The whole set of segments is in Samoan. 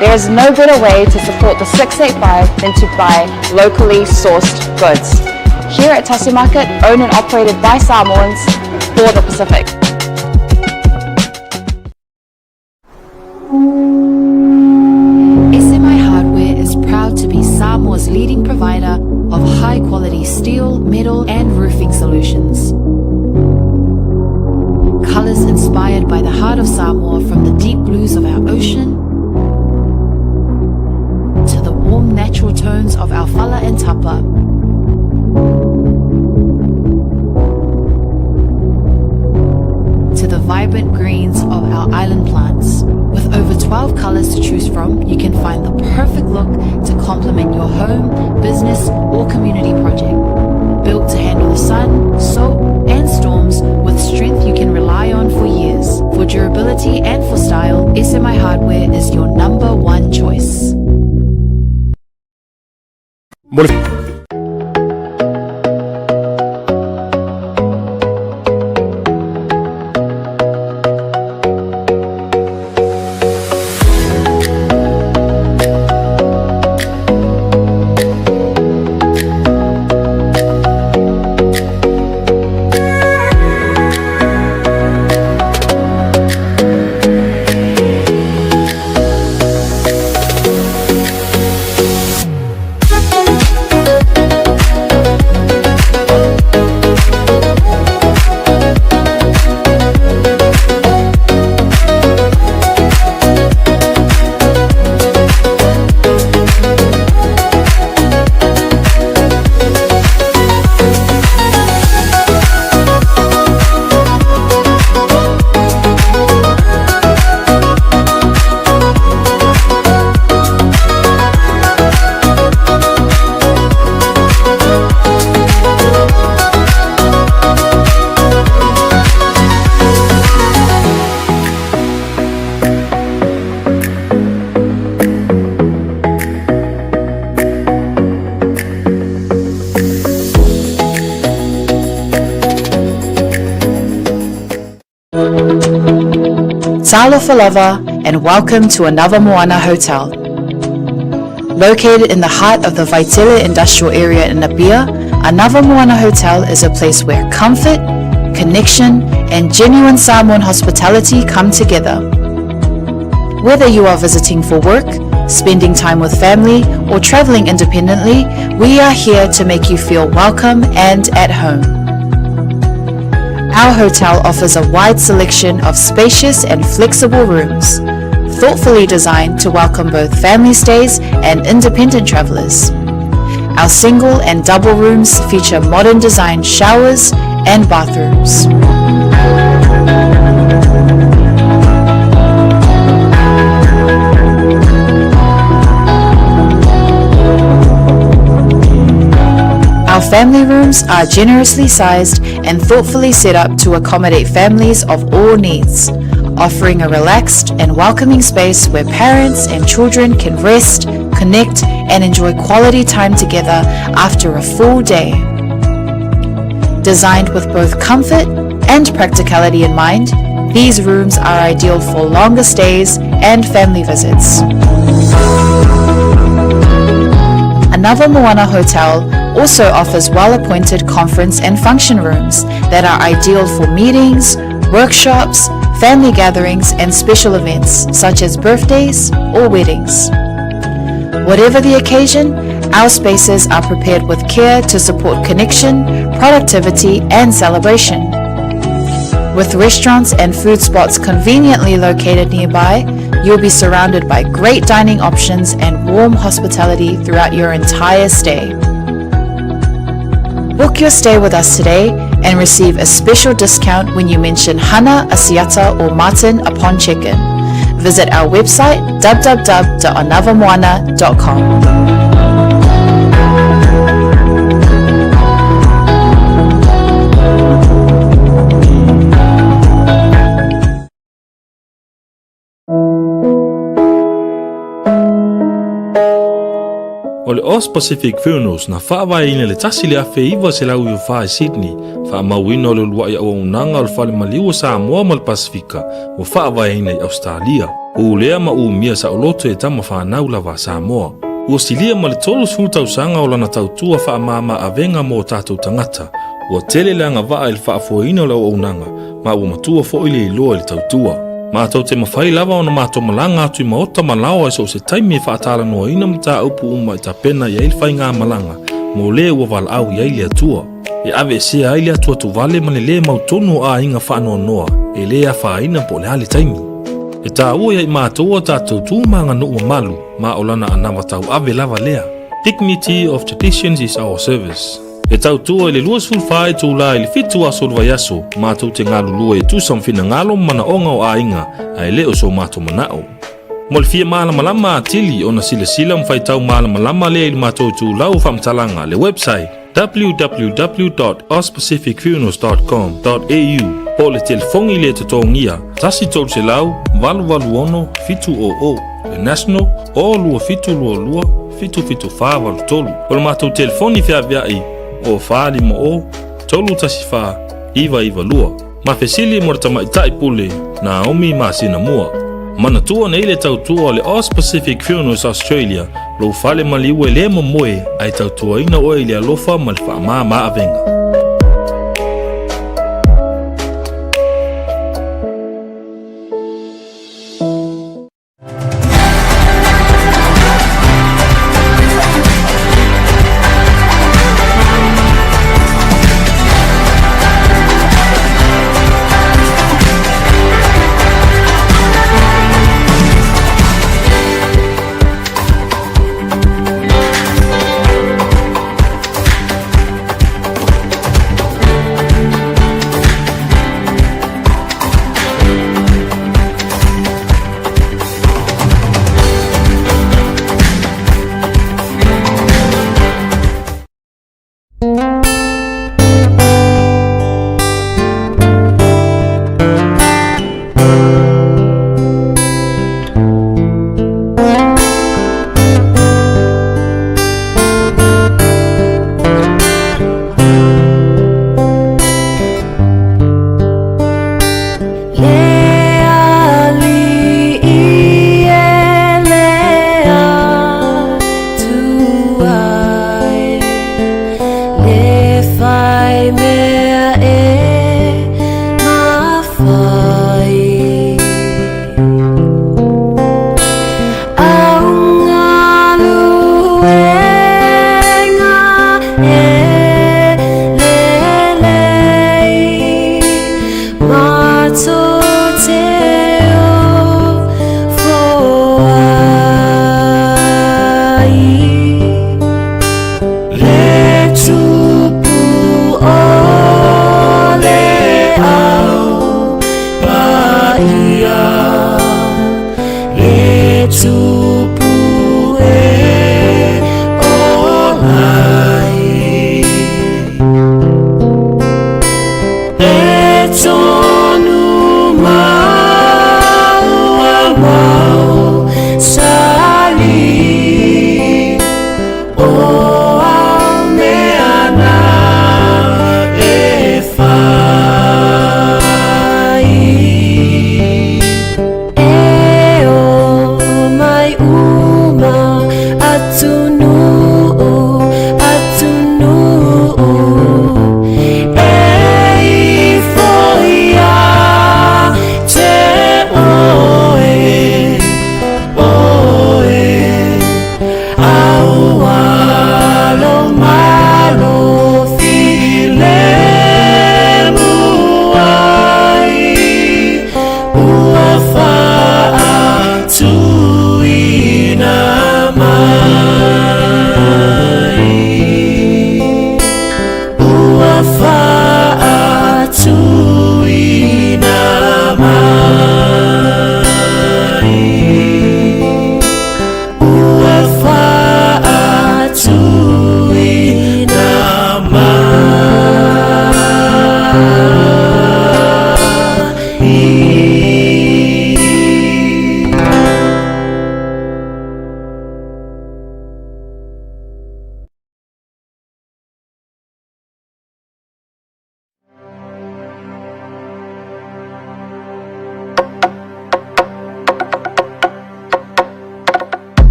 There is no better way to support the 685 than to buy locally sourced goods. Here at Tasi Market, owned and operated by Samoans for the Pacific. SMI Hardware is proud to be Samoa's leading provider of high-quality steel, metal and roofing solutions. Colors inspired by the heart of Samoa, from the deep blues of our ocean to the warm natural tones of our fala and tapa. To the vibrant greens of our island plants. With over 12 colors to choose from, you can find the perfect look to complement your home, business, or community project. Built to handle the sun, salt, and storms with strength you can rely on for years. For durability and for style, SMI Hardware is your number one choice. Mo le Talofa lava and welcome to Anava Moana Hotel. Located in the heart of the Vaitele industrial area in Apia, Anava Moana Hotel is a place where comfort, connection, and genuine Samoan hospitality come together. Whether you are visiting for work, spending time with family, or traveling independently, we are here to make you feel welcome and at home. Our hotel offers a wide selection of spacious and flexible rooms, thoughtfully designed to welcome both family stays and independent travelers. Our single and double rooms feature modern design showers and bathrooms. Our family rooms are generously sized and thoughtfully set up to accommodate families of all needs, offering a relaxed and welcoming space where parents and children can rest, connect, and enjoy quality time together after a full day. Designed with both comfort and practicality in mind, these rooms are ideal for longer stays and family visits. Anava Moana Hotel also offers well-appointed conference and function rooms that are ideal for meetings, workshops, family gatherings, and special events such as birthdays or weddings. Whatever the occasion, our spaces are prepared with care to support connection, productivity, and celebration. With restaurants and food spots conveniently located nearby, you'll be surrounded by great dining options and warm hospitality throughout your entire stay. Book your stay with us today and receive a special discount when you mention Hana, Asiata, or Martin upon check-in. Visit our website www.anavamoana.com. O le Aus Pacific Funerals na faavaeina i le 1994 i Sydney, faamauina o le uluai auaunaga o le Fale Maliu o Samoa ma le Pasefika ua faavaeina i Ausetalia. Ulea ma umia saoloto e tama fanau lava a Samoa. Ua silia ma le 30 tausaga o lana tautua faamama avega mo o tatou tagata. Ua tele le agavaa i le faafoeina o le auaunaga ma ua matua foi le iloa i le tautua. Matou te mafai lava ona matou malaga atu i maota ma laoa i so o se taimi e faatalanoaina mataupu uma e tapena i ai le faigamalaga mo le ua valaau i ai le Atua. E aveesea ai le atuatuvale ma le lē mautonu o aiga faanoanoa e lē afaina po o le a le taimi. E taua ia i matou a tatou tu ma aganuu mamalu ma o lana anava tauave lava lea. Dignity of traditions is our service. E tautua i le 24 itula i le 7 aso o le vaiaso, matou te galulue e tusa ma finagalo ma manaoga o aiga, ae le o so matou manao. Mo le fia malamalama atili ona silasila ma faitau malamalama lea i le matou itulau o faamatalaga, le website www.auspacificfunerals.com.au po o le telefoni le totogia 1 300 886 700, le national o 2722 77483. O le matou telefoni feaveai o 450 314 992. Ma fesili mo le tamaitai pule Naomi masina mua. Manatua nei le tautua o le Aus Pacific Funerals Australia, lou fale maliu e lē momoe ae tautuaina oe i le alofa ma le faamama avega.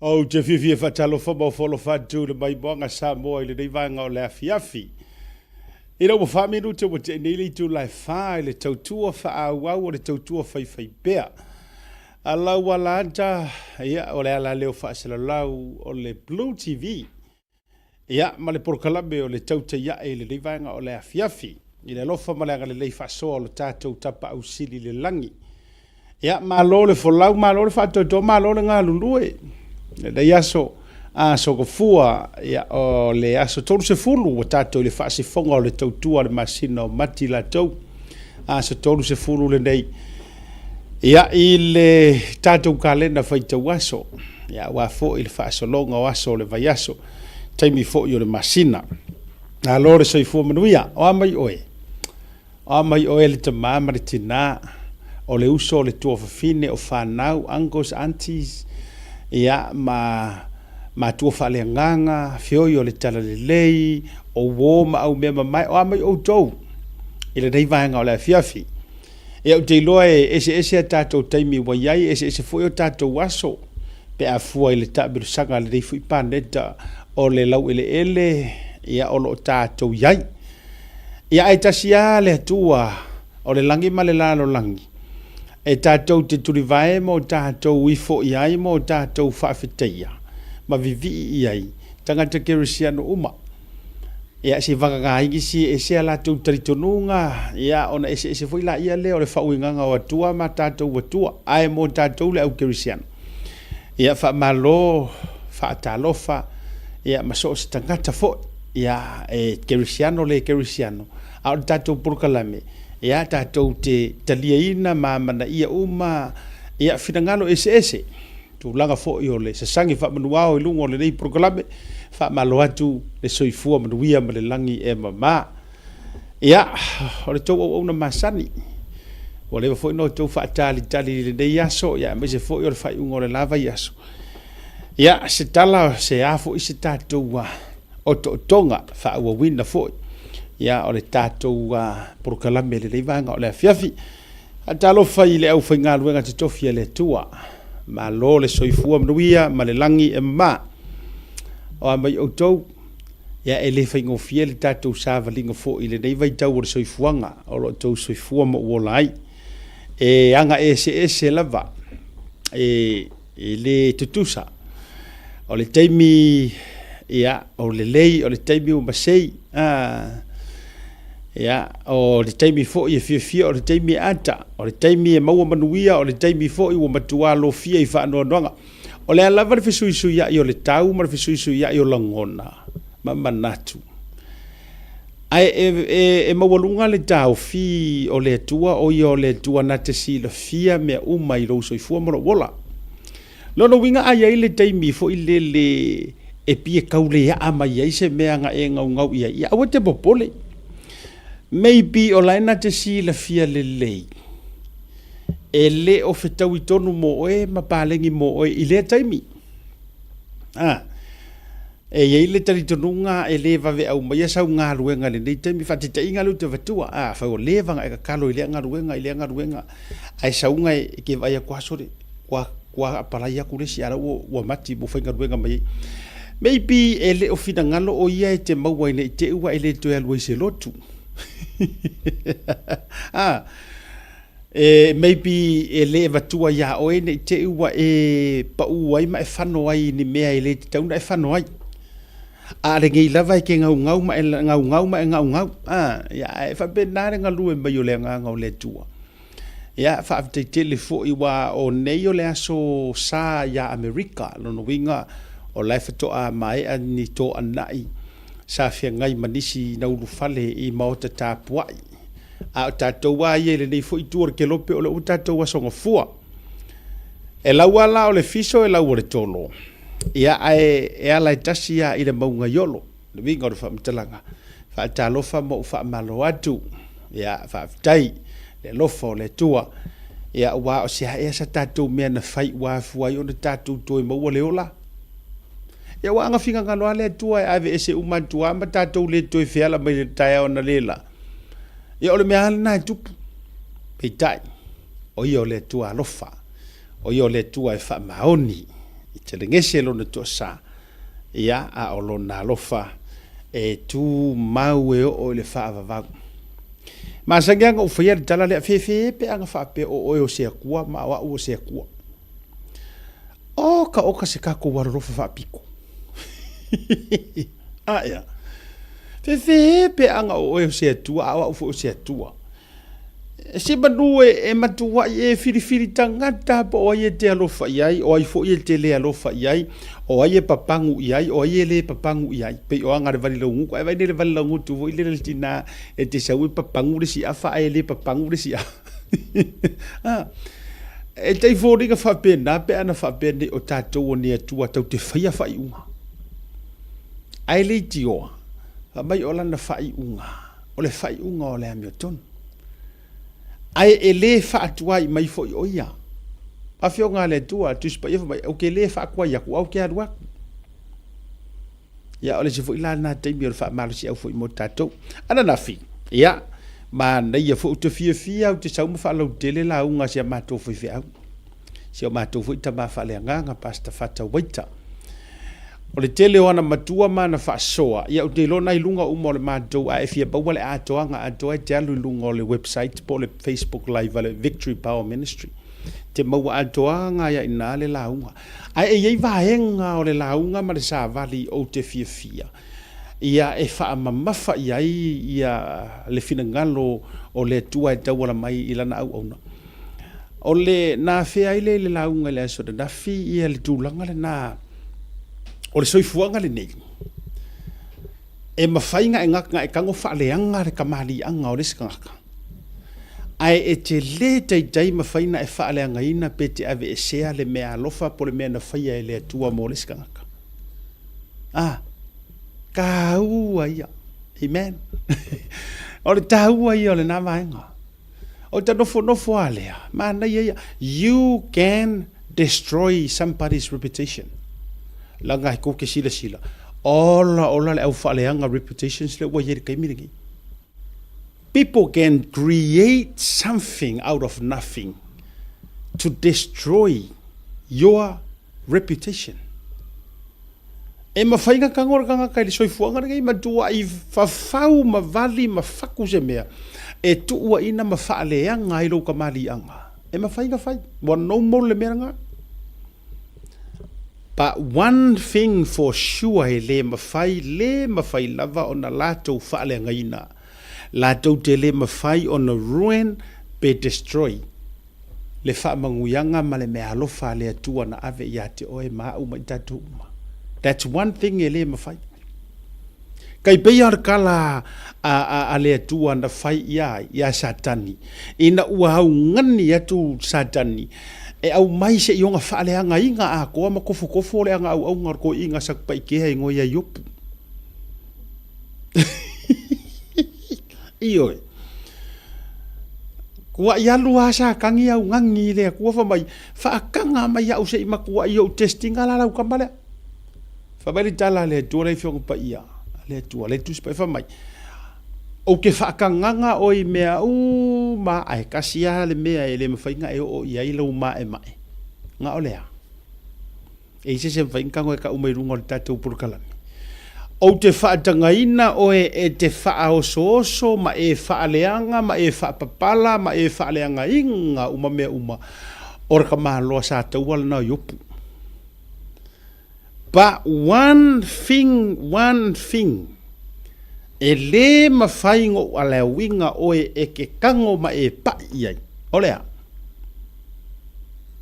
Ou te fiafia e faatalofa ma ofo alofa atu i le maimoaga Samoa i lenei vaega o le afiafi. Ina ua fa minute ua tea nei le itula e fa i le tautua faaauau o le tautua faifaipea. A lau ala ata, ia, o le ala leo faasalalau o le Blue TV. Ia, ma le polokalame o le tautai ae i lenei vaega o le afiafi, i le alofa ma le agalelei faasoa o lo tatou Tapaau Sili i le lagi. Ia, malo le folau, malo le faatoatoa, malo le galulue. Lenei aso, aso gafua, ia, o le aso 30 ua tatou i le faasifoga o le tautua a le masina o Mati latou. Aso 30 lenei. Ia, i le tatou kalena faitau aso, ia, aua foi le faasologa o aso o le vaiaso, taimi foi o le masina. Malo le soifua manuia. O a mai oe? O a mai oe le tamā ma le tinā, o le uso o le tuafafine, o fanau, uncles, aunties, ia, ma matua faaleagaga, feoi o le talalelei, o uō ma au mea mamae, o a mai outou i lenei vaega o le afiafi. Ia, ou te iloa e eseese a tatou taimi ua i ai, e eseese foi o tatou aso pe a fua i le taamilosaga a lenei foi paneta o le laueleele, ia, o lo o tatou i ai. Ia, ae tasi lava le Atua o le lagi ma le lalolagi e tatou te tulivae ma o tatou ifo i ai ma o tatou faafetaia ma vivii i ai tagata kerisiano uma. Ia, se vagana ai nisi e ese a latou talitonuga, ia, ona eseese foi laia lea o le faauigaga o Atua ma tatou Atua, ae mo tatou le au kerisiano. Ia, faamalo, faatalofa, ia, ma so o se tagata foi, ia, e kerisiano le kerisiano, a o le tatou polokalame, ia, tatou te taliaina ma amanaia uma, ia, finagalo eseese. Tulaga foi o le sasagi faamanuao i luga o lenei polokalame, faamalo atu le soifua manuia ma le lagi e mama. Ia, o le tou auauna masani, ua leva foi ona outou faatalitali i lenei aso, ia aemaise foi o le faaiuga o le la vaiaso. Ia, se tala, se a foi se tatou otootoga faaauauina foi, ia, o le tatou polokalame i lenei vaega o le afiafi. Faatalofa i le aufaigaluega totofi a le Atua. Malo le soifua manuia ma le lagi e mama. O a mai outou, ia e le faigofie le tatou savaliga foi i lenei vaitau o le soifuaga o lo o outou soifua ma ou ola ai. E aga eseese lava, e E le tutusa. O le taimi, ia, o lelei, o le taimi ua masei. Ah, ia, o le taimi foi e fiafia, o le taimi e ata, o le taimi e maua manuia, o le taimi foi ua matua lofia i faanoanoaga. O le a lava le fesuisuiai o le tau ma le fesuisuiai o lagona ma manatu. Ae e, e, e maualuga le taofi o le Atua, o ia o le Atua na te silafia mea uma i lou soifua ma lou ola. Lona uiga a i ai le taimi foi lele e pie kau le aa mai ai se mea na e gaugau i ai, ia aua te popole. Maybe o la e na te silafia lelei e le o fetaui tonu mo oe ma paleni mo oe i lea taimi. Ah. E i ai le talitonuga e le vave aumaia sau galuega i lenei taimi, faataitaiga lea ou te avatua, a fai ua leva ona e tatalo i lea galuega, i lea galuega, ae sauga e te vaai atu lava sole, ua, ua apalai atu le isi, a o la ua, ua mati ua faigaluega mai ai. Maybe e le o finagalo o ia e te maua ina i te i ua e le toe alu ai i se lotu. A, E, maybe e le avatua iā oe ne i te i ua e paʻū ai ma e fano ai i ni mea e le tatau ona e fano ai. A lenei lava e te gaugau ma e gaugau ma e gaugau. A, ia, e faapena le galue mai o le Agaga o le Atua. Ia, faafetai tele foi ua o nei o le aso sa iā Amerika, lona uiga o la e faatoa maea ni toanai sa feagai ma nisi na ulufale i maota tapuai. A o tatou lava ia i lenei foi itu o le kelope, o lea ua tatou aso gafua. E lau lava la o le fiso e lau o le tolo, ia ae e ala e tasi lava i le mauga i Olo. Le uiga o le faamatalaga, faatalofa ma ou faamalo atu. Ia, faafetai le alofa o le Atua. Ia, aua o se a ea sa tatou mea na fai ua afua ai ona tatou toe maua le ola? Ia, aua ana finagalo lava le Atua e aveese uma atu lava ma tatou le toe feala mai le taeao analeila. Ia o le mea lava lena e tupu. Peitai, o ia o le Atua alofa, o ia o le Atua e faamaoni. I telegese lona toasa, ia, a o lona alofa e tumau e oo i le faavavau. Masani lava ona ou faia le tala lea, fefe pe ana faapea o oe o se Atua ma o au o se Atua. Oka oka se tatou alolofa faapito. Aea. Fefe pe ana o oe o se Atua a o au foi o se Atua. Se manu e matuai e filifili tagata po o ai e te alofa i ai, o ai foi e te le alofa i ai, o ai e papagu i ai, o ai e le papagu i ai. Pei o aga le vali laugutu. Ae vaai nei le vali laugutu foi lele le tina e te sau e papagu le siafa ae le papagu le siafa. Ah. E tai foliga faapena pe ana faapea nei o tatou o ni Atua tatou te faia faaiuga. Ae leitioa, fai mai o lana faaiuga, o le faaiuga o le amiotonu. Ae e le faatuai mai foi o ia. Afioga a le Atua, Tusi Paia fai mai, ou te le faatuai atu, ae ou te alu atu. Ia, o le isi foi la lena taimi o le faamalosiau foi mo tatou. Ananafi, ia, manaia foi, ou te fiafia ou te sau ma faalautele lauga a si a matou faifeau, si o matou foi tama faaleagaga, Pastor Fata Waita. O le tele o ana matua ma ana faasoa, ia ou te iloa na i luga uma o le matou, a e fia maua le atoaga atoa e te alu i luga o le website po o le Facebook Live a le Victory Power Ministry. Te maua atoaga ai i ina le lauga. Ae e i ai vaega o le lauga ma le savali ou te fiafia ia e faamamafa i ai ia le finagalo o le Atua e tauala mai i Lana auauna. O le na afea ai lea i le lauga i le aso ananafi ia le tulaga lena o le soifuaga lenei. E mafai na e tago faaleaga le kamaliiaga o le isi tagata, ae e te le taitai mafai na e faaleagaina pe te aveesea le meaalofa po o le mea na faia e le Atua mo le isi tagata. A, taua ia. Amen. O le taua ia o lena vaega. O ta nofonofo a lea, manaia ia. You can destroy somebody's reputation. Laga e kou ke silasila. Ola, ola le au faaleaga reputations le ua i ai le taimi lenei. People can create something out of nothing to destroy your reputation. E mawhai nga tango le tangata i le soifuaga lenei, matuai fafau ma vali ma faku se mea e tuuaina ma faaleaga ai lou kamaliiaga. E mawhai nga fai. Ua normal le mea lena. But one thing for sure e le mawhai, le mawhai lava ona latou faaleagaina. Latou te le mawhai ona ruin pe destroy. le faamanuiaga ma le meaalofa a le Atua na ave ia te oe ma au ma i tatou uma. That's one thing e le mafai. Kai pei o le kala a le Atua na fai ia ai, ia Satani, ina ua augani atu Satani, e aumai se i ona faaleagaina atoa ma kofokofo le aga auauga o le toeaina Satupaikea i ngoe ia Iopu. Ioe. Kuaʻi alu a sa kagi au gagi i le Atua fa mai, faakaga mai au se i matuaʻi ou testinga la lau tama lea. Fa mai le tala a le Atua le Afioga Paia, a le Atua, le Tusi Paia, fa mai, Ou te faakagaga oe i mea uma, ae tasi lava le mea e le mafai ona e oo i ai lou maemae, na o le a? E i se se mafai ona tago e tau mai luga o le tatou polokalame. Ou te faatagaina oe e te faaosooso ma e faaleaga ma e faapapala ma e faaleagaina uma mea uma o le tamaloa sa taua lena o Iopu. But one thing, one thing, e lē mafai ona ou alaeauina oe e ke kago ma e paʻi i ai. O le a?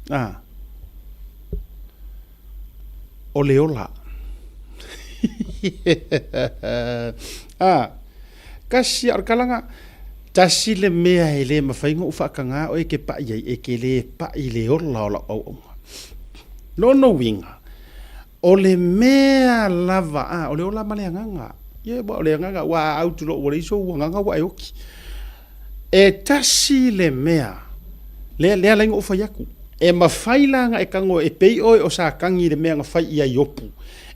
Ah. O le ola. Ah, kasi o le kalaga, tasi le mea e le mafai ona ou faatagā oe e ke paʻi ai, e ke lē paʻi le ola o lau auauna. Lona uiga, o le mea lava, ah, o le ola ma le agaga. Ia, aua o le agaga, aua a autu loa ua leai sou agaga ua e oki. E tasi le mea, lea, lea la ou fai atu, e mafai la ona e tago e pei oe o Satani i le mea na fai ia Iopu,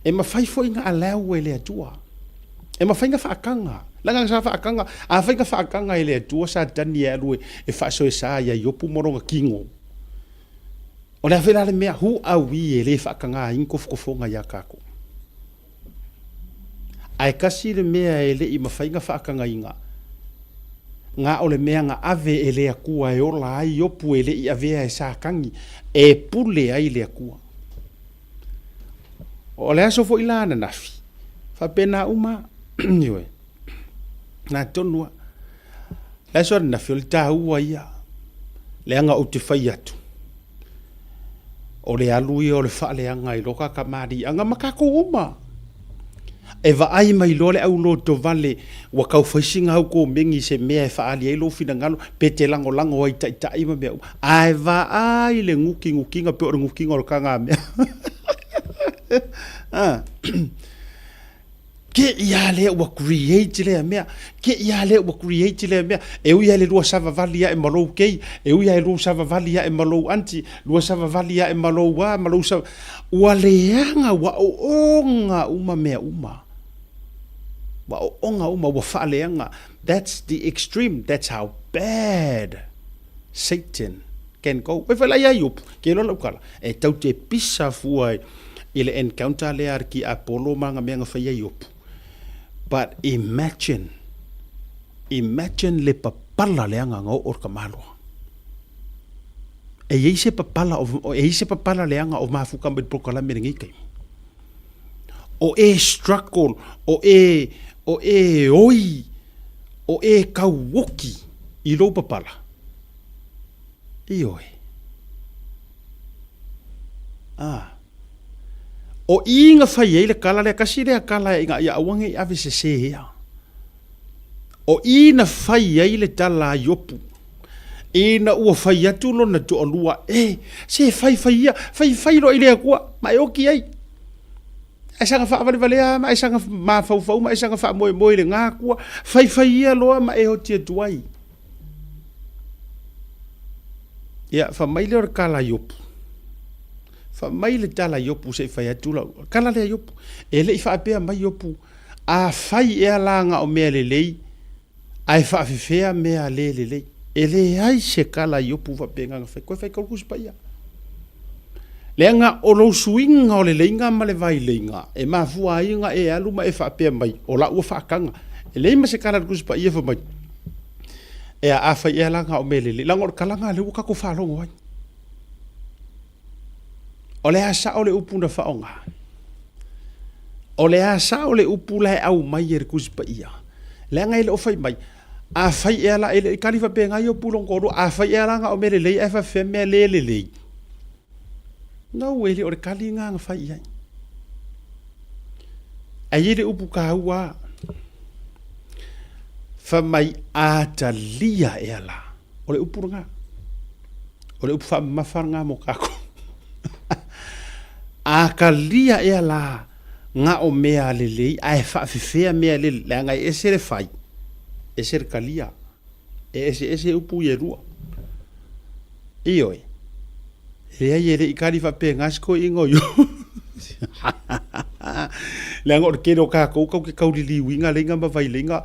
e mafai foi ona allow e le Atua. E mafai ona faataga. Leaga sa faataga, afai na faataga e le Atua Satani e alu e faasoesa ia Iopu ma lona tino. O le a foi la le mea, who are we e le faatagaina ni tofotofoga iā tatou? Ae tasi le mea e le i mafai ona faatagaina, na o le mea na ave e le Atua e ola ai Iopu e le i avea e Satani e pule ai le Atua. O le aso foi la ananafi, faapena uma, ioe, na tonu lava. Le aso ananafi, o le taua ia, leaga ou te fai atu, o le alu ia o le faaleaga i lo ta tamaliiaga ma tatou uma. E vaai mai loa le aulotovale ua tau fai sina au komeni i se mea e faaali ai lou finagalo, pe te lagolago ai i taitai ma mea uma, ae vaai le nutinutiga pei o le nutiga o le tagamea. Te i a lea ua create lea mea, te i a lea ua create lea mea, e ui lava i le lua savavali ae ma lou kei, e ui lava i lou savavali ae ma lou aunty, lua savavali ae ma lou a, ma lou savavali, ua leaga, ua oona uma mea uma. Ua oona uma, ua faaleaga. That's the extreme, that's how bad Satan can go. Oi foi la ia Iopu, ke iloa lau tala, e tau te pisa fua i le encounter lea a le tiapolo ma ana mea na fai ai Iopu. But imagine, imagine le papala leaga na oo le tamaloa. E i ai se papala, e i ai se papala leaga o mafuta mai le polokalame i lenei taimi. O e struggle, o e, o e oi, o e tauoki i lou papala. Ioe. A. O i na fai ai le kala lea, kasi lea kala ina ia aua ne i ave sesē ea. O i na fai ai le tala a Iopu, ina ua fai atu lona toalua, E, se fai fai ia, fai fai loa i le Atua, ma e oki ai. Ae saga faavalevalea ma e saga mafaufau ma e saga faamoemoe i lena Atua, fai fai ia loa ma e oti atu ai. Ia, fai mai lea o le tala a Iopu. Fai mai le tala a Iopu se i fai atu lau tala lea Iopu. E le i faapea mai Iopu, afai ea la na o mea lelei, ae faafefea mea le lelei. E leai se tala a Iopu faapena na fai. Toe fai tau Tusi Paia. Leaga o lou suiga o le leiga ma le vaileiga e mafua ai ona e alu ma e faapea mai, o lau ua faataga. E leai ma se tala a le Tusi Paia fai mai, Ea, afai ea la na o mea lelei, leaga o le tala lena lea ua tatou faalogo ai. O le a sao le upu na faaaoga? O le a sao le upu la e aumai e le Tusi Paia? Leaga e le o fai mai, afai ea la, e le i kali faapena Iopu lona toalua, afai ea la na o mea lelei ae faapefea mea le lelei? No, e le o le kali lena na fai i ai. Ae i ai le upu taua lava, fai mai a talia ea la. O le upu lena. O le upu faamamafa lena mo tatou. A talia ea la na o mea lelei ae faafefea mea le leaga e ese le fai, ese le talia. E eseese upu ia e lua. Ioe. Leai e le i kali faapena se toeaina o Iopu. Leaga o le tele o tatou tatou te tauliliuina leiga ma vaileiga,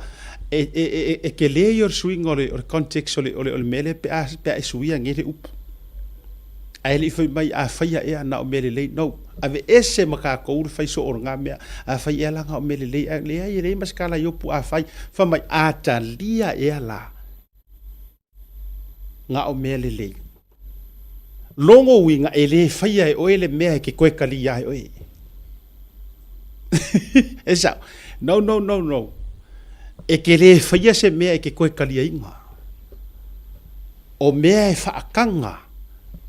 e, e, e, e tele ia o le suiga o le, o le context o le, o le, o le mea lea pe a, pe a e suia nei le upu. Ae le i fai mai a faia ea na o mea lelei. No. Aveese ma tatou le fai soo o lena mea. A fai ea la na o mea lelei, ae leai e leai ma se tala Iopu a fai. Fai mai a talia ea la na o mea lelei. Logo uiga e le faia e oe le mea e ke koe kalia ai oe. E sao. No, no, no, no. E ke le faia se mea e ke koe kaliaina. O mea e faataga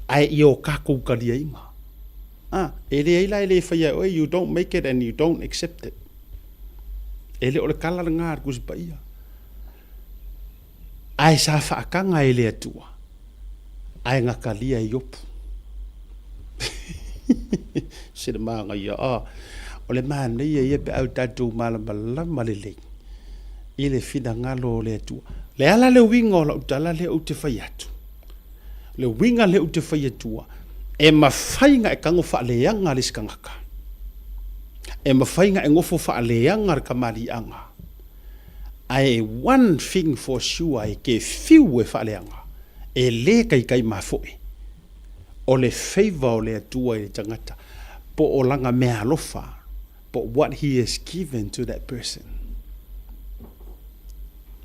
ae ia o tatou kaliaina. Ah, e leai la e le faia e oe, you don't make it and you don't accept it. E le o le tala lena a le Tusi Paia. Ae sa faataga e le Atua, ae na talia e Iopu. Se le manaia, ah, o le manaia ia pe a o tatou malamalama lelei i le finagalo o le Atua. Le ala le uiga o lau tala lea ou te fai atu, le uiga lea ou te fai atua, e mafai ona e tago faaleaga le isi tagata. E mafai ona e nofo faaleaga le kamaliiaga. Ae one thing for sure e te fiu e faaleaga, e le kaikai mafoe. O le favour o le Atua i le tagata, po o lana meaalofa, but what he has given to that person.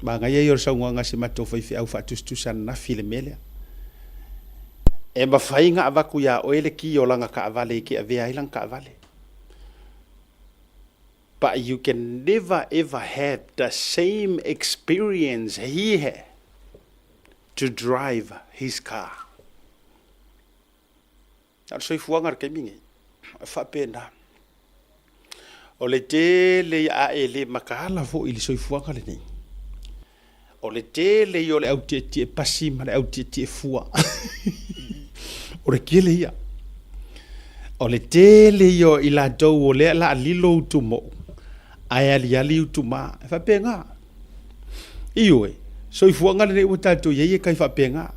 Manaia ia o le saunoaga a si matou faifeau faatusatusa ananafi i le mea lea. E mafai ona avatu ia oe le ki o lana taavale e te avea ai lana taavale. But you can never ever have the same experience he had to drive his car. Na o le soifuaga i le taimi nei, e faapena. O le tele ia a e le mataala foi i le soifuaga lenei, o le tele ia o le au tietie pasi ma le au tietie fua. O le tele ia. O le tele ia o i latou o lea la lilo utu mou, ae aliali utu ma. E faapena. Ioe, soifuaga lenei ua tatou i ai e kai faapena.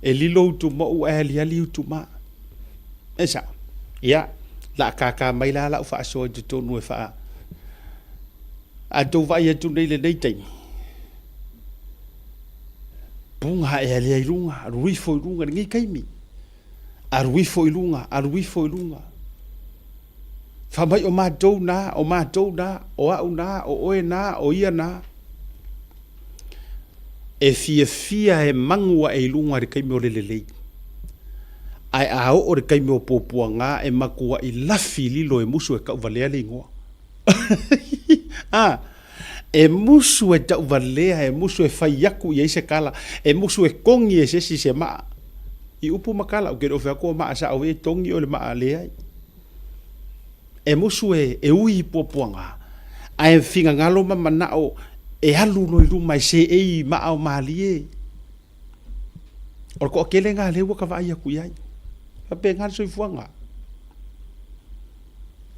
E lilo utu mou ae aliali utu ma. E sao. Ia, la kākā mai la lau faasoa i totonu e faa... A tou vaai atu nei lenei taimi, puga e alia i luga, alu ifo i luga lenei taimi. Alu ifo i luga, alu ifo i luga. Fai mai o matou na, o matou na, o au na, o oe na, o ia na. E fiafia e magu aʻe i luga i le taimi o le lelei. Ae a oo i le taimi o puapuaga e matuaʻi lafi lilo e musu e tauvalea le igoa. A, e musu e tauvalea, e musu e fai aku i ai se tala, e musu e togi e se isi se maa. I upu ma tala, ou te le o fai atu o maa sao e togi oe i le maa leai. E musu e, e ui i puapuaga, ae finagalo ma manao e alu loa i luma e seei i maa o malie. O le toatele lena lea ua ta vaai atu i ai. Faapena le soifuaga.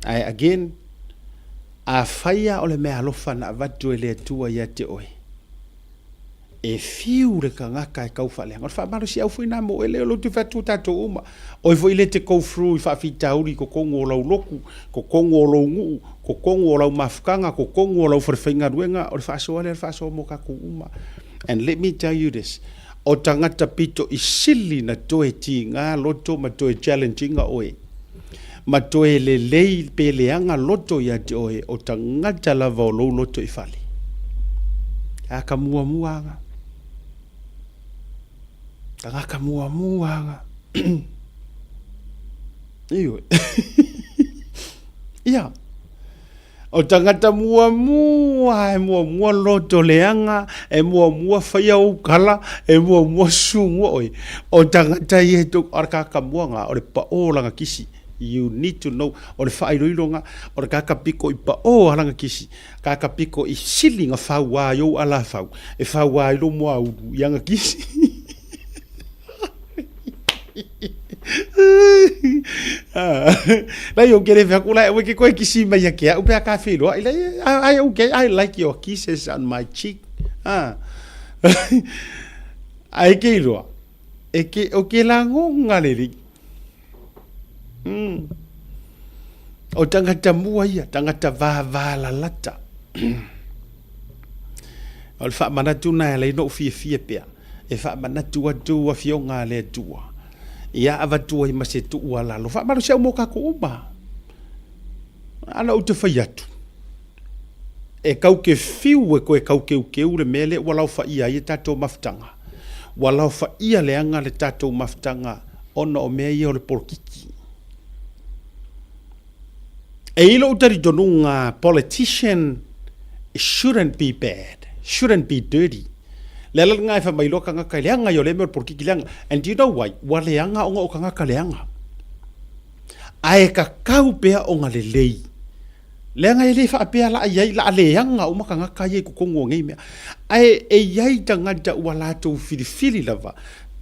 Ae again, afai lava o le meaalofa na avatu e le Atua ia te oe, e fiu le tagata e tau faaleaga. O le faamalosiau foi lena mo oe lea o lea ou te fai atu tatou uma. Oe foi lea e te go through i faafitauli i totonu o lau lotu, totonu o lou nuu, totonu o lau mafutaga, totonu o lau falefaigaluega, o le faasoa lea o le faasoa mo tatou uma. And let me tell you this, o tagata pito i sili na toe tiga loto ma toe challenge ina oe, ma toe lelei pe leaga loto ia te oe, o tagata lava o lou loto i fale. A ka muamua aga. Tagata muamua aga. Ioe. Ia. O tagata muamua e muamua loto leaga, e muamua faia ou kala, e muamua sugua oe. O tagata ia e tou, o le kaka mua nga, o le pao lana kisi. You need to know, o le faailoiloga, o le kaka piko i pao lana kisi, kaka piko i sili na faua ai ou alafau, e faua ai lou moaulu i ana kisi. Lai o kere fea kula e ke koe kisi mai a ke au pe a ka whiroa. I lai, I, okay, I like your kisses on my cheek. Ah. Ai ke iroa. E ke, o ke la ngonga le ri. O tangata mua ia, tangata vāvā lalata. O le faamanatu na e alai noʻu fiafia pea, e faamanatu atu afioga a le Atua, ia avatu ai ma se tuualalo faamalosiau mo kakou uma. Ana ou te fai atu, e kau ke fiu e koe kau keukeu le mea lea ua laofaia ai e tatou mafutaga. Ua laofaia leaga le tatou mafutaga ona o mea ia o le polokiki. E i lou talitonuga politician shouldn't be bad, shouldn't be dirty. Le ala lena e fai mai loa tagata e leaga ia o lea mea o le polokiki leaga. And do you know why? Ua leaga ona o tagata leaga. Ae tatau pea ona lelei. Leaga e le faapea la i ai, la leaga uma tagata ia i totonu o nei mea. Ae e i ai tagata ua latou filifili lava,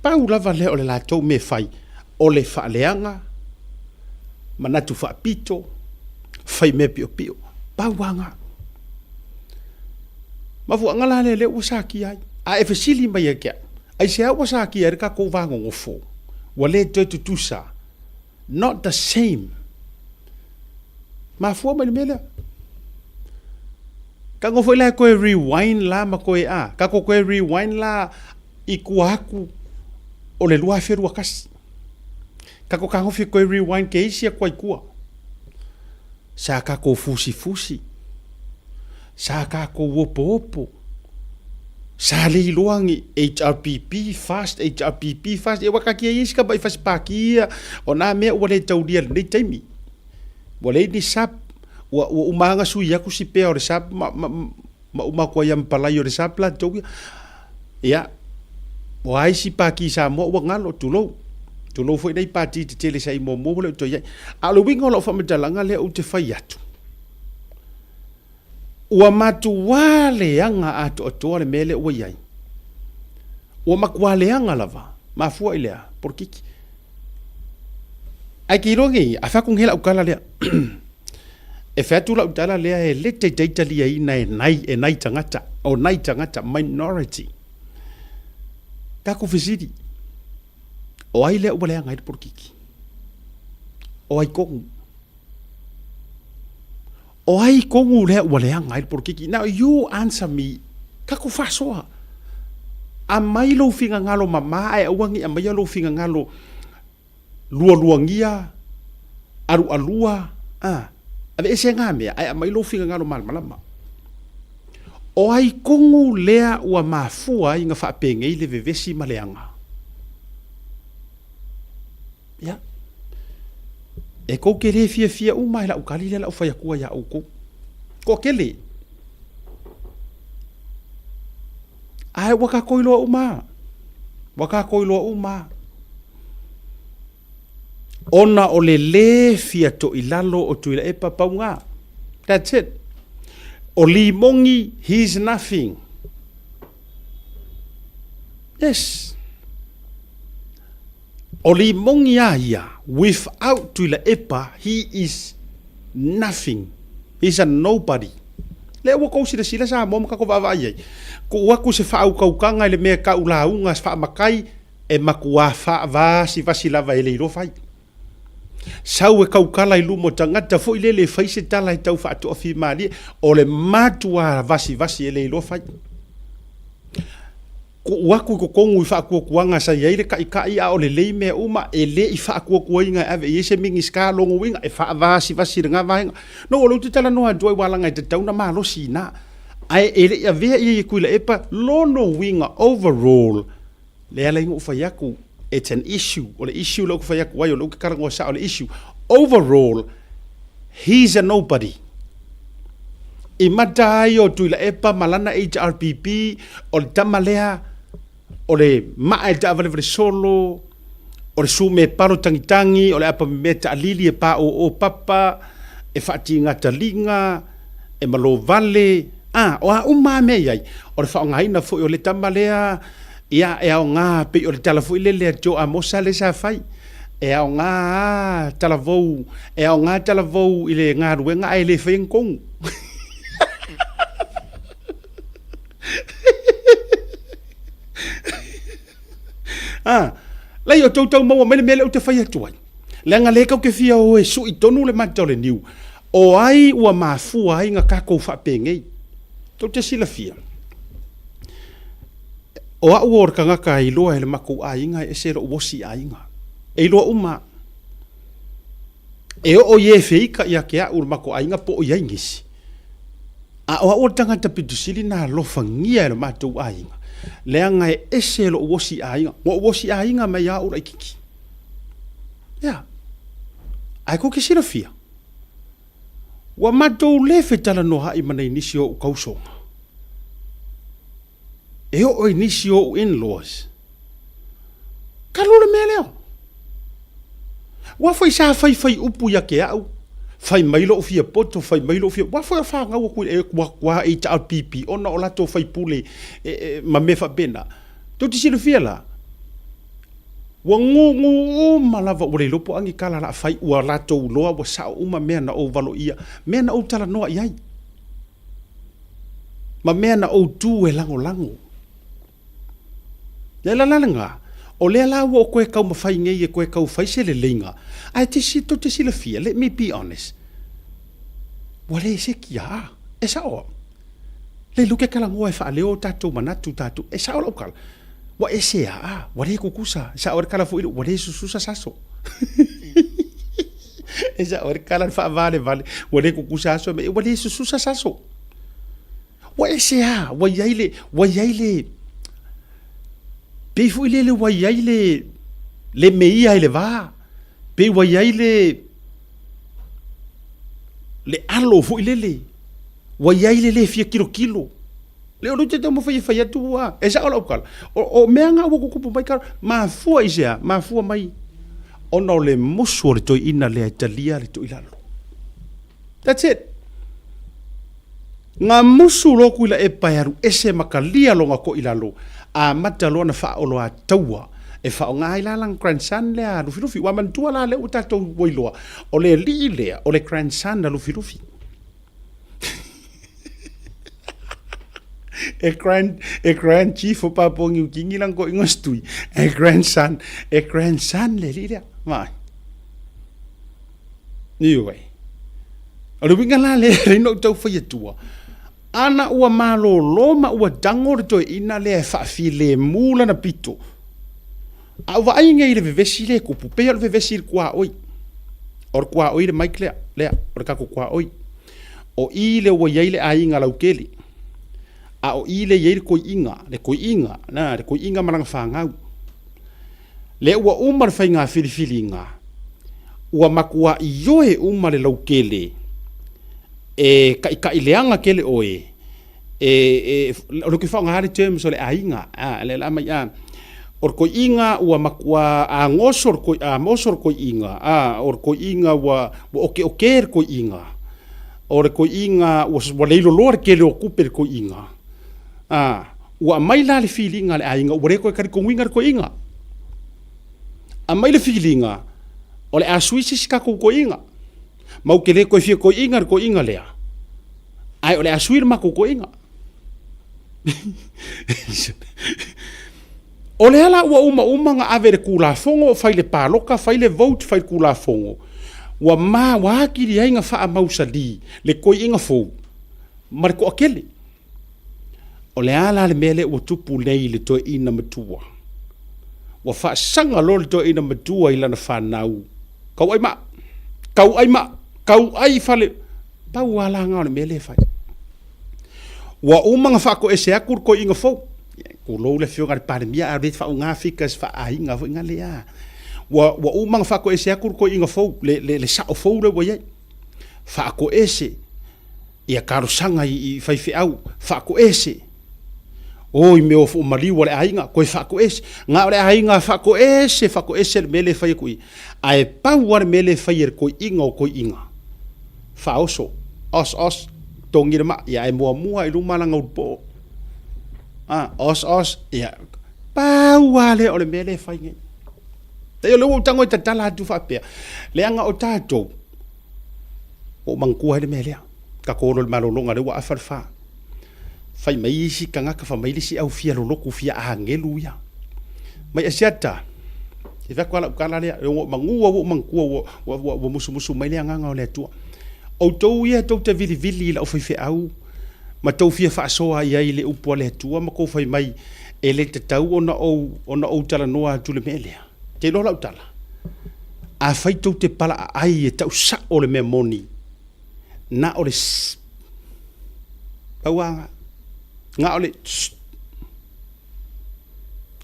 pau lava lea o le latou mea e fai, o le faaleaga, manatu faapito, fai mea piopio, pau lava na. Mafuaaga la lea lea ua sakia ai. A e fesili mai ia te au, aisea ua sakia ai le tatou va nonofo? Ua le toe tutusa. Not the same. Mafua mai le mea lea. Tago foi la e toe rewind la ma toe a. Tatou toe rewind la i tua atu o le 2021. Kako kagofi koe rewind ke isi aku ai kua. Sa kako fusifusi. Sa kako opoopo. Sa le iloa ni HRPP fast, HRPP fast. E waka kia isi ka bai fasi pakia. O nā mea ua le taulia lenei taimi. Ua leai ni sap. Ua, ua umanga sui aku si pea o le sap ma, ma, ma uma aku ai palai o le sap la tou ia. Ia, o a isi paki Samoa ua galo, tulou. Tulou foi nei pati tetele sa i muamua ua le o toe i ai. A o le uiga o lau faamatalaga lea ou te fai atu, ua matuā leaga atoatoa le mea lea ua i ai. Ua matuā leaga lava, mafua i le a? Polokiki. Ae ke iloa nei, a fai atu nei lau tala lea, e fai atu lau tala lea e le taitai taliaina e nai, e nai tagata, o nai tagata, minority. Tatou fesili, o ai lea ua leaga ai le polokiki? O ai tonu? O ai tonu lea ua leaga ai le polokiki? Now you answer me, tatou faasoa. Aumai lou finagalo mama ae aua ne i aumaia lou finagalo lualuagia, alualua, a, aveese na mea ae aumai lou finagalo malamalama. O ai tonu lea ua mafua ai na faapenei le vevesi ma leaga? Ia. E kou te le fiafia uma i lau tali lea lau fai atua ia outou. Toatele. Ae ua tatou iloa uma. Ua tatou iloa uma. Ona o le lē fia toilalo o Tuilaepa paugā. That's it. O Limogi, he's nothing. Yes. O Limogi a ia, without Tuilaepa, he is nothing. He's a nobody. Lea ua tou silasila Samoa ma tatou vaavaai ai. Tuu atu se faautautaga i le mea e tau lauga faamatai, e matuā faavasivasi lava e le iloa fai. Sau e tautala i luma o tagata foi lele e fai se tala e tau faatoafimalie, o le matuā vasivasi e le iloa fai. Tuu atu i totonu i faatuatuaga sa i ai le taitai a o lelei mea uma, e le i faatuatuaina e ave i ai se Minisita lona uiga e faavasivasi i lena vaega. No, o lea ou te talanoa atu ai aua leaga e tatau ona malosi i ina. Ae e le i avea i ai e Tuilaepa lona uiga overall, lea la ina ou fai atu, it's an issue, o le issue lea ou te fai atu ai, o lea ou te talanoa sao i le issue. Overall, he's a nobody. I mata ai o Tuilaepa ma lana HRPP, o le tama lea, o le maa e taavalevale solo, o le sume palo tagitagi, o le apa memea taalili e paoo papa, e faatiga taliga, e malo vale, a, o a uma lava mea i ai, o le faaaogaina foi o le tama lea, ia, e aoga pei o le tala foi lele a Joe Amosa lea sa fai, E aoga a talavou, e aoga talavou i le galuega ae le faia ni tonu. Ah, lai o tou tau maua mai le mea lea ou te fai atu ai. Leaga lea kau te fia o e sui tonu le mata o le niu. O ai ua mafua ai na tatou faapenei. Tou te silafia. O au o le tagata e iloa e le matou aiga e ese lou osi aiga. E iloa uma. E oo i e feika ia te au le matou aiga po o i ai nisi. A o au o le tagata pito sili na alofagia e le matou aiga, leaga e ese lou osi aiga. Ua ou osi aiga mai a ou laititi. Ia. Ae kou te silafia, ua matou le fetalanoa'i ma nai nisi o ou tausoga. E oo i nisi o ou in-laws. Talu le mea lea. Ua foi sa faifai upu ia te au, fai mai lou fia poto, fai mai lou fia, ua foi o fanau atu e ua ua HRPP ona o latou faipule e, e, ma mea faapena. Tou te silafia la, ua gugu uma lava, ua le iloa po o a ni tala la fai, ua latou iloa ua sao uma mea na ou valoia, mea na ou talanoa i ai. Ma mea na ou tu e lagolago. Le ala la lena, o lea la ua ou toe taumafai nei e toe tau fai se leleiga, ae te si, tou te silafia, let me be honest, ua le seki a, e sao au. Le iloa ke talanoa e faaleo o tatou manatu tatou, e sao lau tala, ua ese a, ua le tutusa, e sao ai le tala foi lea, ua le sususa saso. E sa'o ai le tala le faavalevale, ua le tutusa aso e ua le sususa se aso. Ua ese lava, ua i ai le, ua i ai le, pei foi lele ua i ai le, le meia i le va, pei ua i ai le, le alo foi lele, ua i ai le le fia tilotilo. Le o lea ou te taumafai e fai atu ua, e sao lau tala, o mea na ua tutupu mai tala, mafua i se a? Mafua mai ona o le musu o le toeaina lea e talia le toilalo. That's it. Na musu loa Tuilaepa e alu ese ma talia lona toilalo, amata loa ona faaoloataua e faaaoga ai la lana grandson lea a Lufilufi. Ua manatua la lea ua tatou ua iloa, o le alii lea o le grandson a Lufilufi. E grand, e grand chief o Papua New Guinea lana toeaina Stui, e grandson, e grandson le alii lea. Vaai. Ioe. O le uiga la lea e na ou tau fai atua, ana ua malolo ma ua tago le toeaina lea e faafilemu lana pito, a ou vaai nei i le vevesi lea e tupu, pei o le vevesi i le tuaoi. O le tuaoi le mic lea, lea, o le tatou tuaoi. O i lea ua i ai le aiga lautele, a o i lea e i ai le toeaina, le toeaina, na, le toeaina ma lana fanau. Lea ua uma le faiga filifiliga, ua matua ioe uma le lautele e taitai leaga tele oe, e, e, o le ke faaaoga le terms o le aiga, a, le la mai a, o le toeaina ua matua agoso le toi, amoso le toeaina, a, o le toeaina ua, ua okeoke le toeaina, o le toeaina ua, ua leiloloa le tele o tupe le toeaina, a, Ua aumai la le filiga a le aiga ua le toe talitonuina le toeaina. Aumai le filiga o le a sui se isi tatou toeaina. Ma ou te le toe fia toeaina le toeaina lea, ae o le a sui le matou toeaina. O lea la ua uma uma ona ave le Tulafono, fai le palota, fai le vote, fai le Tulafono, ua ma, ua atili ai ona faamausali le toeaina fou ma le toatele. O le a la le mea lea ua tupu nei i le toeaina matua? Ua faasaga loa le toeaina matua i lana fanau, Tauai maa, tauai maa, tauai i fale. Pau lava la lena o le mea lea e fai. Ua uma ona faatoese atu le toeaina fou. Tulou le afioga i le Palemia, a o lea e faaaoga figures faa-aiga foi na lea. Ua, ua uma ona faatoese atu le toeaina fou, le, le, le sao fou lea ua i ai. Faatoese ia talosaga i faifeau, faatoese. O i mea o foomaliu a le aiga, toe faatoese. Na o le aiga faatoese, faatoese le mea lea e fai atu i. Ae pau lava le mea lea e fai e le toeaina o toeaina, faaoso, os os, togi le maa, ia ae muamua i luma lana ulupoo. Ah, os os, ia, pau lava lea o le mea lea e fai nei. E o lea ua ou tago e tatala atu faapea, leaga o tatou, Ua ou manatua ai le mea lea. Tatou olo i le malologa lea ua afa le fa. Fai mai isi tagata, fai mai le isi au fia lolotu fia agelu ia. Mai Asiata, e fai atu lava lau tala lea, ua ou manua, ua ou manatua ua, ua, ua, ua musumusu mai le agaga o le Atua. Outou ia tou te vilivili i lau faifeau ma tou fia faasoa i ai i le upu a le Atua ma tou fai mai e le tatau ona ou, ona ou talanoa atu i le mea lea. Te iloa lau tala, afai tou te palaaai e tau sao le mea moni, na o le pau lava na o le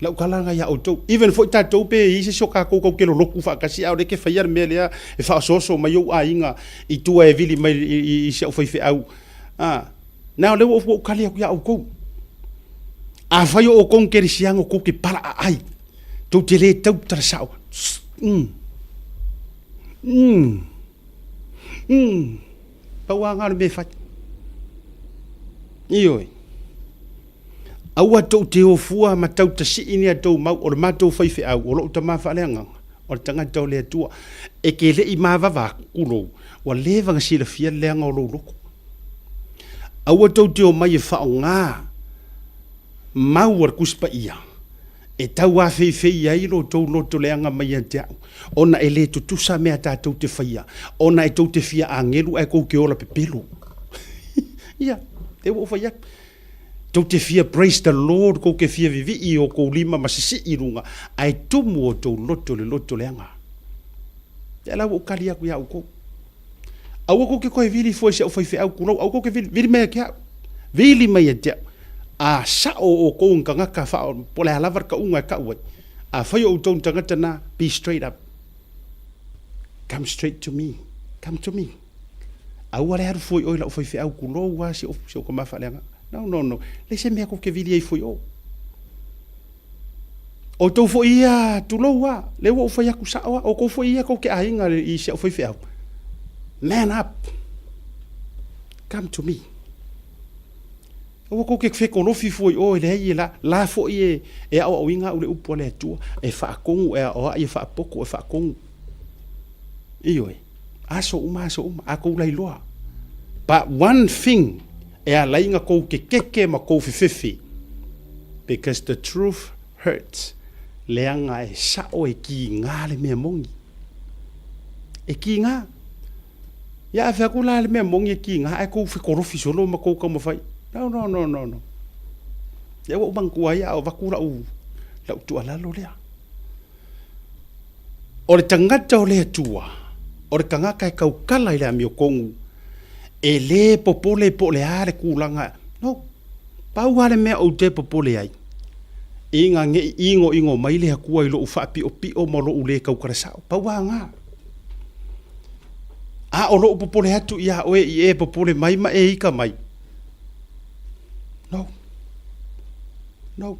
lau tala lena ia outou. Even foi tatou pe i ai se isi o tatou tou te lolotu faatasi a o lea e te faia le mea lea e faaosooso mai ou aiga i tua e vili mai i si au faifeau. Na o lea ua ou tali atu ia outou. Afai o outou ni kerisiano tou te palaaai, tou te le tau tala sao. Pau lava lena o le mea e fai. Ioe. Aua tou te o fua ma tau tasii ni a tou mau, o le matou faifeau, o lou tama faaleagaga, o le tagata o le Atua. E te le i mavava atu, tulou, ua leva ona silafia le leaga o lou loto. Aua tou te omai e faaaoga mau a le Tusi Paia e tauafeifei ai lo outou loto leaga mai ia te au, ona e le tutusa mea tatou te faia, ona e tou te fia agelu ae tou te ola pepelo. Ia, lea ua ou fai atu. Tou te fia praise the Lord, tou te fia vivii i o tou lima ma sisii i luga, ae tumu o tou loto i le loto leaga. Ia la ua ou kali aku iā ʻoukou. Aua kou ke koe vili fua i si a'u faifeau kulou, aua kou ke vili, vili mai ia te a'u. Vili mai ia te a'u. A sa'o ʻoukou ni tagata faa, po o le a lava le kauga e kau ai. Afai o ʻoutou ni tagata na, be straight up. Come straight to me. Come to me. Aua le alu fua i oe i la'u faifeau kulou a si o'u tama faaleagaga. No, no, no. Leai se mea kou ke vili ai fua i o. Outou foi ia, tulou a, lea ua ou fai atu sao a, outou foi ia tou te aiga i si au faifeau. Man up. Come to me. Aua kou te fekolofi fua i o e leai e la, la foi e, e aoaoina au le upu a le Atua, e faatonu, e aoai, e faapoko, e faatonu. Ioe, aso uma, aso uma, a kou lailoa. But one thing e ala ai na kou kekeke ma kou fefefe, because the truth hurts, leaga e sao e kīgā le mea moni. E kīgā. Ia a fea aku la le mea moni e kīgā ae kou fekolofi solo ma kou taumafai. No, no, no, no, no. Lea ua ou manatua ai a o avatu lau, lau tuualalo lea. O le tagata o le Atua, o le tagata e taukala i le amiotonu, e lē popole po o le a le tulaga, no. Pau lava le mea ou te popole ai, ina ne i inoino mai le Atua i lou faapiopio ma lou lē taukala sao. Pau lava lena. A o lou popole atu iā oe i e popole mai ma e ika mai, no. No.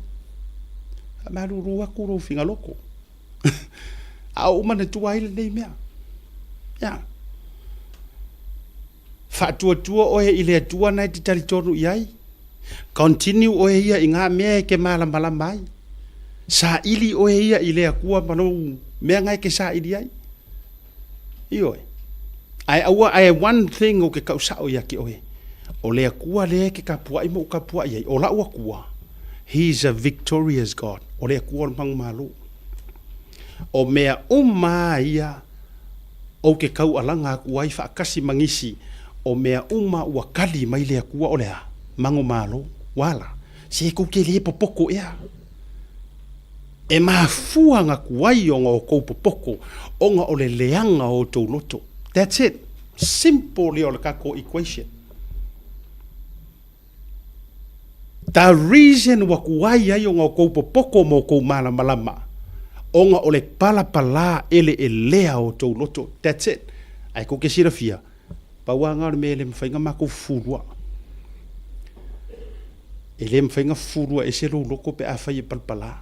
Faamalulu atu lou fingaloko. A ou manatua ai lenei mea. Ia. Faatuatua oe i le Atua na e te talitonu i ai. Continue oe ia i ngā mea e ke malamalama ai. Saili oe ia i le Atua ma lou mea na e ke saili ai. Ioe. Ae aua, ae one thing o ke kau sao ia te oe. O le Atua lea e ke kapuaʻi ma ou kapuaʻi ai. O la'u Atua, He is a victorious God. O le Atua o le manumalo. O mea uma a ia ou ke kaualaga aku ai faatasi ma nisi, o mea uma ua kali mai le Atua o le a? Manumalo. Ua ala? Se kou ke le popoko ea. E mafua na tuai ona o kou popoko ona o le leaga o outou loto. That's it. Simple ia o le tatou equation. The reason ua tuai ai ona o kou popoko ma o kou malamalama, ona o le palapalā eleelea o outou loto. That's it. Ae kou ke silafia, pau lava na o le mea e le mafai ona matou fufulua. E le mafai ona fufulua ese lou loto pe afai e palapalā.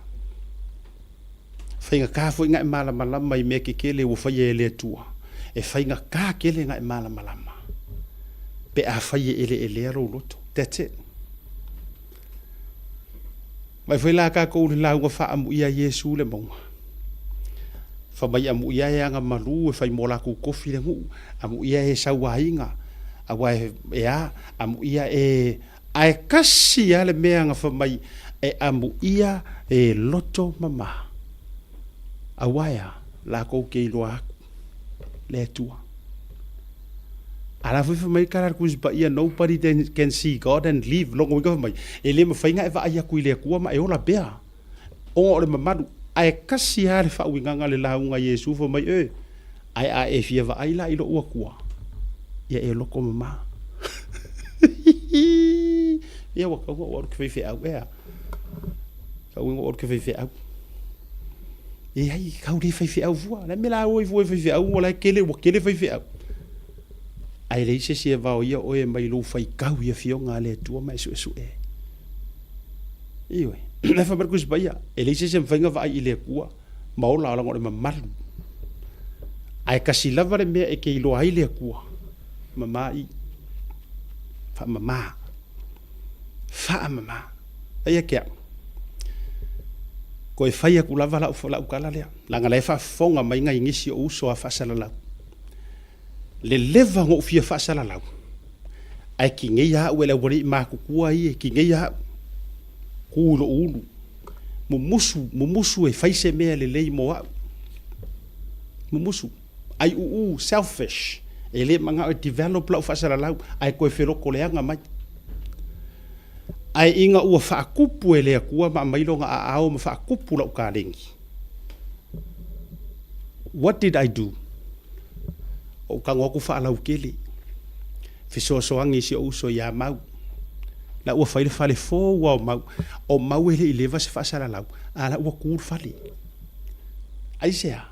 Faigata foi na e malamalama i mea kekele ua faia e le Atua. E faigata tele na e malamalama pe afai e eleelea lou loto. That's it. Vaai foi la tatou i le lauga faaamuia a Iesu i le mauga. Fai mai amuia e aga malu e fai mo latou tofi le nuu, amuia e sauaina, aua e a, amuia e Ae kasi lava le mea na fai mai e amuia e loto mama. Aua e a? Lakou ke iloa aku le Atua. A la foi fai mai kala le Tusi Paia, nobody can see God and live. Lona uiga fai mai, e le mafai na e vaai atu i le Atua ma e ola pea. Ona o le mamalu. Ae kasi lava le faauigaga a le lauga a Iesu fai mai, e, ae a e fia vaai la i lou Atua, ia e loko mama. Ia ua tau ona ou alu ke faifeau ea. Tau ona ou alu ke faifeau. E ai, kau le faifeau fua. Le mea la oi fua faifeau, ua la kele, ua kele faifeau. Ae leai se isi e vaoia oe mai lou faitau i afioga a le Atua ma e suesue. Ioe. Ae fai mai le Tusi Paia, e leai se isi e mafai ona vaai i le Atua ma ola leaga o le mamalu. Ae kasi lava le mea e ke iloa ai le Atua, mama i. Faamama. Faamama. Aia ke au. Koe fai aku lava lau, lau tala lea. Leaga la e faafofoga mai nai nisi o uso a faasalalau. Le leva ona ou fia faasalalau, ae kinei a au e le aualii matutua ia e kinei a au. Ku i lou ulu. Mumusu, mumusu e fai se mea lelei mo au. Mumusu. Ai uu, selfish. E le manao e develop lau faasalalau, ae toe felotoleaga mai. Ae ina ua faatupu e le Atua ma aumai lona aao ma faatupu lau kaleni. What did I do? Ou tago atu faalautele, fesoasoani i si ou uso ia Mau. La ua fai le fale fou lava o Mau. O Mau e le i leva se faasalalau, a la ua tu le fale. Aisea?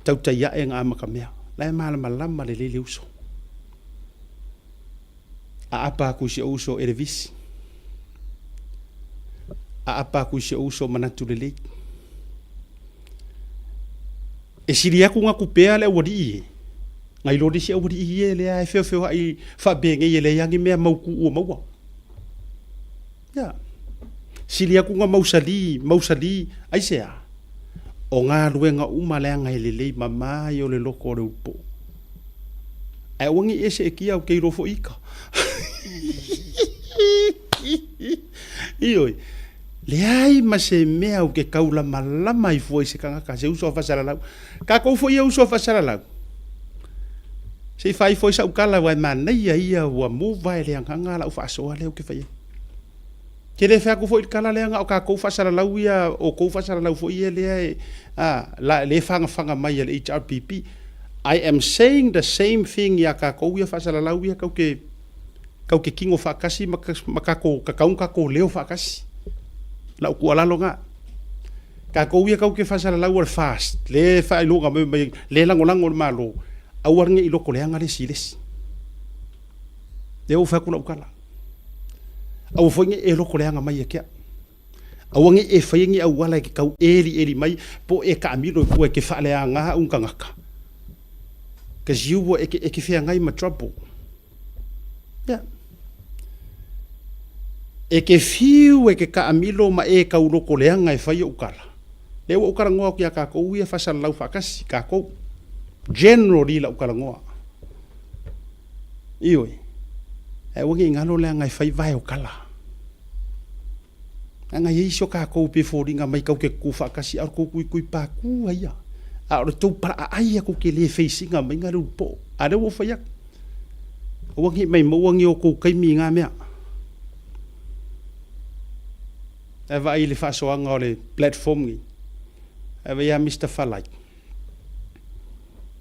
Tautai ae na amatamea. La e malamalama lelei le uso. Aapa atu i si ou uso Elevisi. Aapa atu i si ou uso Manatu Lelei. E sili atu na tupea le aualii e, nai lo le isi aualii ia lea e feofeoai faapenei e leai lava ni mea mautu ua maua. Ia. Sili atu na mausali, mausali, aisea? O galuega uma leaga e lelei mama ai o le loko o le ulupo. Ae aua ne i e seetia ou te iloa foi ita. Ioe. Leai ma se mea ou te taulamalama ai fua i se tagata, se uso a faasalalau. Tatou foi ia uso a faasalalau, se i fai foi sau tala aua e manaia ia ua move e le agaga lau faasoa lea ou te fai ai. Ke le fai atu foi i le tala lea na o tatou faasalalau ia, o tou faasalalau foi ia lea e, a, la, le fagafaga mai a le HRPP. I am saying the same thing ia tatou ia faasalalau ia tau te Kau te kino faatasi ma ma kakou kakau na kakou leo faatasi. Lau tuualalo na. Kakou ia kau te faasalalau o le fast, le faailoga mai mai le lagolago le Malo, aua ne i loko leaga le isi i le isi. Lea ua fai atu lau tala. Aua foi ne i e loko leaga mai ia te au. Aua ne i e faia ni auala e te tau elieli mai po o e taamilo i tua e te faaleaga au tagata. Cause you were e te, e te feagai ma trouble. Yeah. E ke fiu e ke kaamilo ma e kauloko leaga e fai oʻu tala. Lea ua ou talanoa atu iā kākou ia faasalalau faatasi, kākou. Generally lau talanoa. Ioe. Ae aua ne i galo leaga e fai vae o tala. Leaga e i ai isi o kākou e pei e foliga mai kau te tutu faatasi a o le tou tuitui pākū a ia. A o le tou palaaai a kou te le face ina mai ga le ulupo'o. A lea ua ou fai atu. Aua ne i maimau'a ni o tou taimi i na mea. Ae vaai i le faasoaga o le platform nei. Ae vaai ia Mister Falai.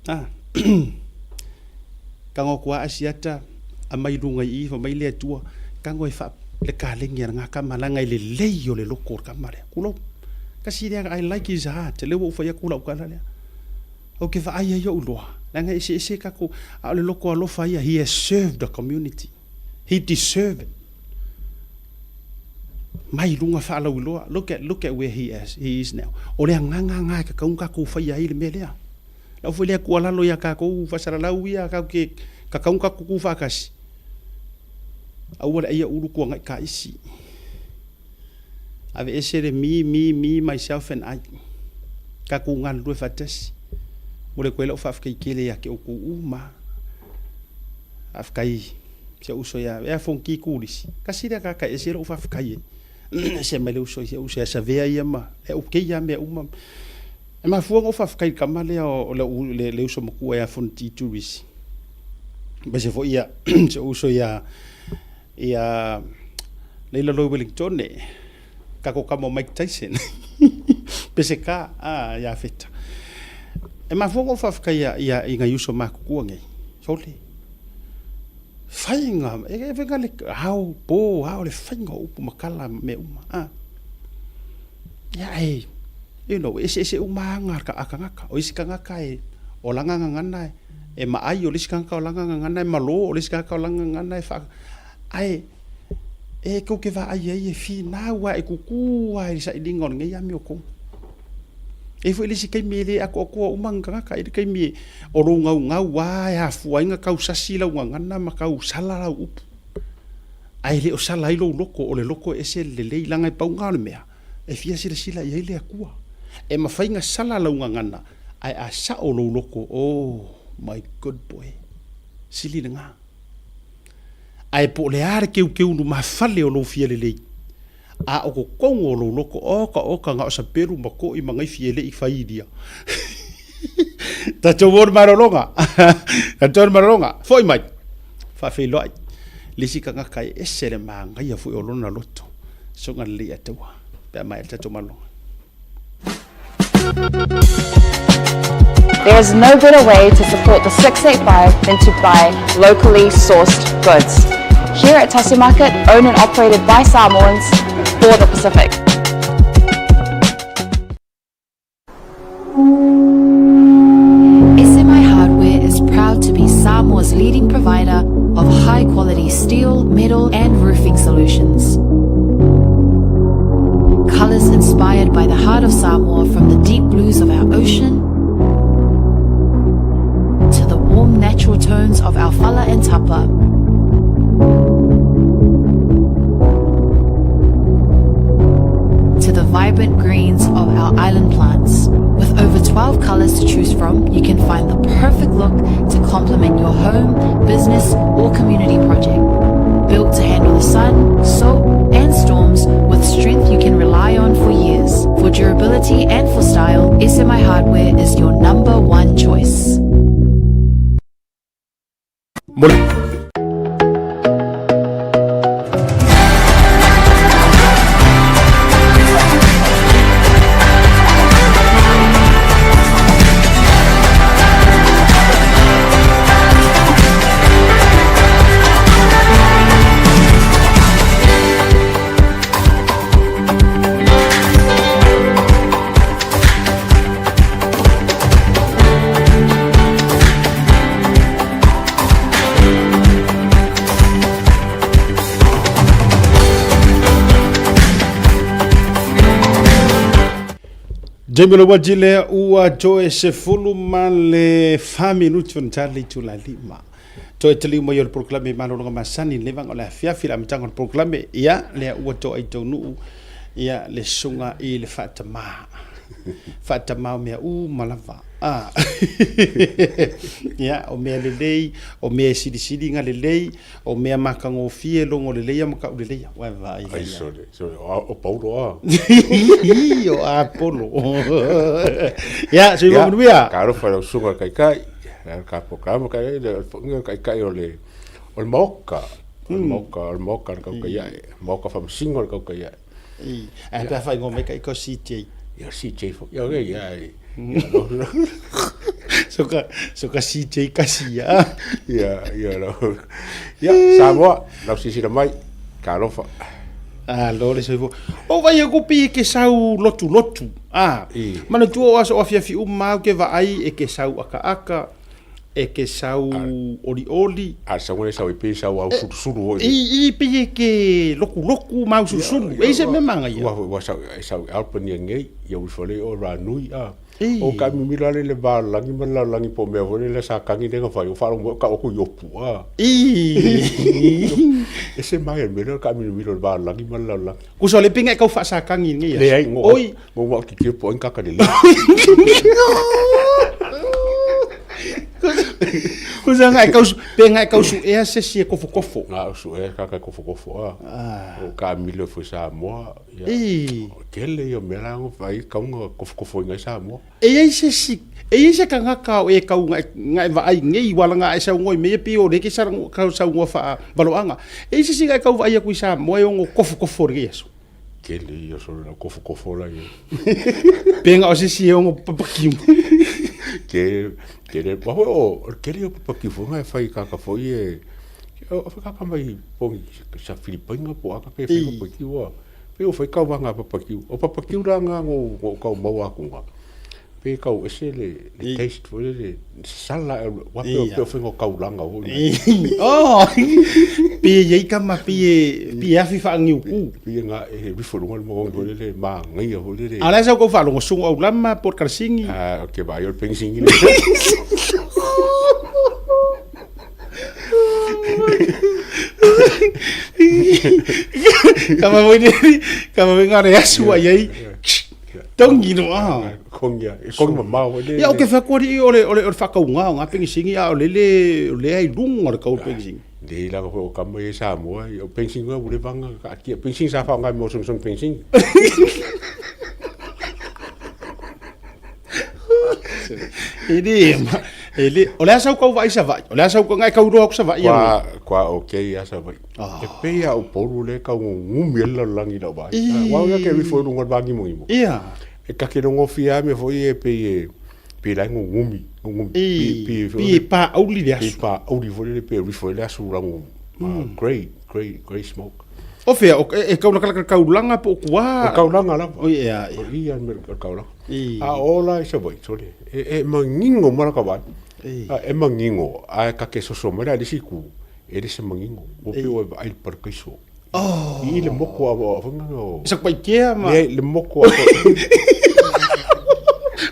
Ah. Tago atu lava Asiata aumai luga i i fai mai le Atua, tago e faa le kalegi a lena tama leaga e lelei o le loto o le tama lea. Tulou. Tasi lea I like his heart. Lea ua ou fai atu lau tala lea. Ou te vaai ai ou loa, leaga e eseese tatou, a o le loto alofa ia, he has served the community. He deserve it. Mai luga faalauiloa, look at, look at where he is, he is now. O le agaga lena e tatau ona tatou faia ai le mea lea. Lau foi lea tuualalo ia tatou faasalalau ia, tatou te tatau ona tatou tutu faatasi. Aua le aia ulu tuanai taisi. Aveese le me, me, me, myself and I. Tatou galulue faatasi. Momoli atu ai lau faafetai tele ia te outou uma. Faafetai si ou uso ia ea Fonoti Turisi. Tasi lea tagata e ese lou faafetai ai. Ese mai le uso si ou uso ia Savea ia ma e okay lava mea uma. E mafua ona ou faafetai i le tama lea o le le uso matua ia Fonoti Turisi. Aemaise foi ia si ou uso ia ia Leila Loi Wellingtone, kako kama o Mike Tyson. Peseka, a, ia Feta. E mafua ona ou faafetai ia, ia, i nai uso matutua nei. Sole. Faiga, e, e faiga le ao, po, ao, le faiga o upu ma tala ma mea uma. A. Ia, e, you know, e eseese uma aga a tagata. O isi tagata e, o lana gagana e, e maai, o le isi tagata o lana gagana e malo, o le isi tagata o lana gagana e faa... Ae, e tou te vaai ai e finau lava, e tutu lava i le sailiga o lenei amiotonu. E i ai foi le isi taimi e le atoatoa uma ni tagata, e i ai le taimi o lou naunau lava e afua ai ona tau sasi lau gagana ma tau sala lau upu. Ae le o sala ai lou loto, o le loto e ese le lelei, leaga e pau lena o le mea e fia silasila i ai le Atua. E mafai ona sala lau gagana, ae a sao lou loto, oh my good boy, sili lena. Ae po o le a le keukeu lumafale o lou fia lelei, a o totonu o lou loto, oka oka na o sapelu ma koʻi ma gaifi e le i failia. Tatou o le malologa. Tatou o le malologa. Foi mai. Faafeiloai. Le isi tagata e ese le manaia foi o lona loto. Soga lelei ia taua. Pe a maea le tatou malologa. There is no better way to support the 685 than to buy locally sourced goods. Here at Tasi Market, owned and operated by Samoans for the Pacific. SMI Hardware is proud to be Samoa's leading provider of high quality steel, metal, and roofing solutions. Colors inspired by the heart of Samoa from the deep blues of our ocean to the warm natural tones of our fala and tapa. To the vibrant greens of our island plants. With over 12 colors to choose from, you can find the perfect look to complement your home, business, or community project. Built to handle the sun, salt, and storms with strength you can rely on for years. For durability and for style, SMI Hardware is your number one choice. Mo le. Jamie le waji lea ua toe sefulu ma le fa minuti ona tali le itula lima. Toe taliu mai o le polokalame malologa masani le vaega o le afiafi le amataga o le polokalame ia lea ua toa i taunuu ia le susuga i le faatama. Faatama o mea uma lava. Ah. Ia, o mea lelei, o mea e silisili lelei, o mea matagofie logo lelei ma kau lelei. Ua vaai. Ai sole, sole, o Paulo a. O Apolo. Ia, soifua manuia. Ka alofa lau susuga kaikai, ka polokalame ka le foʻiga kaikai o le o le maoka, o le maoka, o le maoka le kauka iae, maoka faamasino le kauka iae. Ae pe a faaigoa mai kai ko CJ. Ia CJ foi, ia ia ia. So ka so ka CJ kasi ia. Ia ia lau. Ia Samoa, lau silasila mai, ka alofa. Alo le soifua. O vai aku pi ke sau lotu lotu. Ah, manatua o aso o afiafi uma au ke vaai e ke sau akaaka, e ke sau olioli. A sau le sau e pe sau au sulusulu foi. I i pi e ke lokuloku ma au sulusulu. E se mea manaia. Ua ua sau sau Albany nei, ia ui fale o Ranui a. O ka mimilo ale le lalolagi ma le lalolagi po o mea foi lele sa kagi lea na fai o faalogo mai o kau aku i opu a. Ese mai le mea lea o le kaamilomilo o le lalolagi ma le lalolagi. Kusa o le pinga e kau faasakagi i lenei aso. Leai, ngo Oi. ngo wa titilo po o ai ni kaka lelei. Kusa nga e kau pe nga e kau suea se esi e kofokofo. Nga o suea kaka e kofokofo a. O kaamilo foi Samoa. Ia, o tele ia o mea la ngo fai kauga kofokofoina ai Samoa. E iai se isi, e iai se kangaka o e kau nga e vaai nei ua laga e saunoa i mea ia pei o lea ke saunoa faavaloaga. E iai se isi nga e kau vaai aku i Samoa e ono kofokofo i lenei aso. Tele ia solo lau kofokofo la ia. Pe nga o se isi e ono papakiu. Tele, tele, wa foi o, o le tele ia o papakiu foi nga e fai kaka foi e, o fai kaka mai pogi sa Filipaina po o a kaka e fai papakiu a. Pei o fai kau vanga papakiu. O papakiu la nga ngo ngo kau maua aku nga. Pei kau ese le le taste foi le sala e wa pe pe fai ngo kau langa foi. Oh. Pe iai kama pe pe afi whaangiuku. Pe nga e rifo lunga le mo foi le ma ngai foi le. A la sa ko whaalongo sungu au lama por kalsingi. Ah, ke ba yo pensingi. Kama foi nei, kama foi ngā re asu ai ai. Tongi no a. Kongi a, kongi mamao foi le. Ia o ke whakuari i o le o le o le whakaunga o ngā pengisingi a o le le o le ai lunga o le kau pengisingi. Le lava foi o kama i Samoa, o pengisingi ua le vanga ka atia. Pengisingi sa whaonga mo song song pengisingi. E le, e le, o le a sau kau vaai Savaii? O le a sau kau ngai kau roa ku Savaii Kua, kua okay a Savaii. E pei a o Upolu le kau ngumi ele lalolagi lau vaai. Wa ia ke rifo i lunga o le vagimogimo. Ia. E kake logofia a mea foi e pei e, Pe la e gugumi, gugumi. Pe, pe, Pe paauli le pe asu. paauli foi lele pe alu ifo ai le asu lago grey, grey, grey smoke. O fea, o, e, e kaulakalaka kaulaga po o kuā? O kaulaga lava. O ia, ia. O i a le mea o le kaulaga. I. A o la i Savaii, sole, e, e manino ma laka vaai. I. A, e manino, ae ta te soso mai la i le isi itu, e le se manino. Ua pei ua e vaai i le parakaiso. Oh. I le moku a a foi nga o. Satupaitea ma. Leai, le moku a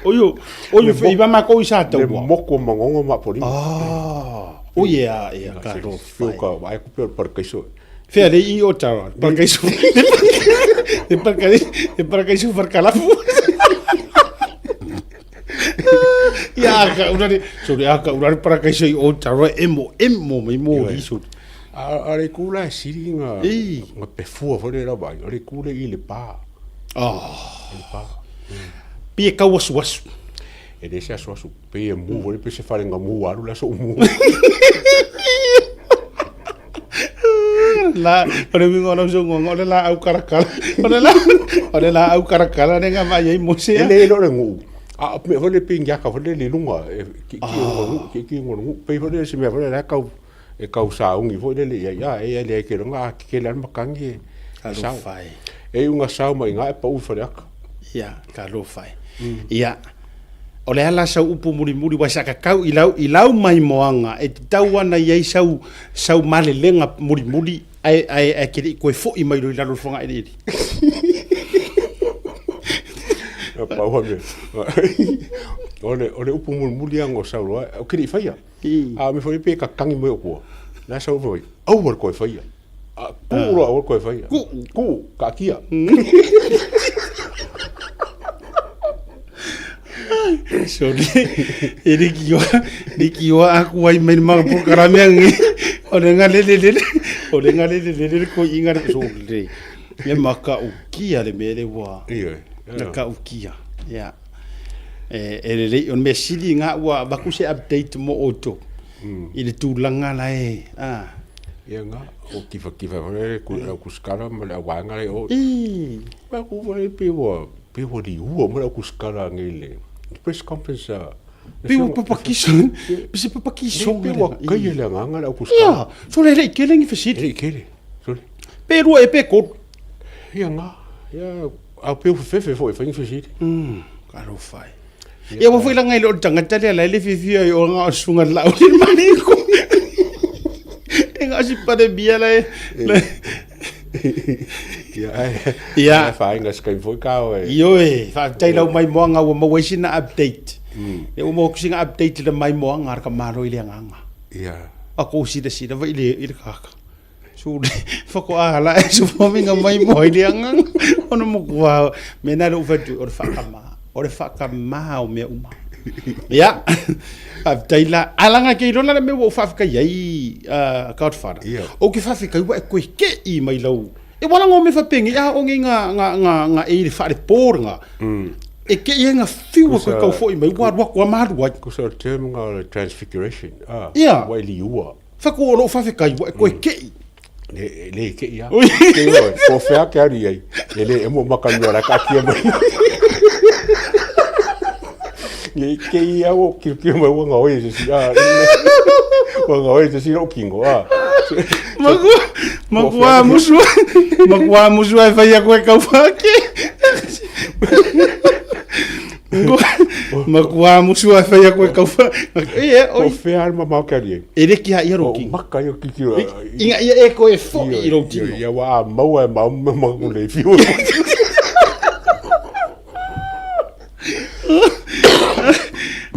Oio, oio fe iwa ma kou i sa Le taua. moku o Mangogo ma Apolima. Ah. O ia, ia, ka ro Fio ka vaai ku pei o le parakaiso. Fea le i o tara, parakaiso. Le parakaiso, le parakaiso farkalafu. Ia ka ura le, sorry, a ka ura le parakaiso i o tara emo, emo mai mo i so. A, a le ku la e sili nga, I. nga pefua foi le la vaai, o le ku le i le pa. Oh. I le pa. Pi e kau asu asu. E le se asu asu, pe e mu foi pe se fale nga mu alu la so mu. La, o le uiga o lau saunoaga, o le laau kalakala. O le la, o le laau kalakala le nga vaai ai Mose. E le lo le ngu. A me foi le pe ngiaka foi le le lunga e ki ki o ngu, ki ki o ngu. Pe foi le se mea foi le la kau e kau saogi foi lele i ai, a e ai le ke longa a kekele lava le matagi e sao. Talofa e. E iu ga sao mai iga e pau i faleaka. Ia, talofa e. Ia, o le a la sau upu mulimuli ua sakakau i lau, i lau maimoaga e tatau ana i ai sau, sau malelega mulimuli ae, ae, ae ke le i toe fo'i mai loa i lalo o le fogaeleele. Pau a mea. O le, o le upu mulimuli aga o sau loa, ou te le i faia. A mea foi pe kakagi mai ou kua. La sau foi, aua le toe faia. A, kuu loa aua le toe faia. Kuu. Kuu, kaatia. Sorry. E rikioa, rikioa aku ai mai le ma polokalame ange. O le galelelele, o le galelelele le koi'iga le sorry. E maka'ukia le mea le ua. Ioe. Maka'ukia. Ia. E, e lelei, o le mea sili ga ua avatu se update mo outou i le tulaga la e, a. Ia ga, o kifakifa foi le ku au kusikala ma le auvaega le o. Ii. Ma ku foi pe ua, pe ua liua mai le au kusikala nei le press conference a. Pe ua papakiso, pe se papakiso Pe ua kaia le agaga le au kusikala. Ia, sole e le i kele ni fesili. E le i kele, sole. Pe lua e pe tolu. Ia ga, ia, a pe ua fefefe foi e fai ni fesili. Alofa e. Ia ua foi laga i le o le tagata lea la e le fiafia ai o ga o le susuga i le laau le maliko. E ga o si palemia la e. Ia, ai. Ia. Whainga se kaimi foi kao e. Ioe, faafetai lau maimoaga ua maua ai sina update. Lea ua maua atu sina update i le maimoaga a le tamalo i le agaga. Ia. A kou silasila foi i le i le kaka. Sule, faatoa ala e sufominga mai mo i le agaga. Ona matua, mea na lea ua fai atu, o le faakama, o le faakama o mea uma. Ia, faafetai la. Ae leaga e te iloa la le mea ua ou faafetai ai, Godfather. Ia. Ou te faafetai ua e toe te'i mai lau... E ua laga o mea faapenei, a oo nei nga, nga, nga, nga e i le faalepo lena, e te'i ai nga fiu e toe tau foi mai, ua alu atu lava ma alu ai. Kusa o le term nga o le transfiguration, a, Ia. ua e liua. Whaku o lou whawhekai, ua e koe kei. Le, le kei a. Kei oe, ko whea ke aru i ai. E le emo maka nua la ka kia mai. Ye kei a o kio kio mai wanga oe se si a. Wanga oe se si ro kingo a. Makua, makua musu, makua musu ai whai a koe kau whake. Makua musu ai whai a koe kau whake. E, Ko oi. whea le mamao ke aru i ai. E reki ha ia rou O kino. maka ia ki kio. Inga ia e koe fo'i i rou tino. Ia wa a maua e mau ma ma le whiu.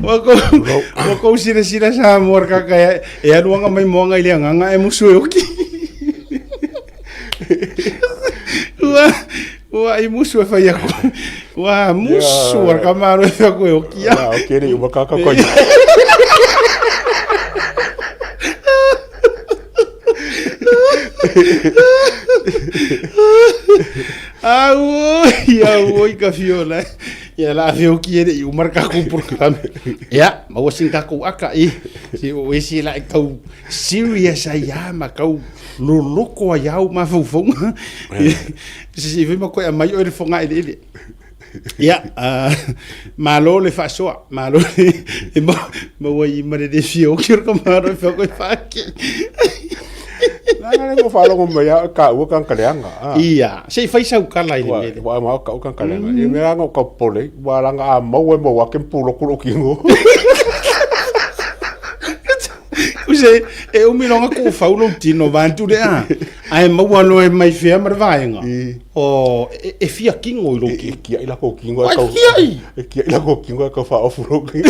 Ua kou, ua kou silasila Samoa le kaka e, e alu anga mai moanga i le agaga e musu e oki. Ua, ua ai musu e whai aku. Ua musu yeah. ka maro e whai aku e oki a. Ia, o kere uma kaka koe. Auoi, auoi ka fiola. Ia la fe oki e le i umar ka ku polokalame. Ia, maua sina takou aka i. Se o ese la e tau serious ai a ma kau loloko ai au mafaufauga. Se se i fai ma koe aumai oe le fogaeleele. Ia, malo le faasoa, malo le e maua i ma le le fia oki o le kamaro e whako e whake. Nā, le mo whaalogo mai a ka ua kan kaleanga. Ah. Ia, se i whai sau kala i le mele. Wa ma ka ua kan kaleanga. I mea anga o ka pole, wa ranga a mau e mau ake mpulo kulo kingo. Use, e umi longa ku fau lou tino vantu le a. Ae maua loa e mai fea ma le vaega. O, e fia kingo i lou kingo. E kia'i lako kingo e kau. Ai kia'i! E kia'i lako kingo e kau whaofu lou kingo.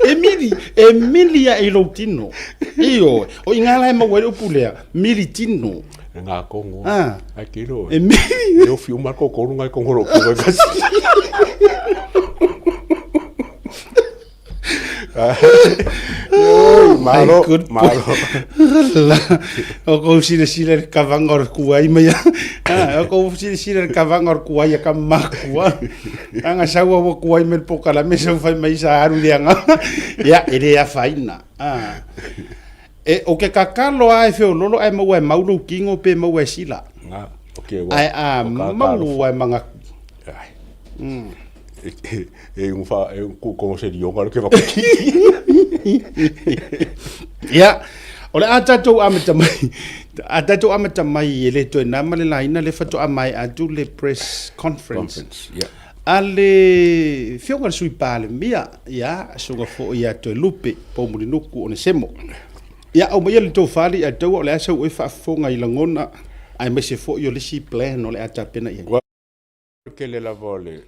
E mili, e mili ae i lou tino. Ioe, o i ngā la e maua ai le upu lea, mili tino. E ngā kongo. Ah. Ai kilo. E mili. E ofi uma ko koru ngai kongo lou kingo e kasi. Malo, malo. O kou silasila i le kavaga o le kuai mai a. O kou silasila i le kavaga o le kuai a ka makua. Aga sau a ua kuai mai le pokalame sau fai mai sa alu i le agaga. Ia, e le afaina. E, o ke kakalo lava e feololo ae maua e mau lou kino pe maua e sila. Nga, okay, wa, Ae a mau e magaku. Ai. E un fa e un ku kongo se lionga le ke va ki. Ia, o le a tatou amata mai, a tatou amata mai e le toe na ma le laina le faatoa mai atu le press conference. Conference, yeah. A le Afioga i le Sui Palemia, ia, susuga foi ia Toelupe Poumulinuku Onesemo. Ia, aumaia le tofa alii a taua o le a sau oe faafofoga i lagona aemaise foi o le isi plan o le a tapena i ai. Ua tele lava o le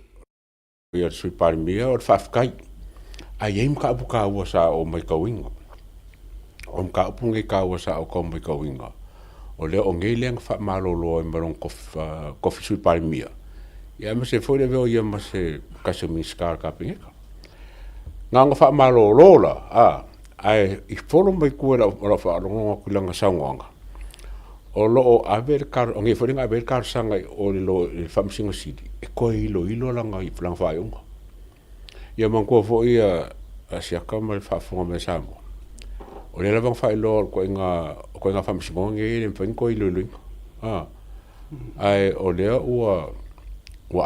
ia le Sui Palemia o le faafetai. Ae i ai mataupu taua sa ou matauina. O mataupu nei taua sa ou tau matauina, o lea o nei lea na faamalolo ai ma lona tofi Sui Palemia, ia aemaise foi le avea o ia ma se tasi o Minisita o le Kapeneta. Na ona faamalolo la, a, ae i folo mai tua i lau faalogologo atu i lana saunoaga, o lo o ave le o nei foi na ave ai le talosaga i o i le Faamasinoga Sili e toe iloilo lana faaiuga. Ia manatua foi a Siaka ma le faafofoga mai a Samoa, o lea lava na faailoa o le ituaiga faamasinoga lenei e le mafai ona toe iloiloina. Ae o lea ua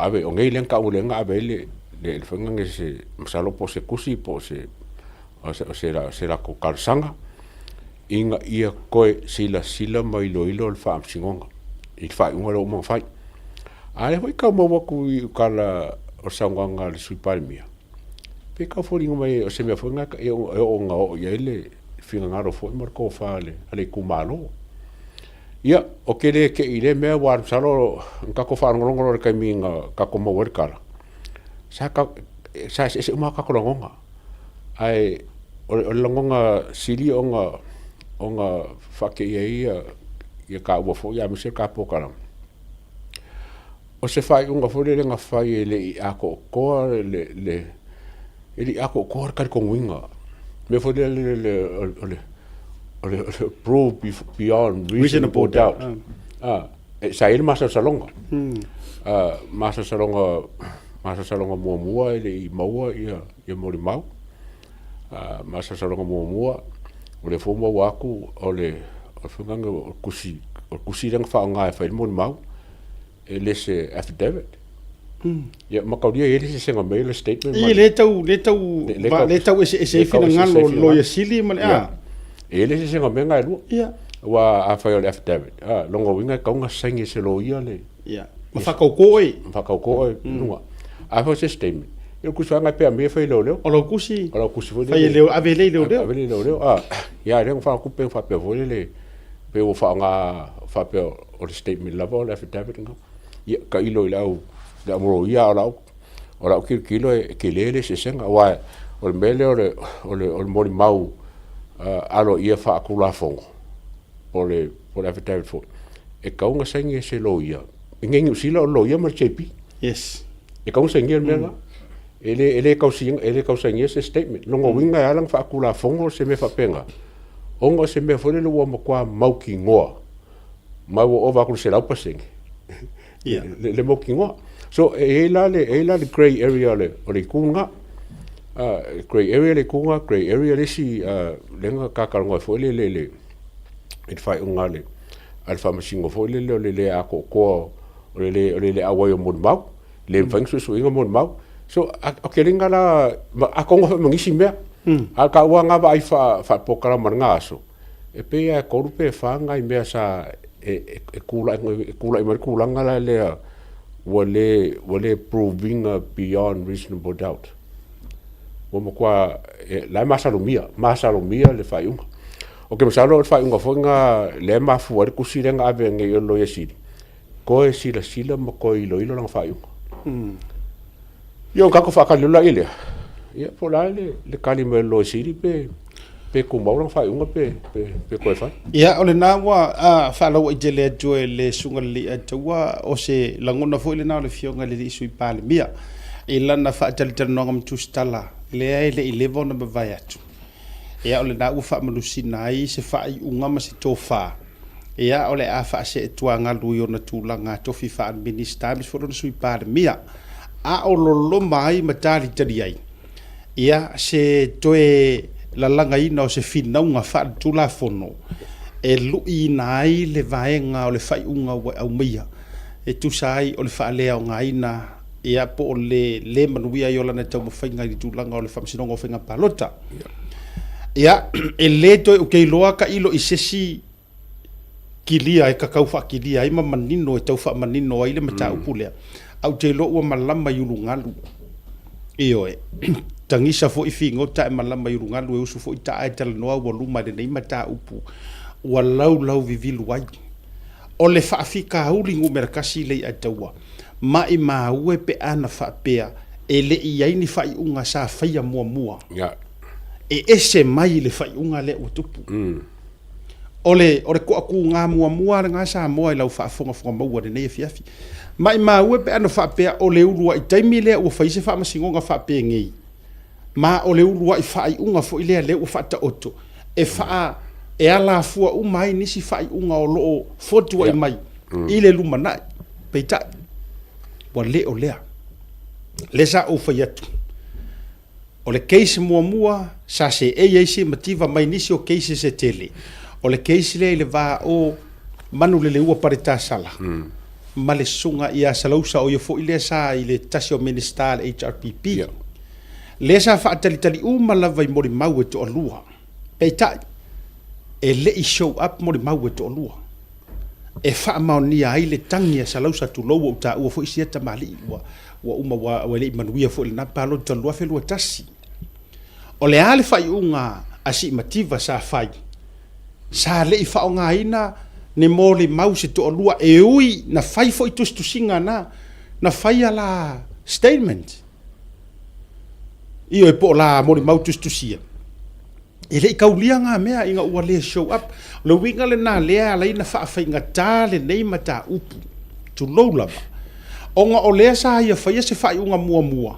ave, o nei lea na tau lea na ave ai le faiga lenei se masalo po o se tusi po o se latou talosaga ina ia toe silasila ma iloilo le faamasinoga i le faaiuga lea ua uma ona fai. A lea foi tau maua atu i tala o le saunoaga a le Sui Palemia, pei tau foliga mai o se mea foi lena e oo ina oo i ai le finagalo foi ma le tofa a le itumalo. Ia, ou te le tei i lea mea aua masalo na tatou faalogologo loa i le taimi na tatou maua ai le tala, sa eseese uma lava tatou lagona. Ae o le lagona sili ona faateia ai ia taua foi aemaise le ta polokalame, o se faaiuga foi lele na fai e le i atoatoa e le i atoatoa le talitonuina. O le mea foi lele o le prove beyond reasonable doubt. Sa i ai le masalosaloga. Masalosaloga muamua e le i maua ia molimau. Masalosaloga muamua, o lea foi ua maua atu o le faiga o le tusi lea na faaaoga e fai ai le molimau, e le se affidavit. Ia, mataulia e i ai le eseesega mai le statement ma le. Lea tau, lea tau, lea tau eseese ai finagalo o le Loia Sili ma le, a. E i ai le eseesega o mea na e lua. Ia. Aua afai o le affidavit, a, lona uiga e tatau ona saini e se loia le. Ia. Ma faatautoo ai. Ma faatautoo ai i luga. Afai o se statement, ia o le tusi lava lena e pea mai e fai e leoleo. O lau tusi. O lau tusi foi lele. Fai e leo, ave lea i leoleo. Ave lea i leoleo, a. Ia, lea na faatupe na faapea foi lele, pei ua faaaoga faapea o le statement lava o le affidavit lena. Ia, tailo i le au, le au loia a o lau, o lau tilotilo e tele le eseesega, aua o le mea lea o le, o le, o le molimau aloaia faatulafono, po o le, po o le affidavit foi, e tatau ona saini e se loia. I inei i Niu Sila o le loia ma le JP. Yes. E tatau ona sainia le mea lena. E le, e le tau, e le tau sainia se statement. Lona uiga e ala ona faatulafono se mea faapena, ona o se mea foi lele ua matua mautinoa ma ua ova atu i le 100% le mautinoa. So e i ai la le, e i ai la le grey area o le, o le itu lena. Grey area le itu lena, grey area le isi lea na ta talanoa ai foi lele i le, i le faaiuga a le, a le Faamasino foi lele o le le atoatoa o le le, o le le auai o molimau. Le mafai ona suesueina molimau. So, o kelega la, a konga foi ma nisi mea. A o taua nga vaai faapolokalama i lena aso, e pei lava e tolu pe fa nai mea sa e tulai mai le tulaga la lea ua le ua le prove ina beyond reasonable doubt. Ua matua, la e masalomia, masalomia le faaiuga. Ou te masalo o le faaiuga foi lena lea e mafua ai le tusi lea na ave nei i le Loia Sili, toe silasila ma toe iloilo lana faaiuga. Ia ona tatou faatali loa lea, ia po o le a le tali mai a le Loia Sili pe pe tumau lana faaiuga pe pe toe fai. Ia o lena ua faalauaitele atu e le Susuga i le Alii o se lagona foi lena o le Afioga i le Alii Sui Palemia i lana faatalatalanoaga ma Tusitala lea e le i leva ona mavae atu. Ia o lena ua faamanusina ai se faaiuga ma se tofa Ia, o le a faaseetuagalu i ona tulaga tofi faa-Minista aemaise foi lona Sui Palemia, a o loloma ai ma talitali ai, ia, se toe lalagaina o se finauga faaletulafono e luiina ai le vaega o le faaiuga ua e aumaia e tusa ai o le faaleaogaina, ia, po o le le manuia ai o lana taumafaiga i le tulaga o le Faamasinoga o Faiga Palota. Ia, e le toe ou te iloa tailo i se isi kilia e tatau faakilia ai ma manino e tau faamanino ai le mataupu lea, ae ou te iloa ua malama i ulugalu. Ioe, tagisa foi figota ae malama i ulugalu e usu foi taa e talanoa ua luma i lenei mataupu ua laulauvivilu ai. O le faafitauli numera tasi lea i Aitaua, maimau e pe ana faapea e le i i ai ni faaiuga sa faia muamua e ese mai le faaiuga lea ua tupu. O le, o le toatuga muamua lena Samoa i lau faafogafoga maua i lenei afiafi. Maimau e pe ana faapea o le uluai taimi lea ua fai se faamasinoga faapenei, ma o le uluai faaiuga foi lea lea ua faataoto e faa e alafua uma ai nisi faaiuga o lo o fotuai mai i le lumanai. Peitai, ua le o lea. Lea sa ou fai atu, o le case muamua sa seei ai Simativa mai nisi o cases e tele, o le case lea i le va o Manuleleua Paletasala ma le susuga ia Salausa, o ia foi lea sa i le tasi o Minisita a le HRPP. Lea sa faatalitali uma lava i molimau e toalua. Peitai, e le i show up molimau e toalua e faamaonia ai le tagi a Salausa, tulou, ua ou taua foi sia tamalii ua ua uma ua, ua le i manuia foi i lena palota 2021. O le a le faaiuga a Simativa sa fai? Sa le i faaaogaina ni molimau se toalua e ui na fai foi tusitusiga na, na fai a la statement. Ioe po o la molimau tusitusia. E le i kaulia ngā mea ina ua le show up. O le uiga lena lea e ala ai ona faafaigata lenei mataupu, tulou lava, ona o lea sa ia faia se faaiuga muamua,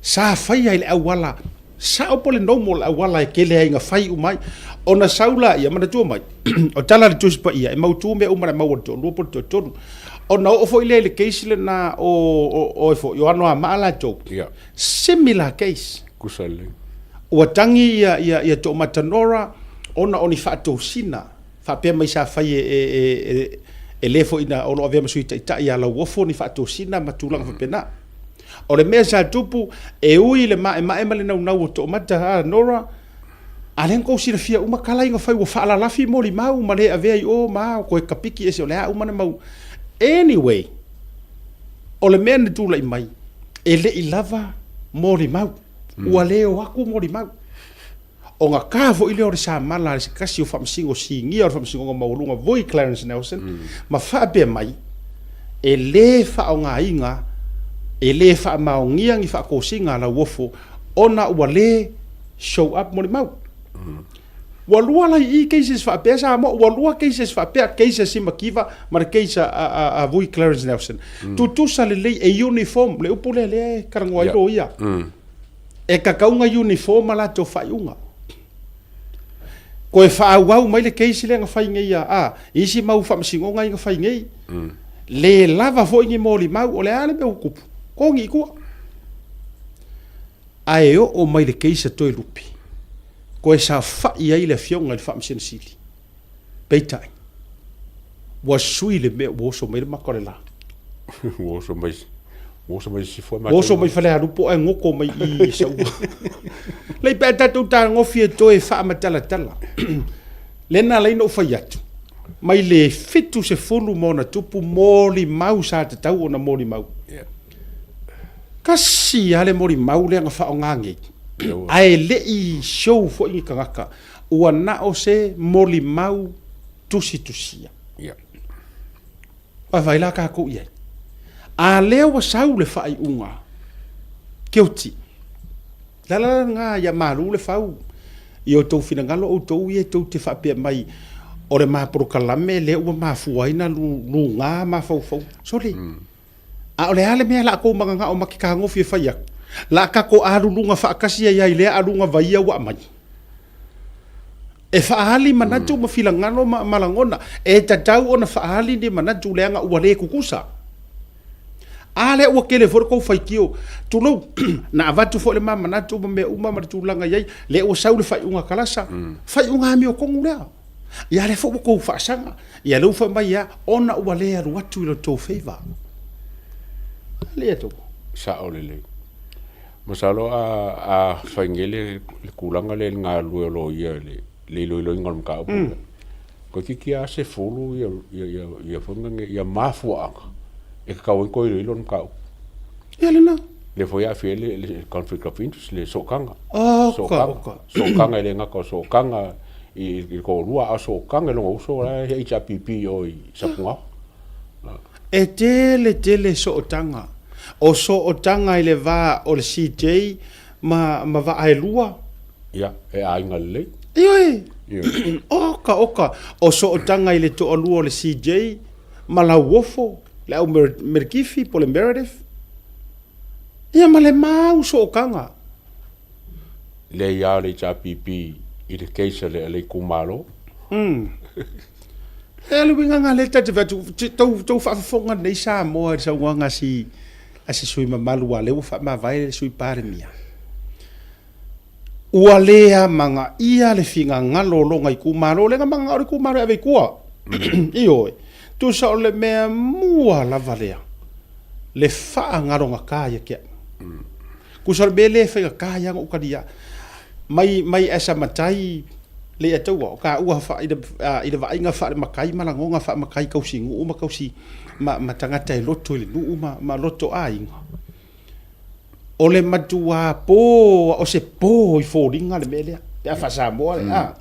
sa faia i le auala sao po o le normal auala e tele ai ina fai uma ai. Ona sau laia, manatua mai, o tala a le Tusi Paia, e mautu mea uma na maua i le toalua po o le toatolu. Ona oo foi lea i le case lena o, o, o, o Anoamaa latou, Similar case. Tusa lelei. Ua tagi ia, ia, ia Toomata Nora ona o ni faatosina faapea mai sa fai e, e, e, e, e le foi na o lo o avea ma Sui Taitai ia Lauofo ni faatosina ma tulaga faapena. O le mea sa tupu, e ui i le maemae ma le naunau o Toomata Nora, a lea na tou silafia uma tala ia na fai ua faalalafi molimau ma le avea i o ma toe kapiki ese o le a uma na mau. Anyway, o le mea na tulai mai, e le i lava molimau. Ua le o atu molimau. Ona ta foi lea o le samala a se tasi o faamasino sinia o le Faamasinoga Maualuga Vui Clarence Nelson, ma faapea mai, e le faaaogaina, e le faamaonia ni faatosina a Lauofo ona ua le show up molimau. Ua lua la i i cases faapea Samoa, ua lua cases faapea, case a Simakiva ma le case a Vui Clarence Nelson. Tutusa lelei e uniform, le upu lea lea e talanoa ai loia. E tatau ona uniform a latou faaiuga. Toe faaauau mai le case lea na fai nei a isi mau faamasinoga ia na fai nei. Le lava foi ni molimau, o le a le mea ua tupu? Togi i tua. Ae oo mai le case a Toelupe, toe saofai ai le Afioga i le Faamasino Sili. Peitai, ua sui le mea ua oso mai le mata o le la. Ua oso mai. Ua oso mai sisifo Ua oso mai Falealupo ae goto mai i i Saua. Lei pe a tatou tagofi e toe faamatalatala. Lea na ala ai ona ou fai atu, mai le 70 ma ona tupu molimau sa tatau ona molimau. Tasi lava le molimau lea na faaaoga nei, ae le i show foi ni tagata, ua na o se molimau tusitusia. Vaavaai la tatou i ai. A lea ua sau le faaiuga, guilty. O le ala la lena ia malu le fau i outou finagalo outou ia tou te faapea mai o le ma polokalame lea ua mafua ai na luga mafaufauga. Sole! A o le a le mea la tou mananao ma te tagofi e fai atu? La tatou aluluga faatasi ai ai lea aluga vaia ua aumai. E faaali manatu ma filagalo ma lagona. E tatau ona faaali ni manatu leaga ua le tutusa. A lea ua tele foi le tou faitio, tulou, na avatu foi le ma manatu ma mea uma ma le tulaga i ai, lea ua sau le faaiuga kalasa, faaiuga amiotonu lea. Ia lea foi ua tou faasaga, ia lea ua fai mai ea, ona ua le alu atu i lo tou favor. A lea tou. Sao lelei. Masalo a fai nei le tulaga lea i le galulue o loia i le iloiloina o le mataupu lea, toeitiiti lava 10 ia foi nei ia mafuaaga e tatau ai ona toe iloilo le mataupu. Ia lena. Lea foi e aafia ai le conflict of interest, le sootaga. Sootaga e le gata o sootaga i le toalua, a o sootaga i lona uso la e HRPP i o i Sapugaoa. E tele tele sootaga. O sootaga i le va o le CJ ma ma Vaaelua. Ia, e aiga lelei. Ioe. Oka oka. O sootaga i le toalua o le CJ ma Lauofo, le au Merikifi po o le Meredith. Ia ma le mau sootaga. Leai lava le HRPP i le case a le itumalo. E le uiga lena lea ta te vaai atu, tou faafofoga nei Samoa i le saunoaga a si a si sui mamalu aua o lea ua faamavae le Sui Palemia. Ua le amanaia le finagalo o lona itumalo, lea na mananao le itumalo e ave i tua. Ioe. Tusa o le mea mua lava lea, le faagalogata ia te au. Tusa o le mea lea e faigata ai lava ona ou talia. Mai, mai as a matai le ia taua, o taua fa, i le, i le vaaiga faale-matai ma lagona faamatai tausinuu ma tausi, ma, ma tagata e loto i le nuu ma, ma loto aiga. O le matuā pō, o se pō i foliga le mea lea. Pe a faa-Samoa, a,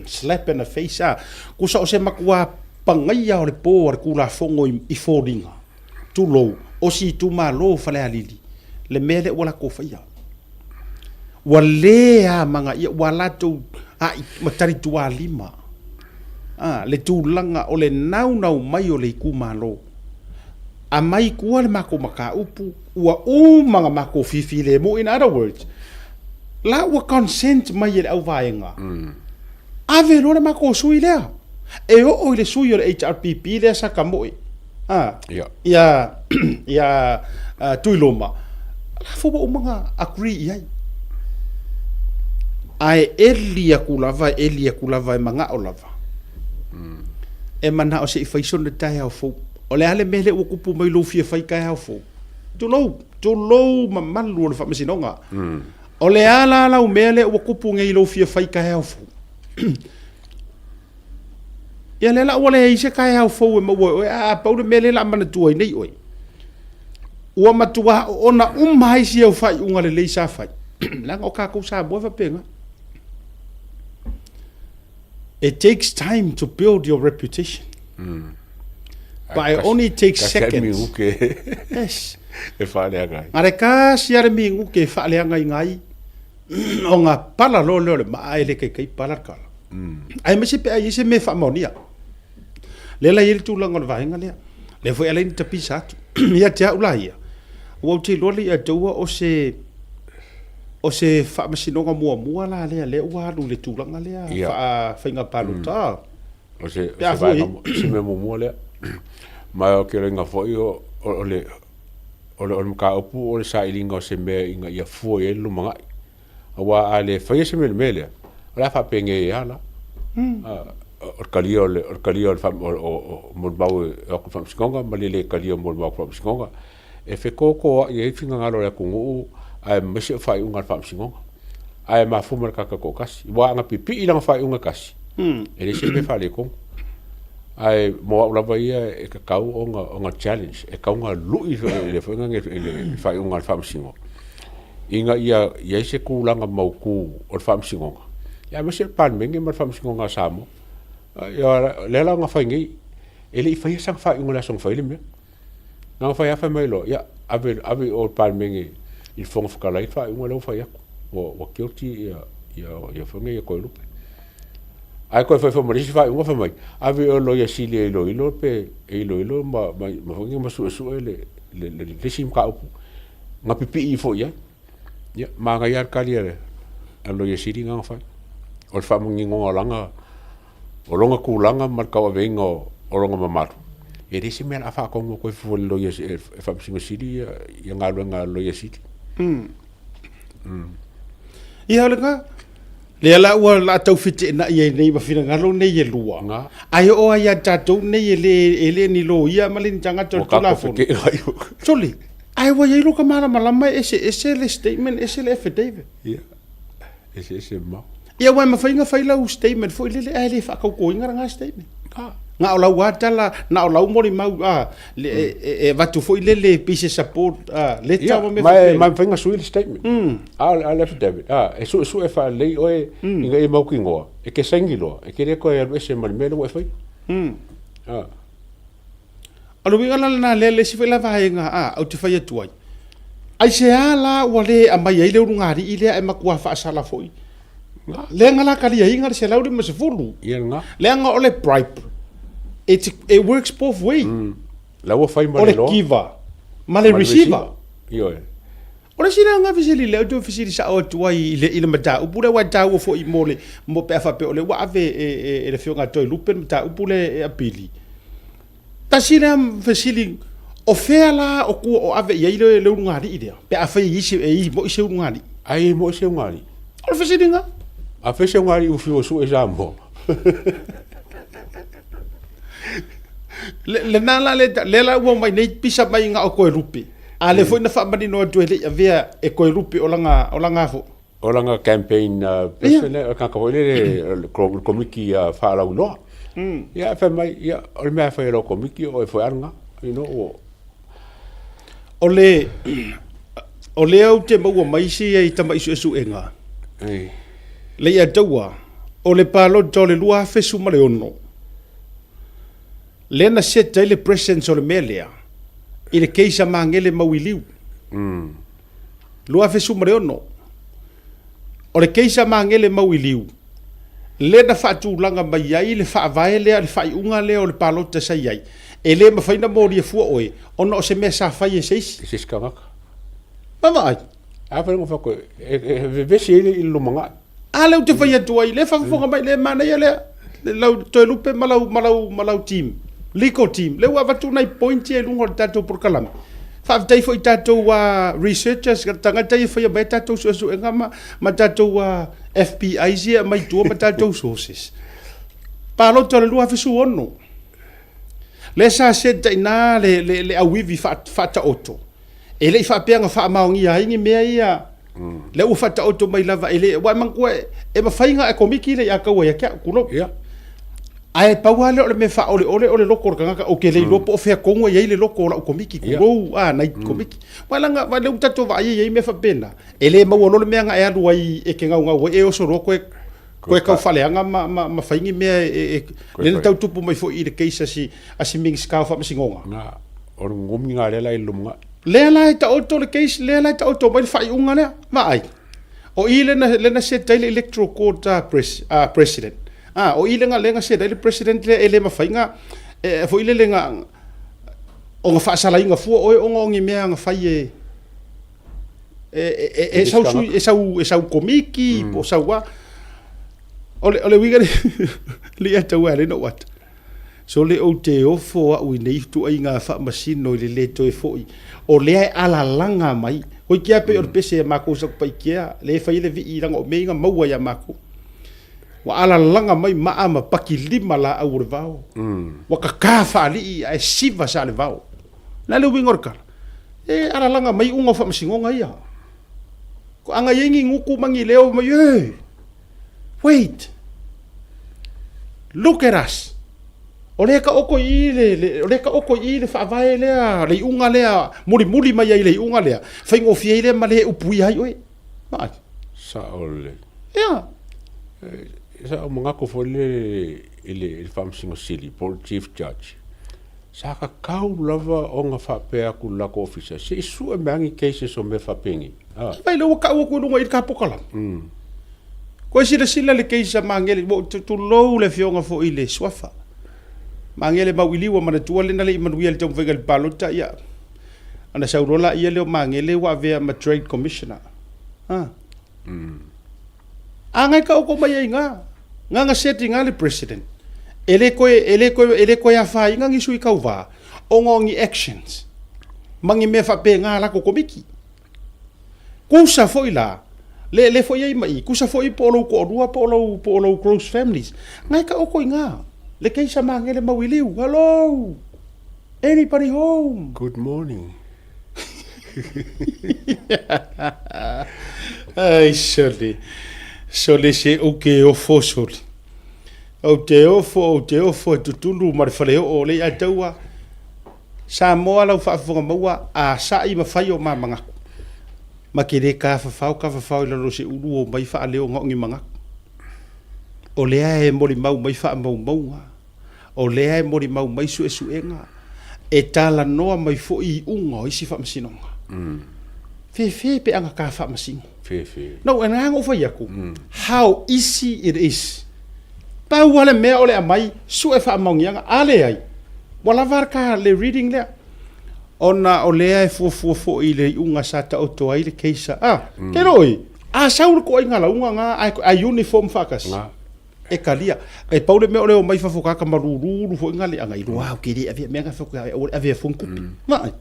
slap in the face, a. Tusa o se matuā pagaia o le pō a le Tulafono i, i foliga. tulou, o si itumalo o Falealili, le mea lea ua latou faia. Ua le amanaia, ua latou ai ma talitualima a, le tulaga o le naunau mai o le itumalo. Aumai i tua le matou mataupu, ua uma ona matou fifilemu, in other words, la ua consent mai e le auvaega, ave loa le matou sui lea, e oo i le sui o le HRPP lea sa tamoe. A, Ia. ia, ia Tuiloma, la foi ua uma ona agree i ai. Ae eli atu lava, eli atu lava e manao lava. E manao se i fai sona taeao fou. O le a le mea lea ua tupu mai lou fia fai taeao fou? Tulou, tulou mamalu o le Faamasinoga. O le a la lau mea lea ua tupu nei i lou fia fai taeao fou? Ia lea la ua leai se taeao fou e maua e oe, a pau le mea lea o le a manatua ai nei oe, ua matua oona uma ai si au faaiuga lelei sa fai, leaga o tatou Samoa e faapena. It takes time to build your reputation. But it only takes seconds. Yes. E faaleaga ai. Na o le tasi lava le minute e faaleagaina ai ona pala loa lea o le maa e le taitai pala le tala. Aemaise pe a i ai se mea e faamaonia. Lea la e i ai le tulaga o le vaega lea. Lea foi e ala ai ona tapisa atu. Ia te au la ia, ua ou te iloa le ia taua o se o se faamasinoga muamua la lea lea ua alu i le tulaga lea faa faiga palota. O se, o se vaega, se mea muamua lea. Ma o ke loiga foi o, o le o le, o le mataupu o le sailiga o se mea ina ia fua i ai le lumanai. Aua a le faia se mea i le mea lea, o le a faapenei ai lava la. O le talia o le, o le talia o le o, o, o molimau e o atu i le faamasinoga ma le le talia o molimau o le faamasinoga. e fekōkōaʻi ai finagalo o le atunuu aemaise o faaiuga a le Faamasinoga. Ae mafua ma le tagata toatasi. Aua ana pipii lana faaiuga e tasi, e leai se mea e faaletonu. Ae mo au lava ia e tatau ona, ona challenge, e tatau ona lui le foi le faaiuga a le Faamasinoga ina ia i ai se tulaga mautu o le Faamasinoga, aemaise le Palemene ma le Faamasinoga a Samoa. Ia, lea la na fai nei, e le i faia sana faaiuga i le aso na fai ai le mea. Na ona fai lava fai mai loa, ia, ave, ave i o i le Palemene i le Fofoga Fetalai le faaiuga lea ua fai atu, ua, ua guilty ia, ia, ia foi nei ia Toelupe. Ae toe fai foi ma le isi faaiuga fai mai, ave i o i le Loia Sili e iloilo pe e iloilo ma, ma, ma foi nei ma suesue le, le, le, le isi mataupu na pipii ifo i ai. Ia, manaia lava le tali a le Loia Sili na na fai. O le faamaninoga o lana, o lona tulaga ma le tauaveina o lona mamalu, e leai se mea o le a faatonu atu ai fua e le Loia, e Faamasino Sili ia galuega a le Loia Sili. Ia o lena, lea la ua la tau feteenai ai nei ma finagalo nei e lua. Na. Ae oo lava ia tatou nei e le, e le ni loia ma le ni tagata o le Ua tatou Tulafono. feteenai. Sole, ae ua i ai lo ka malamalama e eseese le statement ese le affidavit. Ia, eseese mamao. Ia aua e mafai ona fai lau statement foi lele ae le faatautoina lena statement. Ah. Na o lau lava tala, na o lau molimau a, le, e, e avatu foi lele pei se support a, letter Ia, ma mea ma e faapena. ma e mafai ona sui le statement. A o le a le affidavit, a, e suesue faalelei oe ina ia mautinoa, e te saini loa, e te le toe alu ese ma le mea lea ua e faia. A. O le uiga la lena lea le isi foi la vaega a, ou te fai atu ai. Aisea la ua le aumai ai le ulugalii lea ae matua faasala foi? Leaga la taliaina le 150. Ia lena. Leaga o le bribe, it, it works both way. La ua fai ma O le le loa. giver ma le receiver. Ioe. O le isi lea aga fesili lea ou te fesili sao atu ai i le, i le mataupu lea, aua e taua foi mo le, mo pe a faapea o lea ua ave e, e, e le Afioga a Toelupe le mataupu lea e apili. Tasi lea fesili, o fea la o tua o ave i ai le, le ulugalii lea, pe afai e i ai se, e i ai moi se ulugalii? Ai e i moi se ulugalii. O le fesiliga. A fea se ulugalii ua fiu e sue i Samoa? Le, lena la le, lea la ua omai nei pisa mai na o Toelupe. A lea foi na faamanino atu e le i avea e Toelupe o lana, o lana foi. O lana campaign person lea, o le tagata foi lele, o le komiti faalauiloa. Ia, ae fai mai, ia, o le mea e fai e lau komiti, o oe foi lava lena. You know, ua... O le, o lea ou te maua mai isi ai tamai suesuega. Leiataua, o le palota o le 2016, lea na set ai le presence o le mea lea i le case a Magele Mauiliu. 2016. O le case a Magele Mauiliu, lea na faatulaga mai ai le faavae lea, le faaiuga lea o le palota sa i ai, e le mafai ona molia fua oe ona o se mea sa fai e se isi. E se isi tagata. Vaavaai. A fai ona fai e vevesi ai le lumanai. A lea ou te fai atu ai, lea e faafofoga mai, lea e manaia lea, lau Toelupe ma lau, ma lau, ma lau team, legal team, lea ua avatu nai point ia i luga o le tatou polokalame. Faafetai foi i tatou researchers, tagata ia e faia mai a tatou suesuega ma, ma tatou FBIs ia e aumai i tua ma tatou sources. Palota o le 2016. Lea sa set ai i ina le, le, le auivi faataoto. E le i faapea na faamaonia ai ni mea ia, lea ua faataoto mai lava, e le, aua e manatua e mafai ona e komiti le ia taua ia te au, tulou. Ae pau lava lea o le mea faaoleole o le loto o le tagata, ou te le iloa po o fea tonu e i ai le loto o lau komiti, tulou, a, nai komiti. Aua leaga, aua o lea ua tatou vaai e i ai mea faapena, e le maua loa le mea na e alu ai e te gaugau ai, e oso loa toe, toe tau faaleaga ma, ma, ma fai ni mea e, e, lea na tau tupu mai foi i le case a si, a si Minisita o Faamasinoga. O le gumi lena lea la i le lumanai. Lea la e taoto le case, lea la e taoto mai le faaiuga lea. Vaai. O i lea na, lea na set ai le Electoral Court pres, President. Ah, o i lea na, lea na set ai le President lea e le mafai na, e, foi lele na, ona faasalaina fua oe ona o ni mea na fai e, e, e, e, e sau sui, e sau, e sau komiki, po o sau a. O le, o le uiga le, le ia tau a le na ou ata. Sole ou te ofo au i nei ituaiga faamasino i le le toe foi, o lea e alalaga mai. Koikia pei o le pese a makou i Satupaitea, lea e fai ai le vii leaga o mea ia na maua ia makou. Ua alalaga mai maa ma paki lima laau o le vao. Ua kaka faalii ae siva sa le vao. O le a le uiga o le tala? E alalaga mai iuga o faamasinoga ia. Ko aga i ai ni gutu ma ni leo mai, hey, wait, look at us. O lea taoto i i le, le, o lea taoto i i le faavae lea, le iuga lea, mulimuli mai ai i le iuga lea, faigofie ai lea ma le upuia ai oe. Vaai. Sao lelei. Ia. Sa ou manatu foi lele i le, i le Faamasino Sili po o le Chief Judge, sa tatau lava ona faapea atu i le latou ofisa, se i sue mai lava ni cases o mea faapenei. Ah. Vaai lea ua tau atu i luga i le kapokalama. Koe silasila le case a Magele, ua ou tulou le afioga foi i le suafa. Magele Mauiliu ua manatua lea na le i manuia i le taumafaiga i le palota, ia, ona sau loa laia lea o Magele ua avea ma Trade Commissioner. Ah. A ngai taoto mai ai i ina, na set i ina le president. E le toe, e le toe, e le toe afaina ni sui tauva ona o ni actions ma ni mea faapena a latou komiti. Kusa foi la, le, le foi ai ma i, kusa foi po o lou toalua po o lou, po o lou close families. Ngai taoto i ina, le case a Magele Mauiliu, hello! Anybody home? Good morning. Ai, sole. Sole se ou te ofo, sole. Ou te ofo, ou te ofo e tutulu ma le faleoo o le i'a taua. Samoa lau faafofoga maua, a sa'i ma fai o ma manatu. Ma te le tafafao, tafafao i lalo o se ulu o mai faaleo na o ni manatu. O lea e molimau mai faamaumauga. O lea e molimau mai suesuega e talanoa mai foi i iuga o isi faamasinoga. Fefe pe ana ta faamasino. Fefe. No, e na ou fai atu, how easy it is. Pau lava le mea o le aumai, sue faamaoniaga, a leai, ua lava le ta le reading lea. Ona o lea e fuafua foi i le iuga sa taoto ai le case a, ah, ke loi, a sau le toaiga lauga na, ae uniform faatasi. E talia. E pau le mea o le omai fafo tagata malululu foi na le ana iloa au ke le avea mea na fai atu aua le avea fua ni tupe. Vaai.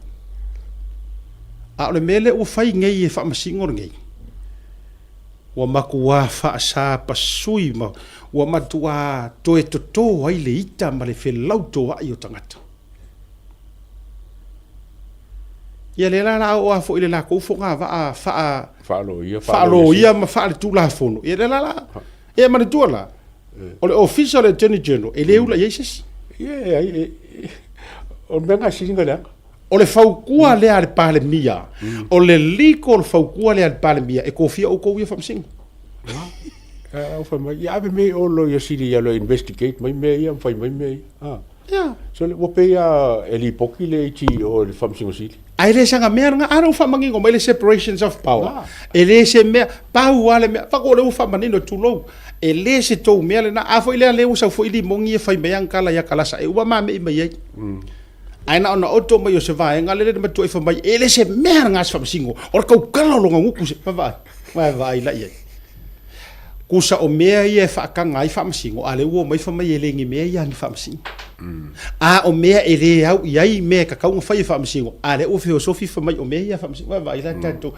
A o le mea lea ua fai nei e faamasino lenei, ua matuā faasapasui ma ua matuā toe toto ai le ita ma le felautoaʻi o tagata. Ia lea la la oo lava foi i le latou fogavaa faa Faaloia, faaloia ma faaletulafono. Ia lea la la Ia manatua la, o le Ofisa o le Attorney General, e le ula i ai se isi. Ia, o le mea na siliga leaga. O le fautua lea a le Palemia, o le legal fautua lea a le Palemia, e tofia outou ia faamasino. Au fai mai, ia ave mea i o loia sili ia loa investigate mai mea ia ma fai mai mea ia. Ah. Ia. So, ua pei lava e lipoti le AGO i le Faamasino Sili. Ae le saga mea lena, a lea ua faamanino mai le separations of power. E le se mea, pau lava le mea, faatoa o lea ua faamanino, tulou, e le se tou mea lena. A foi lea, lea ua sau foi limogi ia fai mai ana tala ia Kalasa e uma mamei mai ai. Ae na ona oto mai o se vaega lele na matuai fai mai, e le se mea lena a se faamasino, o le tautala o lona gutu se, vaavaai, vaavaai la i ai. Kusa o mea ia e faataga ai faamasino, a lea ua omai fai mai e le ni mea ia a ni faamasino. A o mea e le au i ai mea e tatau ona fai e faamasino, a lea ua feosofi fai mai o mea ia a faamasino. Vaavaai la tatou.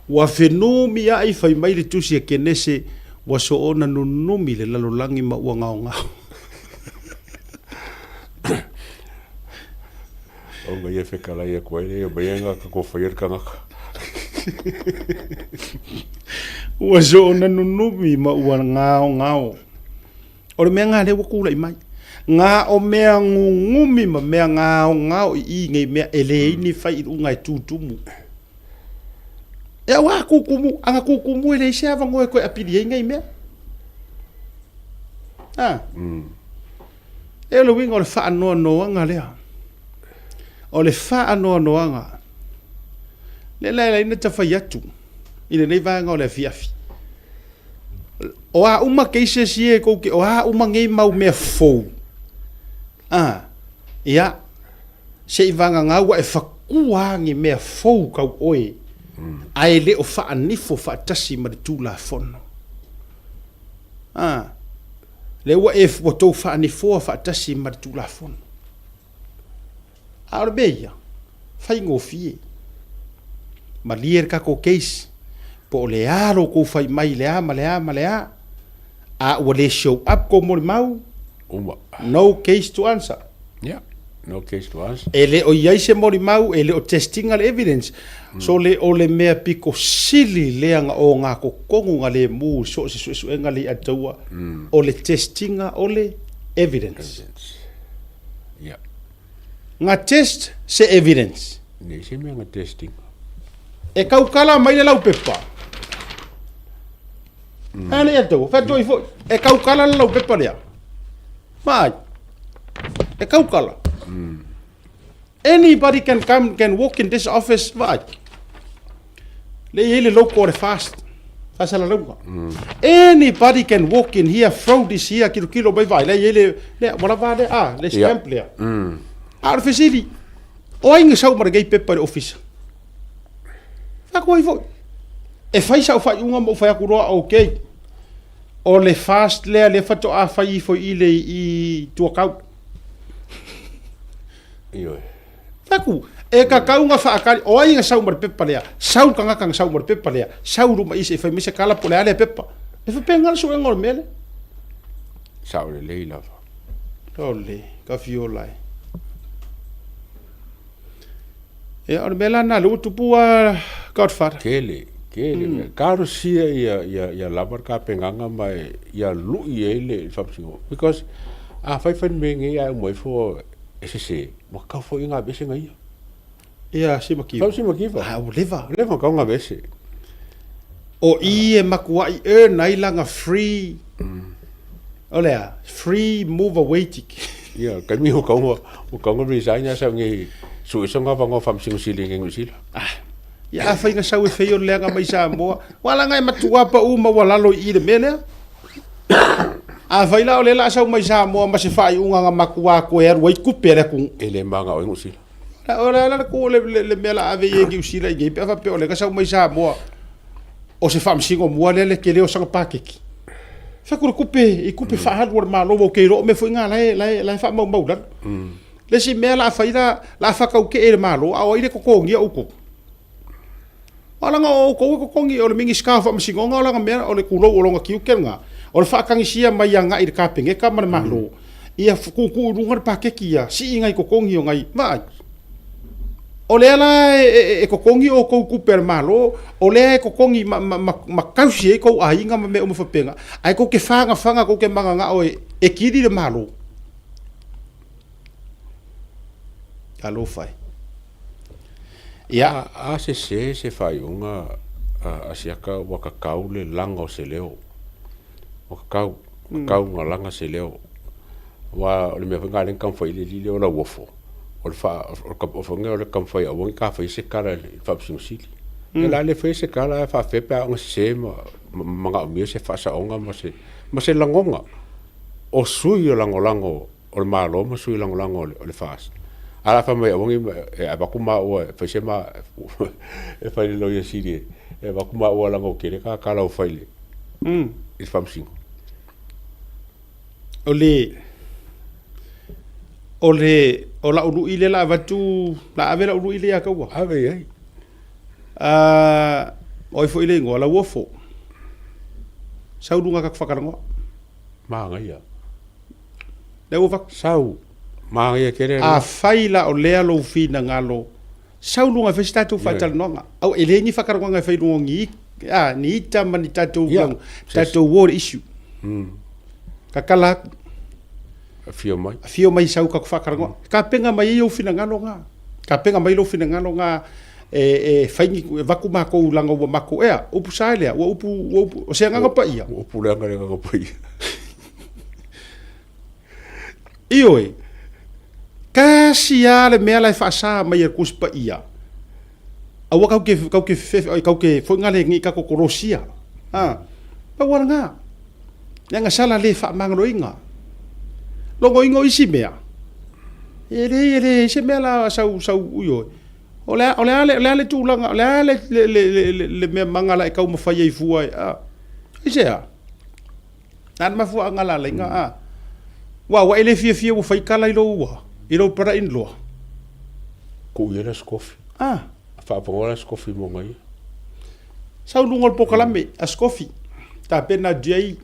Ua fenumiai fai mai le tusi a Kenese, ua soona nunumi le lalolagi ma ua gaogao. Ona ia fetalai atu ai lea, omai ai gata kua faia le tagata. Ua soona nunumi ma ua gaogao. O le mea nga lea ua tulai mai. Nga o mea gugumi ma mea gaogao i i nei mea e leai ni faaiuga e tutumu. E auā tutumu, ana tutumu e leai se avanoa e toe apili ai nei mea. A. E o le uiga o le faanoanoaga lea. O le faanoanoaga. Lea la e ala ai ona ta fai atu i lenei vaega o le afiafi. O a uma cases ia e tou te, o a uma nei mau mea fou, a, ia, se i vagana ua e fatua ni mea fou tau oe, ae le o faanifo faatasi ma le Tulafono. A, lea ua e, ua tou faanifoa faatasi ma le Tulafono. A o le mea ia, faigofie. Malie le tatou case, po o le a lo tou fai mai i le a ma le a ma le a, a ua le show up kou molimau, Uma. no case to answer. Ia. No case to answer. E le o i ai se molimau, e le o test ina le evidence. So le o le mea piko sili lea nga o nga kokongu nga le mu i so o se suesuega le i ataua, o le test ina o le evidence. Evidence. Yeah. Nga test se evidence. Nei se mea nga test ina. E kaukala mai le laupepa. A le ataua, whatoa i foi. E kaukala le laupepa lea. Mai. E kaukala. Anybody can come, can walk in this office, vaai. Le i ai le logo o le fast, faasalalauga. Anybody can walk in here, throw this here, kilokilo mai vaai, le i ai le, lea, ua lava lea, ah, le stamp lea. A o le fesili, o ai na sau ma lenei pepa i le ofisa? Fai atu ai foi. E fai sau faaiuga ma ou fai atu loa, okay, O le fast lea lea faatoa fai ifo i le i Tuakau. Ioe. Taku, e kakau nga whaakari, o ai nga sau ma le pepa lea, sau le tangata nga sau ma le pepa lea, sau luma i se i fai mai se kala po o le a lea pepa. E whapenga le suenga o le mea lea. Sao lelei lava. Ole, ka fiola e. Ia, o le mea la lena lea ua tupu a Godfather. Tele, tele mea. Talosia ia, ia, ia lava le tapenaga ma e, ia lui ai le faamasinoga. Because afai fai le mea lenei ae uma ifo e sese, ua tatau foi ona aveese na ia. Ia, si Makiva. Tau si Makiva. Ah, ua leva. Ua leva ona tatau ona aveese. O i e makuai earn ai lana free, o le a, free move away ticket. Ia, taimi ua tatau ona, ua tatau ona resign a sau nei suesuega avanoa faamasino sili i Niu Sila. Ah, ia afai na sau e fai o le leaga mai Samoa, ua laga e matua pau ma ua lalo i i le mea lea. Afai la o lea o le a sau mai Samoa ma se faaiuga na matua toe alu ai tupe a le atunuu. E le manao ai Niu Sila. O le a la le ku le, le, le mea la ave i e Niu Sila i nei, pe a faapea o lea na sau mai Samoa, o se faamasino mua lea le tele o sana paketi. Fai atu le tupe, i tupe faaalu a le Malo, ua ou te iloa o mea foi na la e, la e, la e faamaumau i lalo. Le isi mea la fai la, la faatautee e le Malo, a o ai le totogia outou? Aua leaga o outou e totogi, o le Minisita o Faamasinoga o lana mea, o le tulou o lona tiute lena, o le faatagisia mai agai i le Kapeneta ma le Malo, ia tuutuu i luga le paketi ia, sii nai totogi o nai, vaai. O lea la e totogi outou i tupe a le Malo, o lea e totogi ma tausi ai tou aiga ma mea uma faapena, ae tou te fagafaga, tou te mananao e kili le Malo. Talofa e. Ia. A sese se faaiuga a Siaka ua kakau le laga o se leo. Ua kakau, kakau na laga se leo. Aua o le mea foi lena lea na taumafai ai le alii lea o Lauofo, o le faa, o le taumafai aua ne i ta faia se tala i le Faamasino Sili. Ia o le a le faia se tala ae faapefea pe a oo ina sese ma manaomia se faasaoga ma se, ma se lagona o sui o lagolago o le Malo ma sui lagolago o le FAST. A la fai mai aua nei e avatu maua e fai se ma e fai le Loia Sili e avatu maua leaga ua tele ta tala ua fai i le i le Faamasino. O le o le o lau lui lea la avatu la ave lau lui lea ia taua. Ave i ai. O ai foi le igoa Lauofo. Sau luga tatou faatalanoa. Manaia. Lea ua avatu. Sau. Manaia tele. Afai la o lea lou finagalo, sau luga e fai se tatou faatalanoaga. Au, e leai ni faatalanoaga e fai i luga o ni, a, ni ita ma ni tatou, Ia, tatou war issue. Tatala atu. Afio mai. Afio mai sau tatou faatalanoa. Tapena mai ai ou finagalo na. Tapena mai lou finagalo na e, e fai ni, e avatu matou leaga ua matou, ea, upu sa e lea, ua upu, ua upu, o se agaga paia. Ua upu leaga le agaga paia. Ioe, tasi lava le mea la e faasa mai e le Tusi Paia, aua kau ke, kau ke fefe, kau ke foi ngale ngi ka kokorosia. Ha, pau lava lena. Leaga sala le faamagaloina. Logoina o isi mea, e leai, e leai se mea la sau, sau, ioe. O le a, o le a le, o le a le tulaga, o le a le, le, le, le, le mea maga la e taumafai ai fua e, a, aisea? Na le mafuaaga la alaiga a. Ua ua e le fiafia ua fai tala i lou ua, i lou brother in law. Tuu i ai le Aso Kofi. A. Faapagoa le Aso Kofi mo ngai. Sau luga o le polokalame, Aso Kofi. Tapena atu i ai.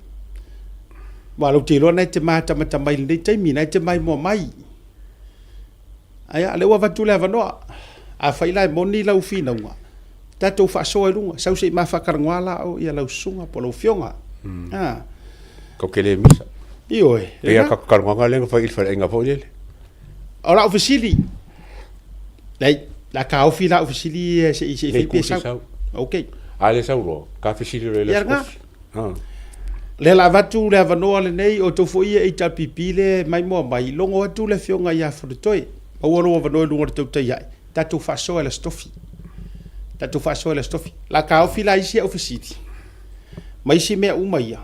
Ua lau te iloa na e te matamatama i lenei taimi, na e te maimoa mai. Aia, lea ua avatu le avanoa. Afai la e moni lau finauga, tatou faasoa i luga, sau se i ma faatalanoa la o ia lau susuga po o lau afioga. Mm. Ah. Kau ke le misa. Ioe. Pei a ka talanoaga lea na fai i le faleaiga foi lele. O lau fesili, Leai, la taofi la au fesili ia se i se i fai pe sau. Okay. A le sau loa, ka fesili loa i le aso. Ah. Lea la avatu le avanoa lenei o tou foi ia HRPP le maimoa mai, logo atu le afioga ia Fonotoe. Maua lou avanoa i luga o le tautai ae. Tatou faasoa i le Aso Tofi. Tatou faasoa i le Aso Tofi. La taofi la isi au fesili. Ma isi mea uma ia.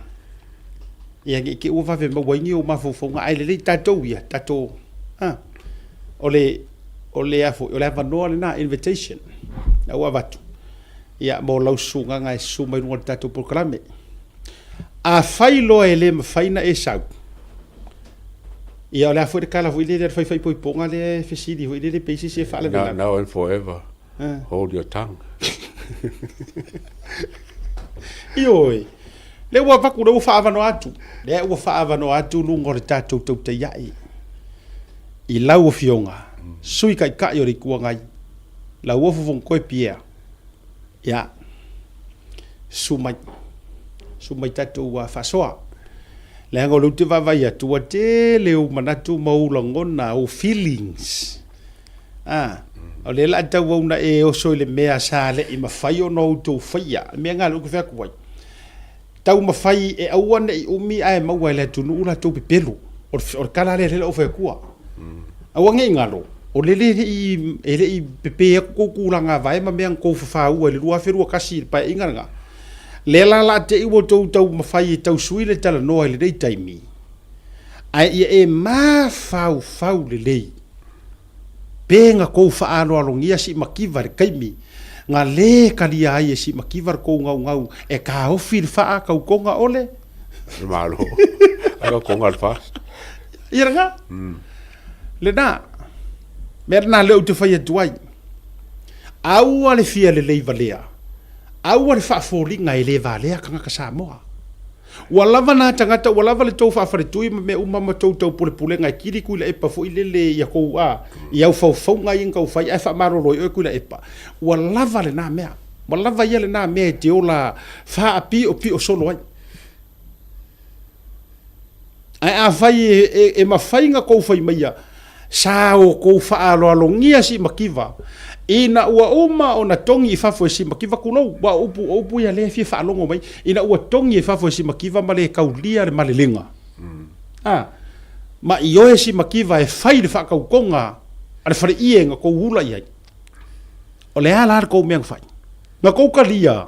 Ia ne i te i ua vave maua ai ni ou mafaufauga ae lelei tatou ia, tatou, ah. O le o le a foi, o le avanoa lena, invitation, la ua avatu, ia, mo lau susugaga e susu mai luga o le tatou polokalame. Afai loa e le mafai na e sau, ia, o le a foi le tala foi lele a le faifaipoipoga lea e fesili foi lele pe i se isi e faalavelave. Now and forever, hold your tongue. Ioe, lea ua avatu, lea ua faaavanoa atu, lea ua faaavanoa atu luga o le tatou tautaiai. I lau Afioga, Sui Taitai o le Itu Agai, Lauofo Fonotoe Pierre, ia, susu mai, susu mai tatou faasoa. Leaga o lea ou te vaavaai atu, ua tele ou manatu ma ou lagona, ou feelings. A, o lea o le a tauau na e oso i le mea sa le i mafai ona outou faia. O le mea lena o lea ou te fai atu ai. Taumafai e aua ne i umi ae maua e le atunuu latou pepelo. O le tala lea lea ou fai atua. Aua ne i galo, o lele e le i, e le i pepe atu tou tulaga vae ma mea na tou fafaua i le 2021 i le paeaiga lena. Lea la la te i ua outou taumafai e tau sui le talanoa i lenei taimi, ae ia e mafaufau lelei. Pe na kou faaaloalogia simakiva i le taimi na lē talia ai e simakiva le kou gaugau e taofi le faa tautoga o le. Le Malo. Ai tautoga le FAST. Ia lena. Lena. Mea lena lea ou te fai atu ai. Aua le fia lelei valea. Aua le faafoliga e le valea tagata Samoa. Ua lava nā tagata, ua lava le tou faafaletui ma mea uma ma tou taupulepulega e kili Tuilaepa foi lele i a kou, a, i au faufauga ia na tau fai ae faamalolo ai oe Tuilaepa. Ua lava lena mea. Ua lava ia lena mea e te ola faapiopio solo ai. Ae afai e, e, e mafai na kou fai maia, sa outou faaaloalogia simakiva, ina ua uma ona togi i fafo e simakiva, tulou, aua o upu, o upu ia lea e fia faalogo mai, ina ua togi i fafo e simakiva ma le taulia le malelega, a, ma ioe simakiva e fai le faatautoga a le faleie na tou ula i ai. O le a la le tou mea na fai? Na tou talia.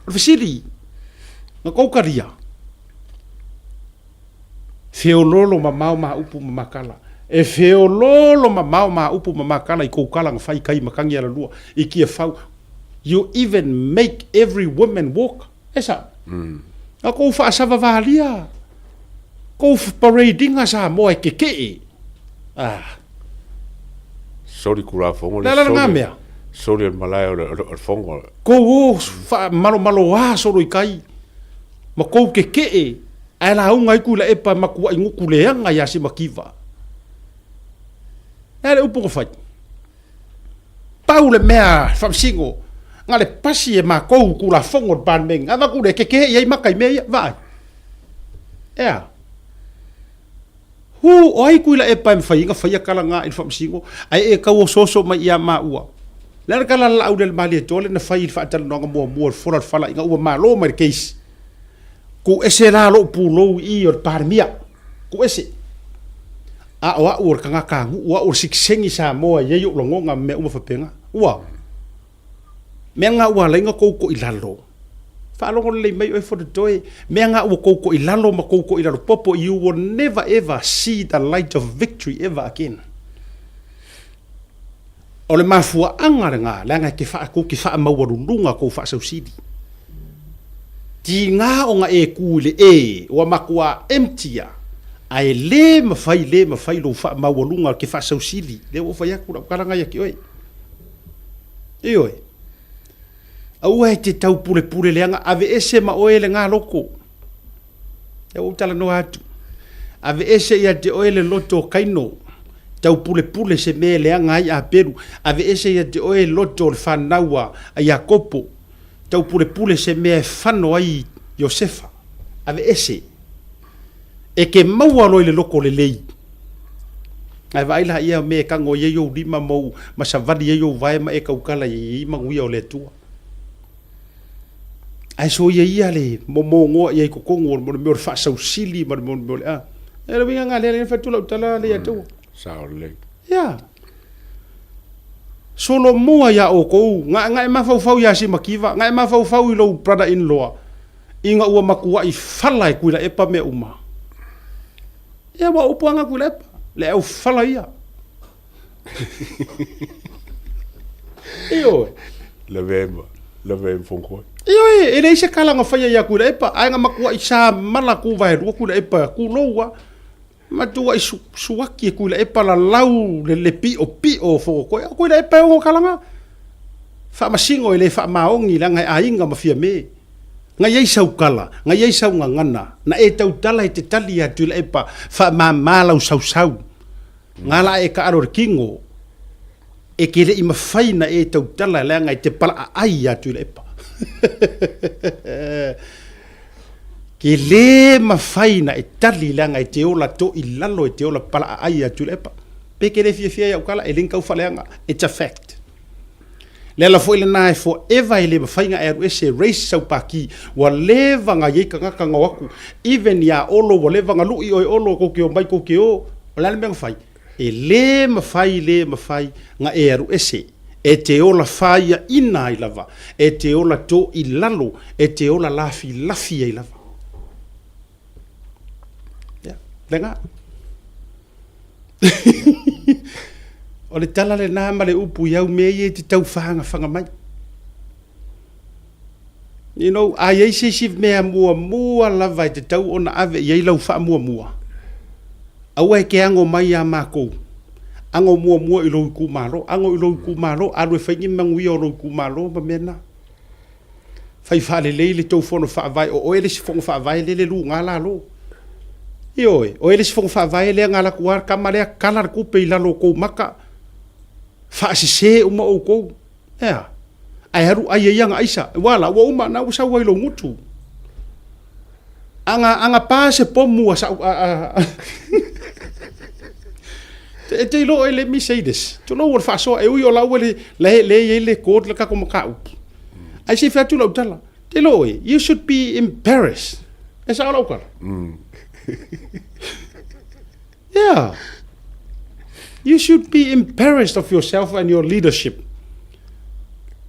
O le fesili, na tou talia. Feoloolo mamao ma upu ma makala. E feoloolo mamao ma upu ma makala i kou kala na fai kai matagi alalua i Tiafau. You even make every woman walk. E sao? Na kou faasavavalia. Kou parade inga Samoa e kekee. Ah. Soli Tulafono le a la lena mea? Soli o le malae o le fono. Kou o faamalomaloa solo i kai. Ma kou kekee, ae lauga ai Tuilaepa e matuai gutu leaga ia Simakiva. Le a le upu na fai? Pau le mea faamasino, na le pasi e matou Tulafono o le Palemene, avatu lea, kekee i ai maka i mea ia, vaai. E a? Hu, o ai Tuilaepa e mafai ai na faia tala na i le faamasino, ae e tau osooso mai ia maua. Le a le tala a le Laaulialemalietoa lea na fai i le faatalanoaga muamua o le fola o le fala ina ua malo mai le case? Tuu ese la lou pulou i i o le Palemia. Tuu ese. A o au o le tagata nuu, o au o le sitiseni Samoa e i ai ou lagona ma mea uma faapena. Ua. Mea na ua ala ai ona tou toilalo. Faalogo lelei mai oe Fonotoe, mea na ua tou toilalo ma tou toilalo popo, you will never ever see the light of victory ever again. O le mafuaaga lena, leaga e te faa, tou te faamaualuluga tou faasausili. Tiga ona e ku i le e, ua matua empty a, ae le mafai, le mafai lou faamaualuga ke faasausili. Lea ua ou fai atu lau tala lena ia te oe. Ioe. Aua e te taupulepule leaga, aveese ma oe lena loto. Lea ua ou talanoa atu. Aveese ia te oe le loto o Kaino. Taupulepule se mea e leaga ai Apelu, aveese ia te oe loto o le fanau a Iakopo. Taupulepule se mea e fano ai Iosefa, aveese. E ke maua loa i le loko lelei. Ae vaai la ia mea e kago ai ou lima ma ou ma savali ai ou vae ma e kaukala i ai manuia o le Atua. Ae soia ia le momogoa i ai totonu o le mea o le faasausili ma le mea o le a. E le uiga lena lea na fai atu lau tala lea ia te ua. Sao lelei. Ia. Solomua ia outou, gaegae mafaufau ia Simakiva, gae mafaufau i lou brother in law, ina ua matuai fala e Tuilaepa mea uma. Ia ua upu lava Tuilaepa, le aufala ia. Ioe. Lavea ma, lavea ma Fonotoe. Ioe, e leai se kala na faia ia Tuilaepa, ae na matuai samala tuvaelua Tuilaepa, tulou lava. Matuai suaki e Tuilaepa lalau le le piopio o Fonotoe. O Tuilaepa e ono kalaga. Faamasino e le faamaoni leaga e aiga ma Fiame. Na i ai sau tala, na i ai sau gagana, na e tautala e te tali ia Tuilaepa, faamama lau sausau. Nga la e taalo i le tino, e te le i mafai na e tautala leaga e te palaaai ia Tuilaepa. Ke le mafai na e tali leaga e te ola toilalo, e te ola palaaai ia Tuilaepa. Pe ke le fiafia i au tala, e le ni tau faaleaga, it's a fact. Le ala foi lena e forever e le mafai na e alu ese e raise sau paki ua leva na iai tagata na o atu even ia Olo ua leva na lui oe Olo tou te omai tou te o o le a le mea na fai e le mafai le mafai na e alu ese e te ola faiaina ai lava e te ola toilalo e te ola lafilafi ai lava Ia, lena. O le tala lena ma le upu i au mea ia e te tau fagafaga mai. You know, a i ai se isi mea muamua lava e tatau ona ave i ai lau faamuamua, aua e te ago mai ia makou, ago muamua i lou itumalo, ago i lou itumalo, alu e fai ni manuia o lou itumalo ma mea na. Fai faalelei le tou fono faavae, o oe le isi fono faavae lele luga lalo. Ioe, oe le isi fono faavae lea na alu atu lava le tama lea kala le tupe i lalo o tou maka, faasese uma outou. E a? Ae alu ai ai ana aisa. Ua la, ua uma, na ua sau ai lou gutu. Ana, ana pa se pomu a sau, a, a, E te iloa oe, let me say this. Tulou o le faasoa, e ui o lau le, le, le i ai le code le kako mataupu. Ae se i fai atu lau tala. Te iloa oe, you should be embarrassed. E sao lau tala? Yeah. You should be embarrassed of yourself and your leadership.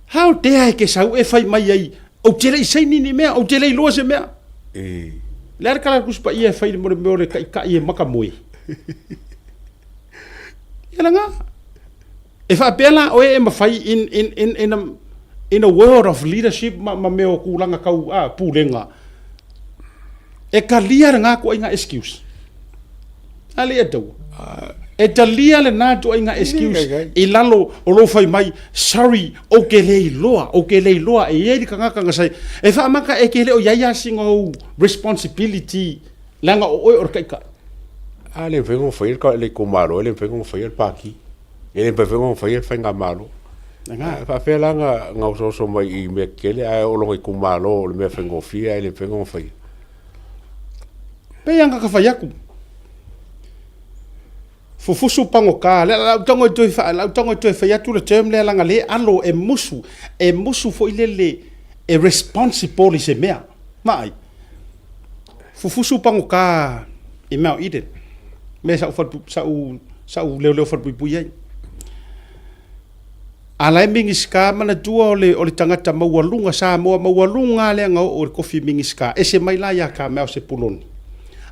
How dare e ke sau e fai mai ai, ou te le i saini ni mea, ou te le iloa se mea. E. Le a le kala kusi paia e fai le mo le mea o le taʻitaʻi e makamoe. Ia laga. E faapea la oe e mafai in, in, in, in, a, in a world of leadership ma, ma mea o tulaga tau a, pulega. E talia lena tuaiga excuse. A le ia taua. E talia lena tuaiga excuse i lalo o lou fai mai, sorry, ou te le iloa, ou te le iloa, e i ai le tagata na sai. E faamata e te le o i ai lava sina ou responsibility leaga o oe o le taitai. A le mafai ona faia le itumalo, e le mafai ona faia le pati, e le mafai foi ona faia le faigamalo. Lena. E faapefea la ona osooso mai i mea tetele ae oo lona itumalo o le mea faigofie ae le mafai ona faia. Pei lava ona fai atu, fufusu pagota, lea la ou tago e toe fa, la ou tago e toe fai atu le term lea leaga lea e alo e musu, e musu foi lele e responsible i se mea. Vaai, fufusu pagota i Mount Eden, mea sa ou fale, sa ou, sa ou leoleo falepuipui ai. A la e Minisita manatua o le, o le tagata maualuga Samoa maualuga lava lea na oo i le tofi Minisita, ese mai la ia Kamau Sepuloni.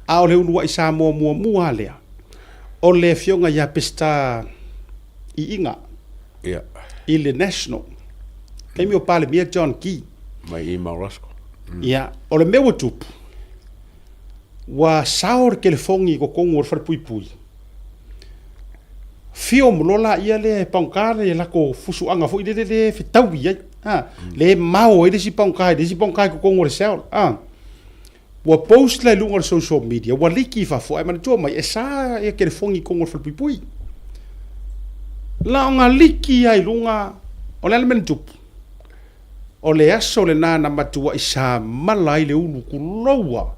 A o le uluai Samoa muamua lava lea, o le afioga ia Peseta Iiga Ia. i le National. Taimi o Palemia John Key. Mai i Mount Roskill. Ia, o le mea ua tupu, ua sao le telefoni i totonu o le falepuipui, Film loa laia lea e pagota le latou fusuaga foi lele le fetaui ai, a, le mao ai le isi pagota i le isi pagota i totonu o le cell, a. Ua post la i luga o le social media, ua liki i fafo, ae manatua mai, e sa ia telefoni i totonu o le falepuipui. La o nga liki lava i luga, o le a le mea na tupu? O le aso lena na matuaʻi samala ai le ulu kuloua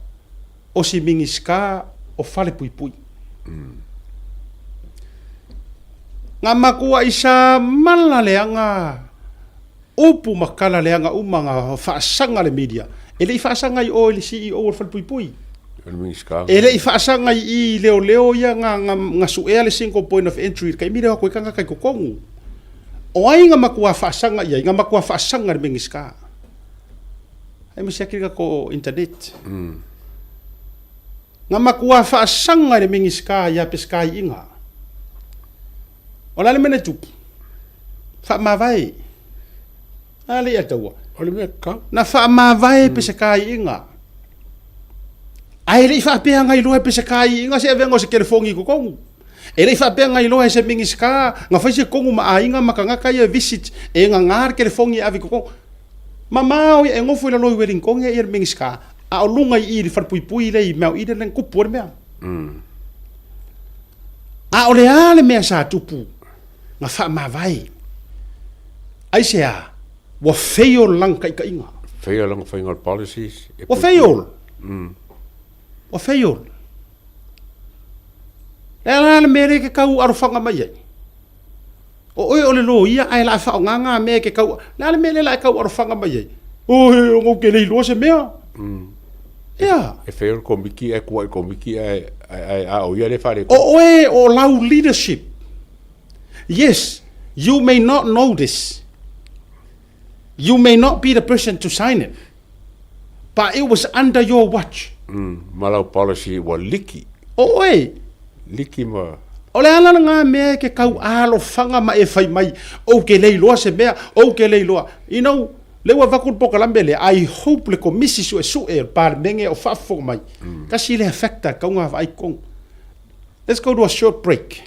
o si Minisita o Falepuipui. Nga matuaʻi samala leaga upu ma tala leaga uma nga faasaga le media. E le i faasaga i o i le CEO o le Falepuipui. E le i faasaga i i i leoleo ia nga, nga, nga suea le single point of entry i le taimi lea o atu ai tagata i totonu. O ai nga matua faasaga i ai? Nga matua faasaga i le Minisita. Ai ma siaki le tatou internet. Nga matua faasaga i le Minisita ia Peseta Iiga. O le a le mea na tupu? Faamavae. A le i ataua. O le mea tatau. Na faamavae Peseta Iiga. Ae le i faapea na iloa e Peseta Iiga se avega o se telefoni i totonu. E le i faapea na iloa e se Minisita na fai se tonu ma aiga ma tagata ia e visit e gagā le telefoni e ave i totonu. Mamao ia e nofo i lalo i Wellington ia le Minisita a o luga i i i le falepuipui lea i Mount Eden lea na tupu ai le mea. A o le a le mea sa tupu na faamavae? Aisea? Ua fail lana taitaiga. Fail lana faiga o le policies. Ua fail. Ua fail. Le a la le mea lea e te tau alofaga mai ai? O oe o le loia ae la faaaoga ngā mea e te tau... Le a le mea lea la e tau alofaga mai ai? Oi, o ngau ke le iloa se mea. Ia. E fail le komiti ae tuuai le komiti ae ae a o ia lea e faaletonu. O oe o lau leadership. Yes, you may not know this. You may not be the person to sign it. But it was under your watch. Ma lau policy ua liki. O oe. Liki ma. O le ala lena mea e ke kau alofaga ma e fai mai, ou ke le iloa se mea, ou ke le iloa. You know, lea ua avatu le polokalame lea, I hope le Komisi Suesue o le Palemene o faafofoga mai, tasi lea factor e tatau ona vaai i totonu. Let's go to a short break.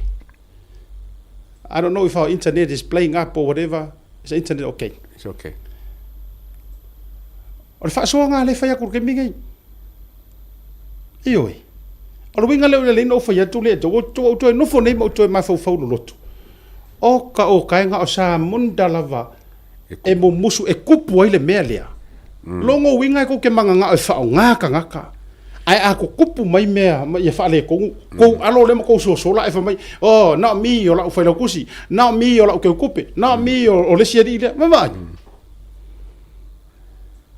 I don't know if our internet is playing up or whatever. Is the internet okay? It's okay. O le faasoaga lea e fai atu i le taimi nei. Ioe. O le uiga lea o le lei na ou fai atu lea, ua ou toe nofo nei ma ou toe mafaufau loloto. O ka o kaega o Samunda lava e mumusu e kupu ai le mea lea. Logo uiga e kou te magagao e faaaoga tagata. Ae a tutupu mai mea ma ia faaletonu, kou alo lea ma kou sosola ae fai mai, oh, not me o lau failautusi, not me o lau teutupe, not me o le isi alii lea. Vaavaai.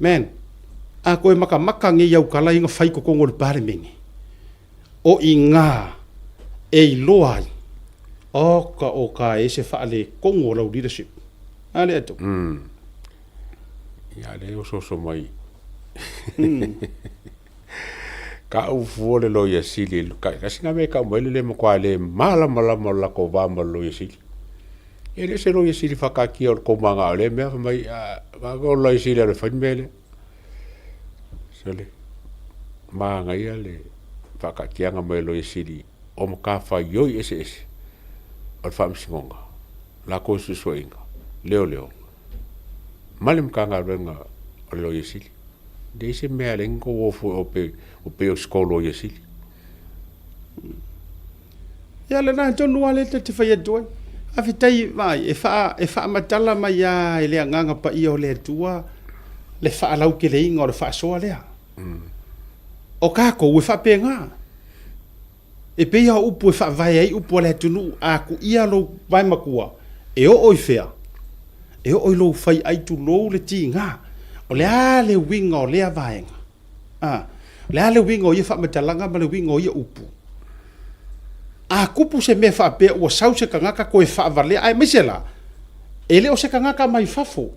Man, a koe makamaka nei au tala ia na fai i totonu o le Palemene, o i ina e iloa ai, oka oka e se faaletonu o lau leadership. A lea tou. Ia lea e osooso mai. Ka ou fua le loia sili, tasi na mea e tau mai le le matua le malamalama o le latou va ma le loia sili. E le o se loia sili faataatia o le tou manao lea mea, fai mai, o le loia sili e alu e fai le mea lea. Sole, manaia le faataatiaga mai o le loia sili o matafaioi eseese o le faamasinoga, latou suesueina, leoleo ma le Matagaluega o le Loia Sili. E leai se mea e ala ai ona tou o fua o pei o se tou Loia Sili. Ia lena tonu lava lea ta te fai atu ai. Faafetai vaai, e faa, e faamatala mai lava e le Agaga Paia o le Atua le faalauteleina o le faasoa lea. O tatou e faapena. E pei lava o upu e faavae ai upu a le atunuu, a kuia lou vae matua, e oo i fea? E oo i lou fai ai tulou le tiga. O le a le uiga o lea vaega? A, o le a le uiga o ia faamatalaga ma le uiga o ia upu? A tupu se mea faapea ua sau se tagata toe faavalea, aemaise la, e le o se tagata mai fafo.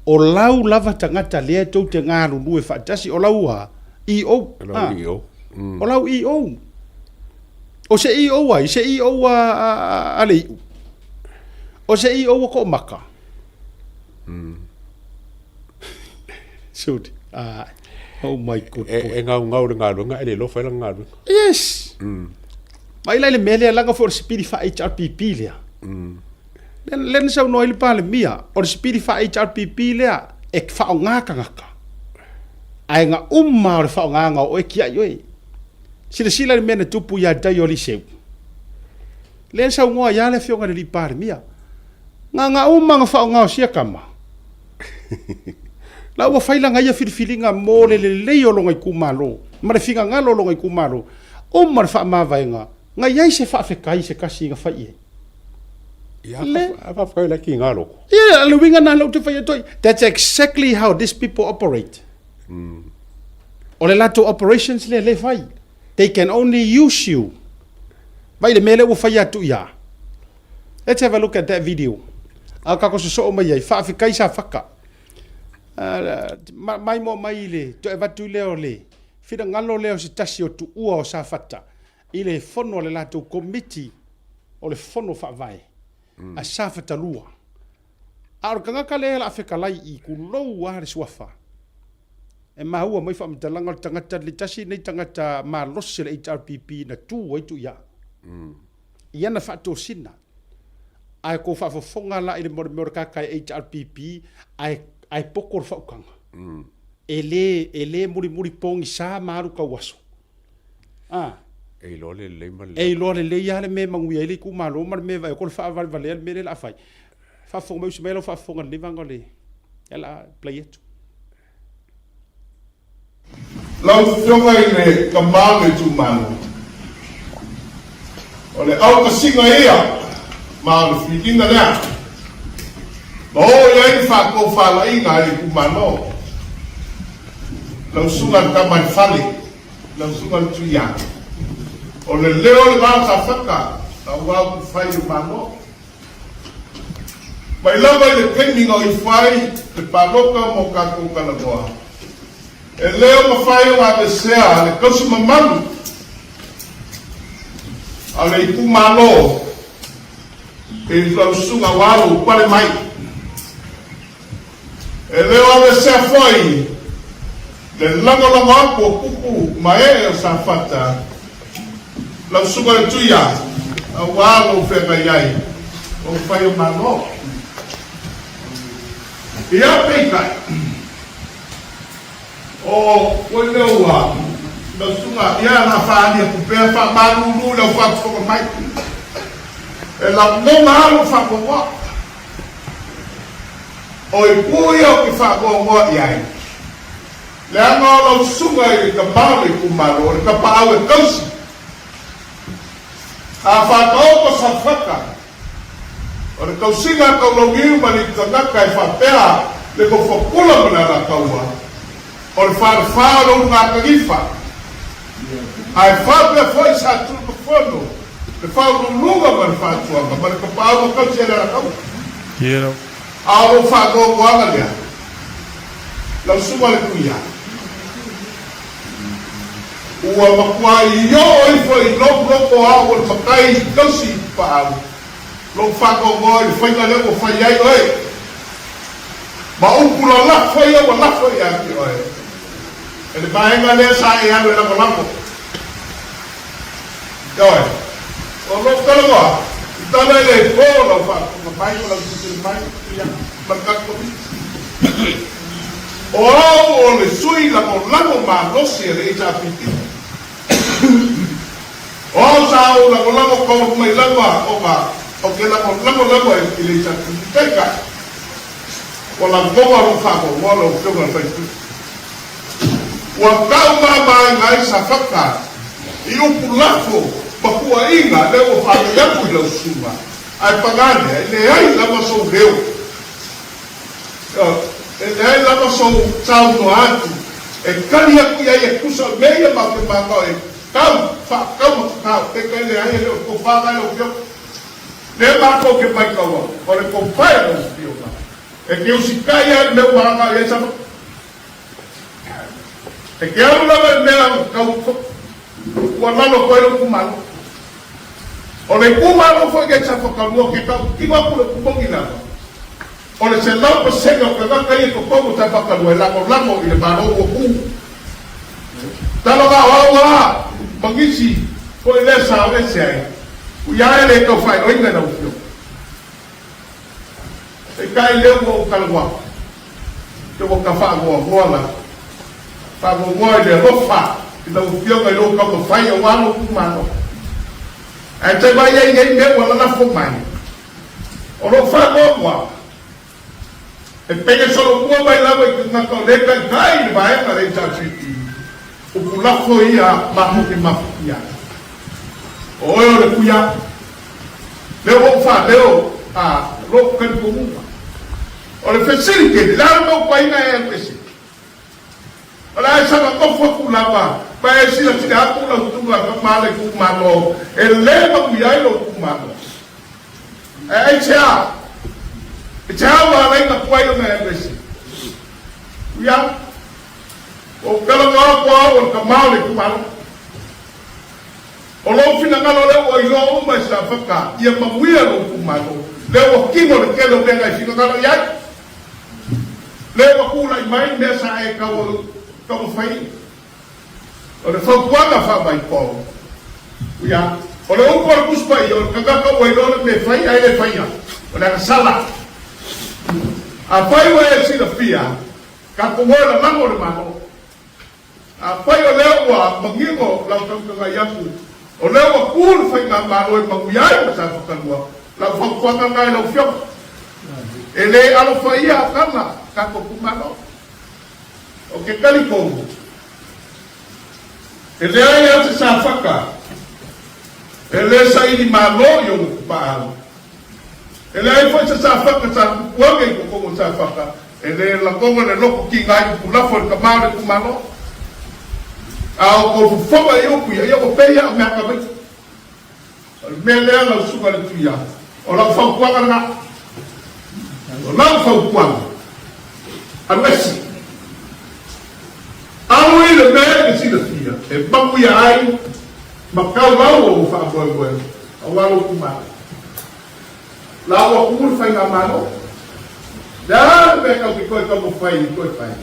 O lau lava tagata lea tou te galulue faatasi, o lau a? EO. O lau EO. O lau EO. O se EO ai, se EO a le iu. O se EO a Toomaka. Shoot. Ah, oh my good boy. E gaugau le galuega, e le iloa fai lana galuega. Yes. Mai la i le mea lea, leaga foi o le sipili faa-HRPP lea. Lea na saunoa ai le Palemia, o le sipili faa-HRPP lea e faaaoga tagata. Ae na uma o le faaaogaina o oe tiai oe. Silasila i le mea na tupu ia Taio Liseu. Lea na saunoa ai lava le Afioga i le alii Palemia. Nganga uma na faaaoga o sia tama. La ua fai lana ia filifiliga mo le lelei o lona itumalo ma le finagalo o lona itumalo, uma le faamavaega, na i ai se faafetai se tasi na fai i ai. Ia, Le. a faafetai la ki ngā loko. Ia, le uiga na lea ou te fai atu ai. That's exactly how these people operate. O le latou operations lea lea e fai. They can only use you. Vai le mea lea ua fai atu ia. Let's have a look at that video. A kako sosoo mai ai, faafetai Safata. Uh, mai mo mai le toe avatu lea o le finagalo lea o se tasi o tuua o Safata i le fono a le latou komiti o le fono faavae a Safata 2. A o le tagata lea o le a fetalai i tulou lava le suafa. E maua mai faamatalaga o le tagata le tasi lenei tagata malosi o le HRPP na tu ai Tuiaa i ana faatosina. Ae kou faafofoga la i le mea o le tagata e HRPP ae, ae poto le faautaga. E le, e le mulimuli pogisa ma alu tauaso. A. E iloa lelei ma le. E iloa lelei lava le mea e manuia ai le itumalo ma le mea e vaai atu o le faavalevalea le mea lea o le a fai. Faafofoga mai, usi mai lau faafofoga i lenei vaega o le, o le a play atu. Lau Afioga i le Tama o le Itumalo, o le autasiga ia ma o le filiga lea na oo i ai le faatofalaiga a le Itumalo, lau Susuga i le Tama i le Fale, lau Susuga i le Tuiā, o le leo lena o Safata aua upufai o Malo. Mai lava i le taimi na oifo ai le palota mo tatou talanoa, e le o mafai ona avesea le tausi mamalu a le itumalo i lau susuga ua alu pale mai. E le o avesea foi le lagolago atu o tupu ma ee o Safata, lau susuga le Tuia, aua lou feagai ai o fai o Malo. Ia peitai, o koe lea ua, lau susuga, ia na faaali atu pea faamalulu i lau faafofoga mai, e lagona lava lou faanoanoa. O ipu ia ou te faanoanoa i ai, leaga o lau susuga i le tama o le itumalo, o le tapaau e tausi. A faataoto Safata, o le tausiga a Taulauniu ma le Itutangata e faapea le nofo pula ma le Alataua, o le falefa o le ulugatanifa, ae faapea foi sa Tuimafono le faauluuluga ma le faatuaga ma le tapaau na tausi e le Alataua. A o lou faanoanoaga lea, lau susuga le Tuia, ua matuai oo ifo i lou loto au o le matai tausi paau, lou faanoanoa i le faiga lea ua fai ai oe, ma upu lalafo ia ua lafo ia te oe e le vaega lea sa e alu e lagolago. Ioe, o lou talanoa, i tala e le po lau faafofoga mai ma lau tilotilo mai, ia, ma le tatou Komiti. O au o le sui lagolago malosi a le HRPP. O au sa ou lagolago taulu mai lava ona ou te lagolago lava i le HRPP. Peitai, ua lagona lou faanoanoa lau Afioga i le Faipule. Ua taumamaina ai Safata i upu lafo ma puaiga lea ua faalei atu i lau susuga, ae paga lea, e leai lava sou leo, e leai lava sou saunoa atu e tali atu i ai e tusa o le mea ia matou te manao e tau faatau ma tatau, peitai leai e le o le tofa lena i lau Afioga. Lea matou te maitaua, o le tofa i lau Afioga, e te usitai lava i le mea ua agai i ai Safata. E te alu lava i le mea tau ua lalo atu ai lou itumalo. O le itumalo foi nei sa whakalua ke tau tino atu le upu moni lava. O le 100% o tagata ia i totonu o Safatakalua e lagolago i le Malo ua tu. Talo ga o au a ma nisi foi lea sa o ese ai, ui ae le tau faailoina i lau afioga. Peitai lea ua ou talanoa atu, te ua ta faanoanoa la, faanoanoa i le alofa i lau Afioga i lou taumafai aua lou itumalo. Ae toe vaai ai i nei mea ua lalafo mai. O lou faanoanoa, e pei e solomua mai lava i tagata o lea e taitai i le vaega le HRPP, upu lafo ia matou te mafatia ai. O oe o le Tuiapu. Lea ua ou faaleo a lou talitonuga. O le fesili tele, le a le maupaina e alu ese? O le a e saga nofo atu lava ma e silasila atu lau susuga tama a le itumalo e le manuia ai lou itumalo. Ae aisea? Aisea ua ala ai na tuai ona e alu ese? Uia, ua ou talanoa atu au o le tama o le itumalo. O lou finagalo lea ua iloa uma e Safata ia manuia lou itumalo, lea ua kino le tele o mea na e finagalo i ai. Lea ua tulai mai mea sa e taumafaiina. O le fautuaga faavaipau, ia, o le upu a le Tusi Paia, o le tagata ua iloa le mea e fai ae le faia, o le agasala. Afai ua e silafia, tatou o e lalago le Malo. Afai o lea ua manino lau tautagai atu, o lea ua tu le Faigamalo e manuia ai ma Safakalua, lau fautuaga lena i lau Afioga, e le alofaia Akana tatou itumalo. Ou te talitonu, e leai lava se Safata e le saili malo i ona tapaau. E leai foi se Safata sa tupu ane i totonu o Safata e le lagona le loto tiga i upu lafo i le tama o le itumalo. A o kou fofoga i upu ia, ia ua pei lava o mea tamaiti. O le mea lea lau susuga i le Tuia, o lau fautuaga lena. O lau fautuaga, alu ese. Alu i le mea e te silafia e manuia ai ma tau lau o ou faamoemoe aua lou itumalo. La ua tumu le faigamalo. Le a le mea tau te toe taumafai e toe fai?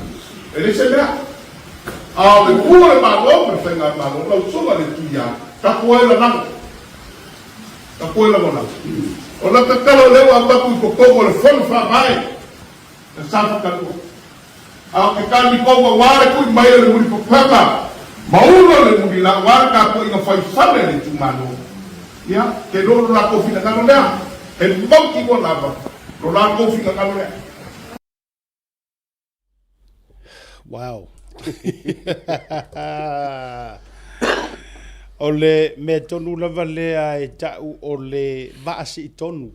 E leai se mea. A o le tu o le Malo ma le faigamalo, lau susuga i le Tuia, tatou e lalago. Tatou e lagolago. O la tatalo lea ua avatu i totonu o le Fono Faavae na Safakalua. A o ke talitonu aua le tui mai o le mulipapaga ma ulu o le mulila aua le tapuaiga fai fale a le itumalo, ia, ke loa lo latou finagalo lea, he mautinoa lava lo latou finagalo lea. Wow. O le mea tonu lava lea e ta'u o le vaa sii tonu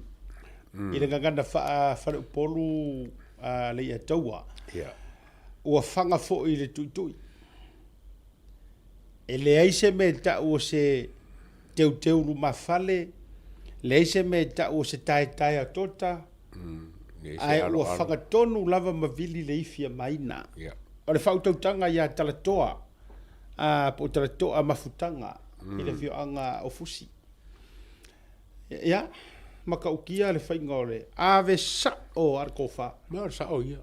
i le gagana faa-faleupolu a Leiataua. Yeah. Ua faga foi i le tuitui. E leai se mea e ta'u o se teuteu lumafale, leai se mea e ta'u o se taetae tota, ae ua faga tonu lava ma vili le ifi a Maina. Yeah. O le faautautaga ia Talatoa, a, po o Talatoa Mafutaga i le afioaga o Fusi. Ia, matautia le faiga o le ave sa'o a le tofa. Mea o le sa'o ia.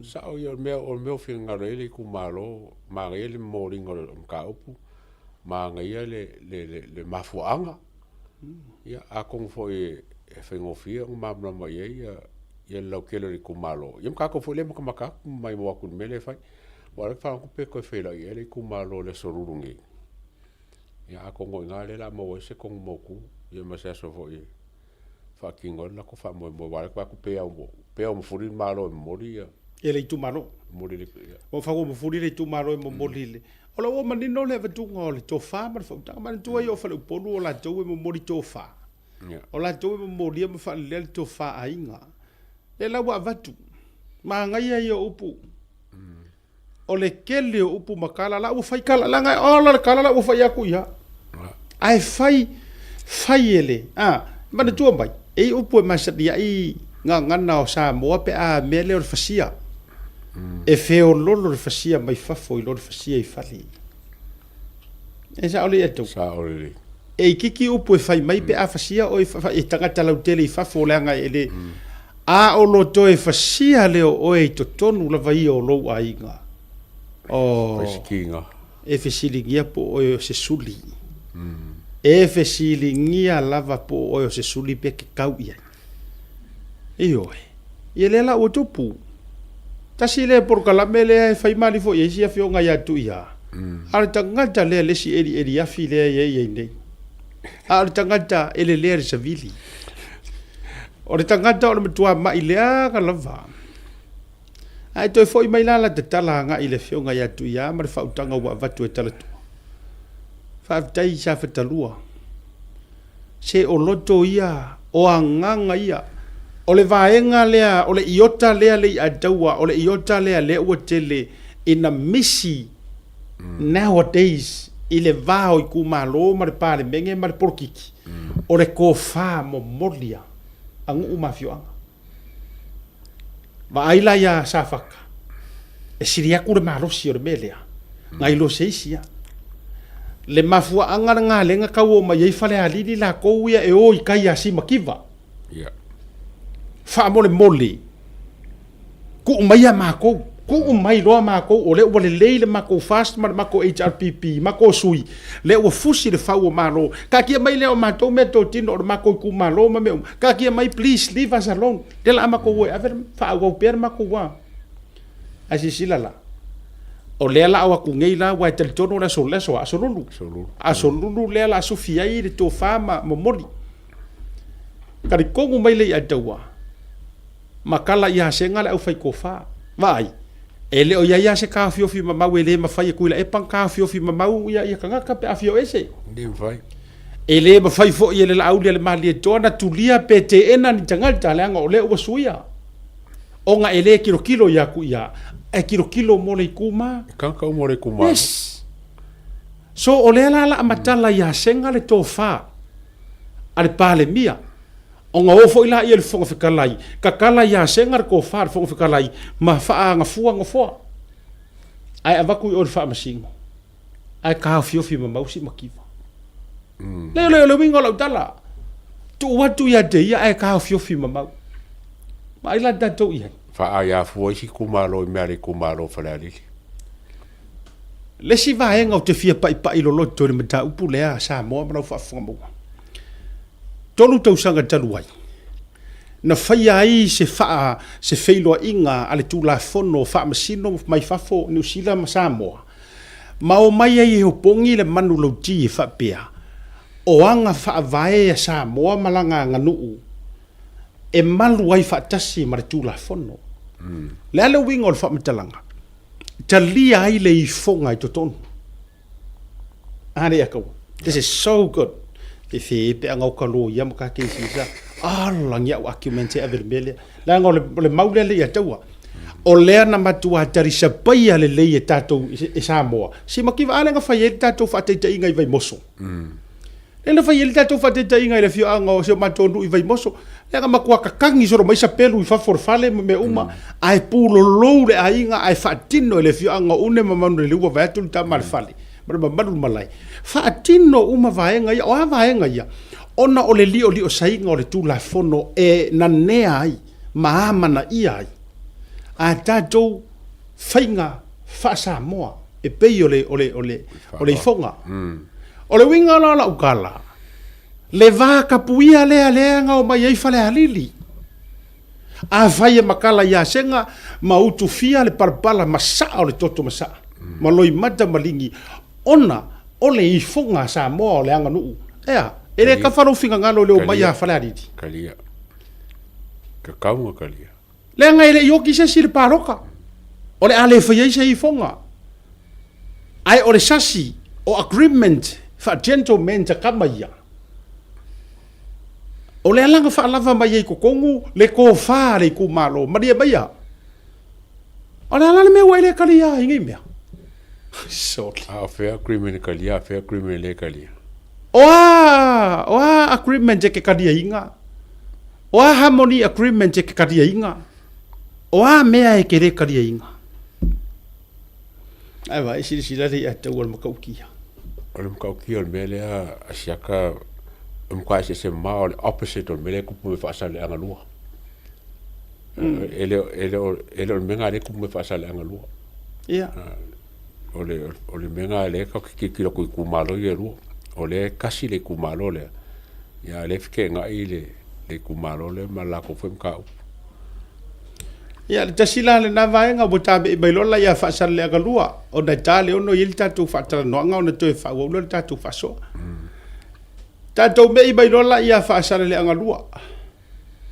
Sa'o ia o le mea o le mea o finagalo ai le itumalo, manaia le momoliga o le mataupu, manaia le le le le mafuaaga. Ia atonu foi e faigofie ona malamalama i ai ia ia le lautele o le itumalo. Ia ma tatou foi lea e matamata atu ma maimoa atu i le mea lea e fai. Aua o lea ou te faalogo atu pe toe feiloai ea le itumalo i le Aso Lulu nei. Ia atonu o i ina lea o le a maua ai se tonu mautu, ia ma se aso foi e faatino ai le latou faamoemoe, aua o lea e vaai atu pei lava pei lava ua mafuli le Malo e momoli ia. Ia le itumalo. Momoli le, ia. Ua fau ua mafuli le itumalo e momoli le. O la ua manino le avatuga o le tofa ma le faautaga. Manatua ia o faleupolu o latou e momoli tofa. Ia. O latou e momolia ma faalelea le tofa aiga. Lea la ua avatu. Manaia ia o upu. O le tele o upu ma tala la ua fai tala leaga e ola le tala la ua fai atu ia. Ae fai fai e le a manatua mai e i upu e masani ai gagana o Samoa pe a mea lea o le fasia. E feololo le fasia mai fafo i lo le fasia i fale. E sao lelei atu. Sao lelei. E itiiti upu e fai mai pe a fasia oe e tagata lautele i fafo leaga e le a o lo toe fasia lea o oe i totonu lava ia o lou aiga. Oh, Faisikiga. E fesiligia po o oe o se suli. E fesiligia lava po o oe o se suli pe ke kau i ai. Ioe. Ia lea la ua tupu. Tasi lea polokalame lea e fai mali foi e isi afioga ia Tuia. A o le tagata lea le isi elieli afi lea e i ai nei. A o le tagata e lelea i le savili. O le tagata o le matua ma'i leaga lava. Ae toe foi mai la lata tala agai i le afioga ia Tuia ma le faautaga ua avatu e Talatua. Faafetai Safatalua. Se o loto ia, o agaga ia. O le vaega lea, o le iota lea le i ataua, o le iota lea lea ua tele ina misi nowadays i le va o itumalo ma le Palemene ma le polokiki, o le tofa momoli a nuu ma afioaga. Vaai la ia Safata, e sili atu le malosi o le mea lea, nai lo se isi ia. Le mafuaaga lena lea na tau o mai ai Falealili latou ia e o i tai ia Simakiva. Yeah. Faamolemole, tuu maia matou, tuu mai loa matou, o lea ua lelei le matou FAST ma le matou HRPP, matou sui, lea ua fusi le fau o Malo, taatia mai lea o matou meatotino o le matou itumalo ma mea uma, taatia mai please leave us alone, lea la a matou o e ave le, faaauau pea le matou a. Ae silasila la, o lea la a o atu nei la, aua e talitonu o le aso, le aso a, aso Lulu, aso Lulu lea la a sufi ai le tofa ma momoli. Talitonu mai le ia taua, Matala ia Sega le aufaitofa. Vaai, e le o i ai lava se taofiofi mamau e le mafai e Tuilaepa ona taofiofi mamau ia tagata pe a fia o ese. E le mafai. E le mafai foi e le Laauli a le Malietoa ona tulia pe teena ni tagata leaga o lea ua suia. Ona e le tilotilo ia Tuia, ae tilotilo mo le ituma. E tagata uma o le itumalo. Yes. So o lea la la a matala ia Sega le tofa a le Palemia. Ona o foi laia i le Fofoga Fetalai, tatala ia Sega le tofa a le Fofoga Fetalai ma faaagafua nofoa. Ae avatu i o i le Faamasino, ae taofiofi mamau si mativa. Leai, o le uiga o lau tala, tuu atu ia te ia ae taofiofi mamau. Vaai la tatou i ai. Faaaia fua isi itumalo i mea a le itumalo o Falealili. Le isi vaega ou te fia paipai loloto i le mataupu lea a Samoa ma lau faafofoga maua. 3 tausaga talu ai, na faia ai se faa, se feiloaiga a le Tulafono Faamasino mai fafo Niu Sila ma Samoa, ma omai ai e opogi le manulauti e faapea, o aga faavae a Samoa ma lana aganuu e malu ai faatasi ma le Tulafono. Le a le uiga o le faamatalaga? Talia ai le ifoga i totonu. Are akaua. This is so good. Te whē pe anga o ka lōia ma ka keisi sa. Ala ngi au argument e ave le mea lea. Leaga o le, o le mau lea le ia taua. O lea na matua talisapaia lelei e tātou e Samoa. Si makiva a lea na fai ai le tātou faataitaiga i Vaimoso. Lea na fai ai le tatou faataitaiga i le afioaga o si o matou nuu i Vaimoso, lea na matua kakagi solo mai sapelu i fafo o le fale ma mea uma, ae pulolou le aiga ae faatino e le afioaga o Une ma Manuleleua vaeatu le tama a le fale ma le mamalu o le malae. Faatino uma vaega ia. O a vaega ia? Ona o le lioliosaiga o le Tulafono e nanea ai ma amanaia ai a tatou faiga faa-Samoa e pei o le, o le, o le, o le ifoga. O le uiga la o lau tala, le va tapuia lea lea na omai ai Falealili. Afai e matala ia Sega ma utufia le palapala masaa o le toto masaa, ma loimata ma ligi, ona o le ifoga a Samoa o le aganuu. Ea, e le kafa lou finagalo i le omai a Falealili. Kalia. Tatau ona kalia. Leaga e le i oki se isi i le palota, o le a le faia ai se ifoga. Ae o le sasi o agreement faa-gentleman ta kama ia, o lea la na faalava mai ai i totonu le tofa a le itumalo, malie maia. O le a la le mea ua e le talia ai nei mea? Sorry. A o fea agreement e talia, a o fea agreement e le talia? O a, o a agreement e ke taliaina? O a harmony agreement e ke kaliaina? O a mea e ke le kaliaina? Ae vaai silasila le ia tau o le matautia. O le matautia o le mea lea a siaka e matua eseese mamao o le opposite o le mea lea e tupu mai Faasaleleaga 2. E le e le o e le o le mea lena lea e tupu mai Faasaleleaga 2. Ia. O le o le mea lena lea tatou te tilotilo atu i itumalo ia e lua. O lea e tasi le itumalo lea, ia a o lea e feteenai le le itumalo lea ma le latou foi mataupu. Ia, le tasi la lena vaega ua tame'i mai loa la ia Faasaleleaga 2, ona e ta le 6 i ai le tatou faatalanoaga ona toe faaauau lea o le tatou faasoa. Tatou me'i mai loa la ia Faasaleleaga 2.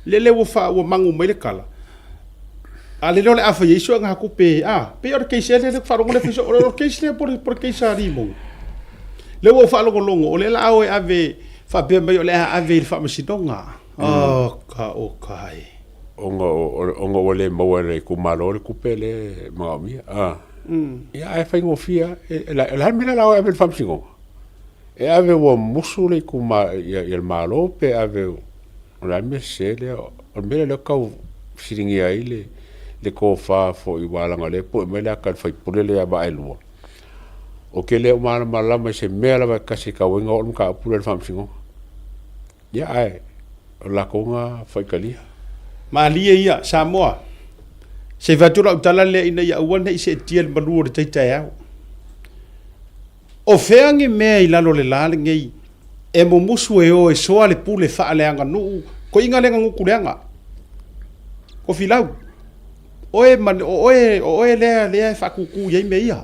Lele ua faa ua magu mai le kala. A lele o le a fai ai suegatupe, a, pei o le case ea lea lea faalogo lea fai o le case lea po o le case a Limou. Lea ua ou faalogologo o lea la a o e ave faapea mai o le a ave i le faamasinoga. Oh, ka o kai. Ona ona ua le maua e le itumalo le tupe lea e manaomia. Ah. Ia ae faigofie lava. E le a le mea lea o le a o e ave i le faamasinoga? E ave ua musu le ituma ia le Malo pe ave o le a le mea sese lea? O le mea lea e tau fesiligia ai le le tofa foi aua leaga o lea e pue mai le ata a le sui usufono lea ia Vaaelua. Ou te le o malamalama i se mea lava e tasi e tatau ai ona oo le mataupu lea i le Faamasinoga. Ia ae o le latou lena faitalia. Malie ia, Samoa. Se i fai atu lau tala lea ina ia aua ne i seetia le malu o le tai taeao. O fea ni mea i lalo o le la lenei e mumusu e o e soa le pule faaleaganuu, koiga lea na gutu leaga. Tofilau, oe ma, o oe, o oe lea, lea e faatūtū i ai mea ia.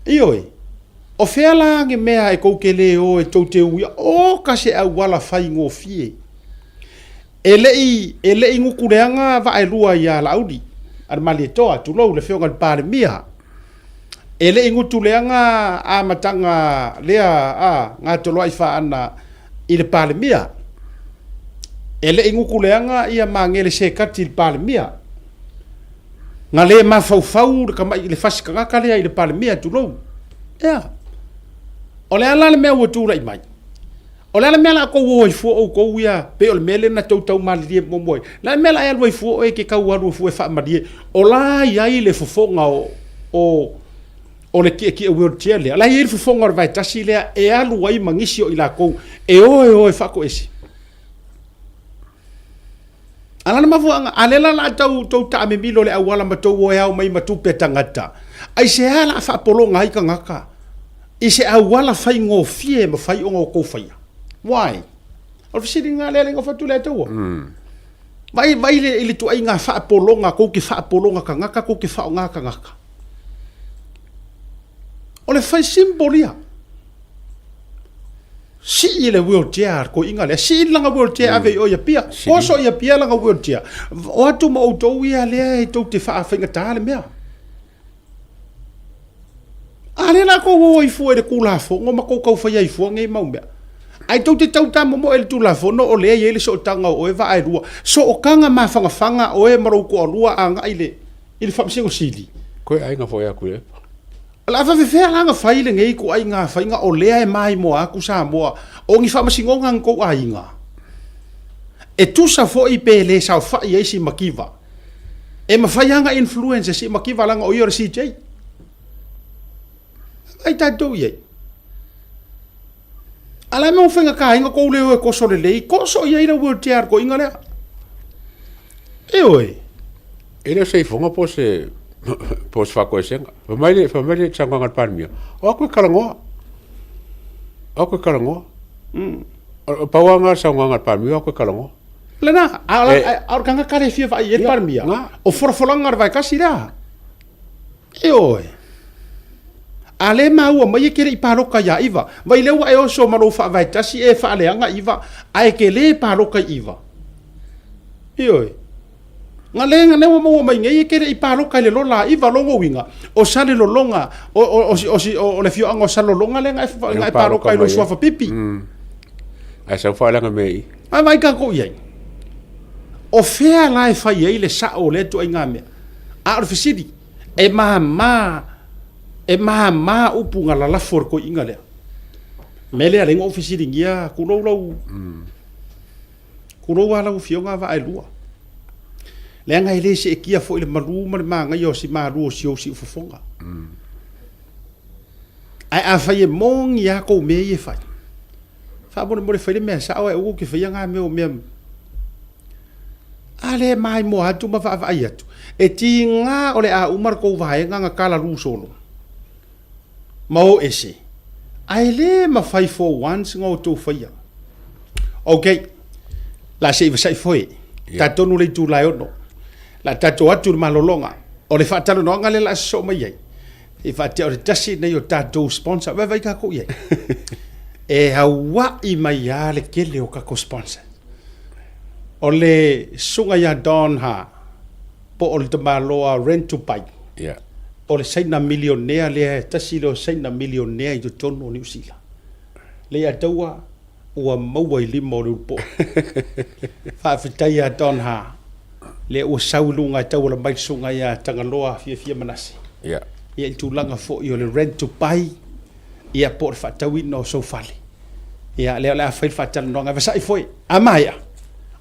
Ioe, o fea la ni mea e tou te le o e tou te uia, oka se auala faigofie. E le i, e le i gutuleaga Vaaelua ia Laauli, a le Malietoa, tulou le Afioga i le Palemia. E le i gutuleaga amataga lea a Gatoloai Faana i le Palemia. E le i gutuleaga ia Magele Sekati i le Palemia. Na le mafaufau le tamai, le fasi tagata lea i le Palemia, tulou. Ea. O le a la le mea ua tulai mai? O le a le mea la a tou o ai fua outou ia, pei o le mea lea na tou tau malilie muamua ai. O le a le mea la a e alu ai fua oe e te tau alu fua e faamalie, o la e i ai le fofoga o, o, o le tietie wheelchair lea, o la e i ai le fofoga o le vae tasi lea e alu ai ma nisi o i latou e o e o e faatoese. A la le mafuaaga, a lea la o le a tau tou taamimilo i le auala ma tou o e ao mai ma tupe a tagata, aisea la a faapologa ai tagata i se auala faigofie e mafai ona outou faia? Why? O le fesiliga lea lea na fai atu le Atua. Vaai, vaai le, i le tuaiga faapologa, tou te faapologa tagata, tou te faaaoga tagata. O le fai simple ia. Sii le wheelchair a le toeaina lea, sii lana wheelchair ave i o i Apia. Oso i Apia lana wheelchair. O atu ma outou ia lea e tou te faafaigata le mea. A lea la tou o ai fua i le Tulafono ma tou tau fai ai fua nei mau mea. Ae tou te tau tamomoe i le Tulafono o lea e i ai le sootaga o oe Vaaelua, sootaga mafanafana oe ma lou toalua agai i le Faamasino Sili. Koe aiga foi a Tuilaepa. O le a faafefea la ona fai lenei ituaiga faiga o lea e maimoa atu Samoa o ni faamasinoga a ni tou aiga? E tusa foi pe le saofai ai si mativa. E mafai lava ona influence e si mativa leaga o ia o le CJ. Vaai tatou i ai. A la e mau faigata ai ona tou le o e koso lelei, koso i ai le wheelchair a le toeaina lea. Ioe. E le o se ifoga po o se po o se faatoesega. Fai mai le fai mai le saunoaga a le Palemia, o atu e talanoa. O atu e talanoa. O pau lava lena o le saunoaga a le Palemia, o atu e talanoa. Lena, a o le tagata lea e fia vaai i ai le Palemia, o folafolaga a le vaetasi lea. Ioe. A lea e maua mai e te le i palota ia Iva. Vai lea ua e oso ma lou faavae tasi e faaleaga Iva, ae te le palota i Iva. Ioe. Na le na ua maua mai nei e te le i palota i le lola a Iva, lona uiga, o Salelologa, o, o, o, o, o, o le afioaga o Salelologa lea na e, na e palota i lou suafa pipi. Ae sau faaleaga mea i i. Ae vaai tatou i ai. O fea la e fai ai le sao o lea ituaiga mea? A o le fesili, e mama, e mama upu na lalafo e le toeaina lea. O le mea lea lea na ou fesiligia, tulou lau, tulou lava lau Afioga Vaaelua. Leaga e le seetia foi le malu ma le manaia o si malu o si ou siufofoga. Ae afai e moni lava tou mea ia e fai, faamolemole fai le mea sao ae aua tou te faia na mea o mea A lea e maimoa atu ma vaavaai atu, e tiga o le a uma le tou vaega na kalalu solo ma o ese, ae le mafai for once na outou faia. Ok, la se i vasai foe, ta tonu le itula e 6, la tatou atu i le malologa, o le faatalanoaga lea la a sosoo mai ai, e faatea o le tasi lenei o tatou sponsor, vaivai tatou i ai. E aua'i mai lava le tele o tatou sponsors. O le susuga ia Don Ha, po o le tamaloa Rent to Buy, o le Saina milionea lea, e tasi lea o Saina milionea i totonu o Niu Sila. Leiataua ua maua i lima o le ulupo'o. Faafetai ia Don Ha, lea ua sau i luga e tauala mai le susuga ia Tagaloa Fiafia Manase. Ia, i le tulaga foi o le rent to buy, ia po o le faatauina o sou fale. Ia, lea o le a fai le faatalanoaga. E vasa'i foi, a maea,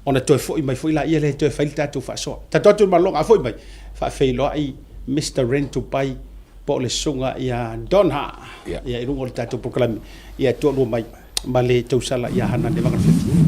ona toe foi mai foi laia lea e toe fai le tatou faasoa. Tatou atu i le malologa, a foi mai, faafeiloai Mister Rent to Buy po o le susuga ia Don Ha, ia i luga o le tatou polokalame, ia toalua mai ma le tausala ia Hanane Vagalefefi.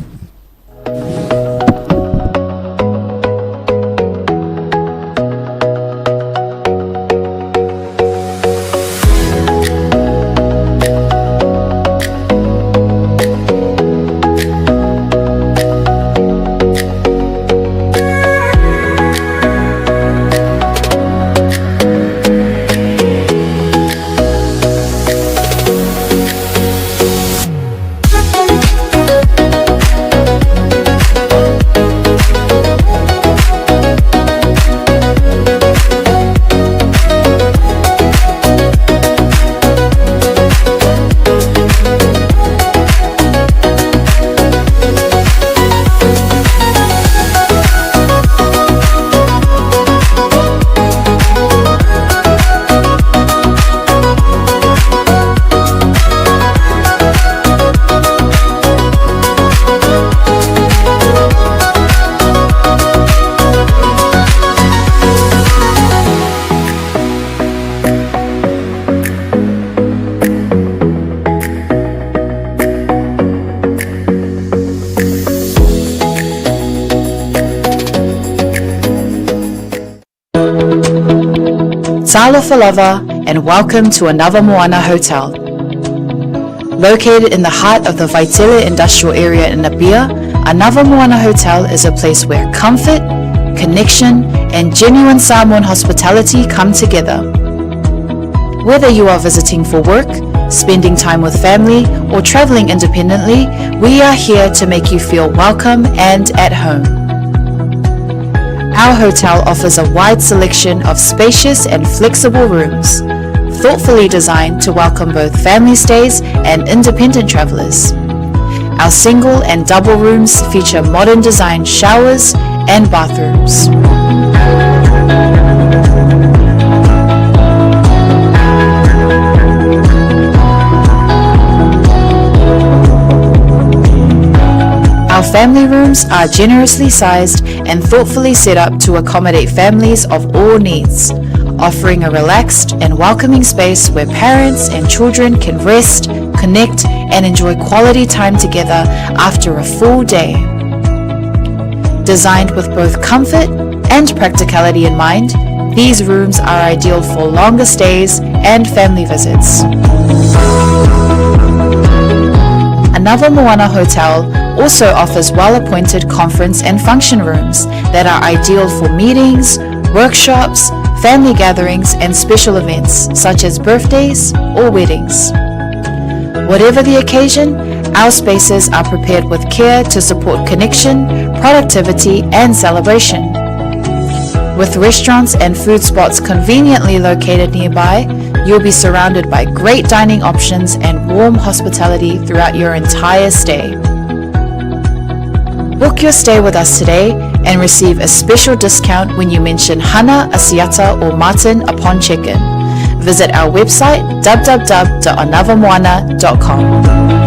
Talofa lava and welcome to another Moana Hotel. Located in the heart of the Vaitele industrial area in Apia, Another Moana Hotel is a place where comfort, connection, and genuine Samoan hospitality come together. Whether you are visiting for work, spending time with family, or traveling independently, we are here to make you feel welcome and at home. Our hotel offers a wide selection of spacious and flexible rooms, thoughtfully designed to welcome both family stays and independent travelers. Our single and double rooms feature modern design showers and bathrooms. Our family rooms are generously sized and thoughtfully set up to accommodate families of all needs, offering a relaxed and welcoming space where parents and children can rest, connect, and enjoy quality time together after a full day. Designed with both comfort and practicality in mind, these rooms are ideal for longer stays and family visits. Another Moana Hotel also offers well-appointed conference and function rooms that are ideal for meetings, workshops, family gatherings and special events such as birthdays or weddings. Whatever the occasion, our spaces are prepared with care to support connection, productivity and celebration. With restaurants and food spots conveniently located nearby, you'll be surrounded by great dining options and warm hospitality throughout your entire stay. Book your stay with us today and receive a special discount when you mention Hana, Asiata or Martin upon check-in. Visit our website www.anavamoana.com.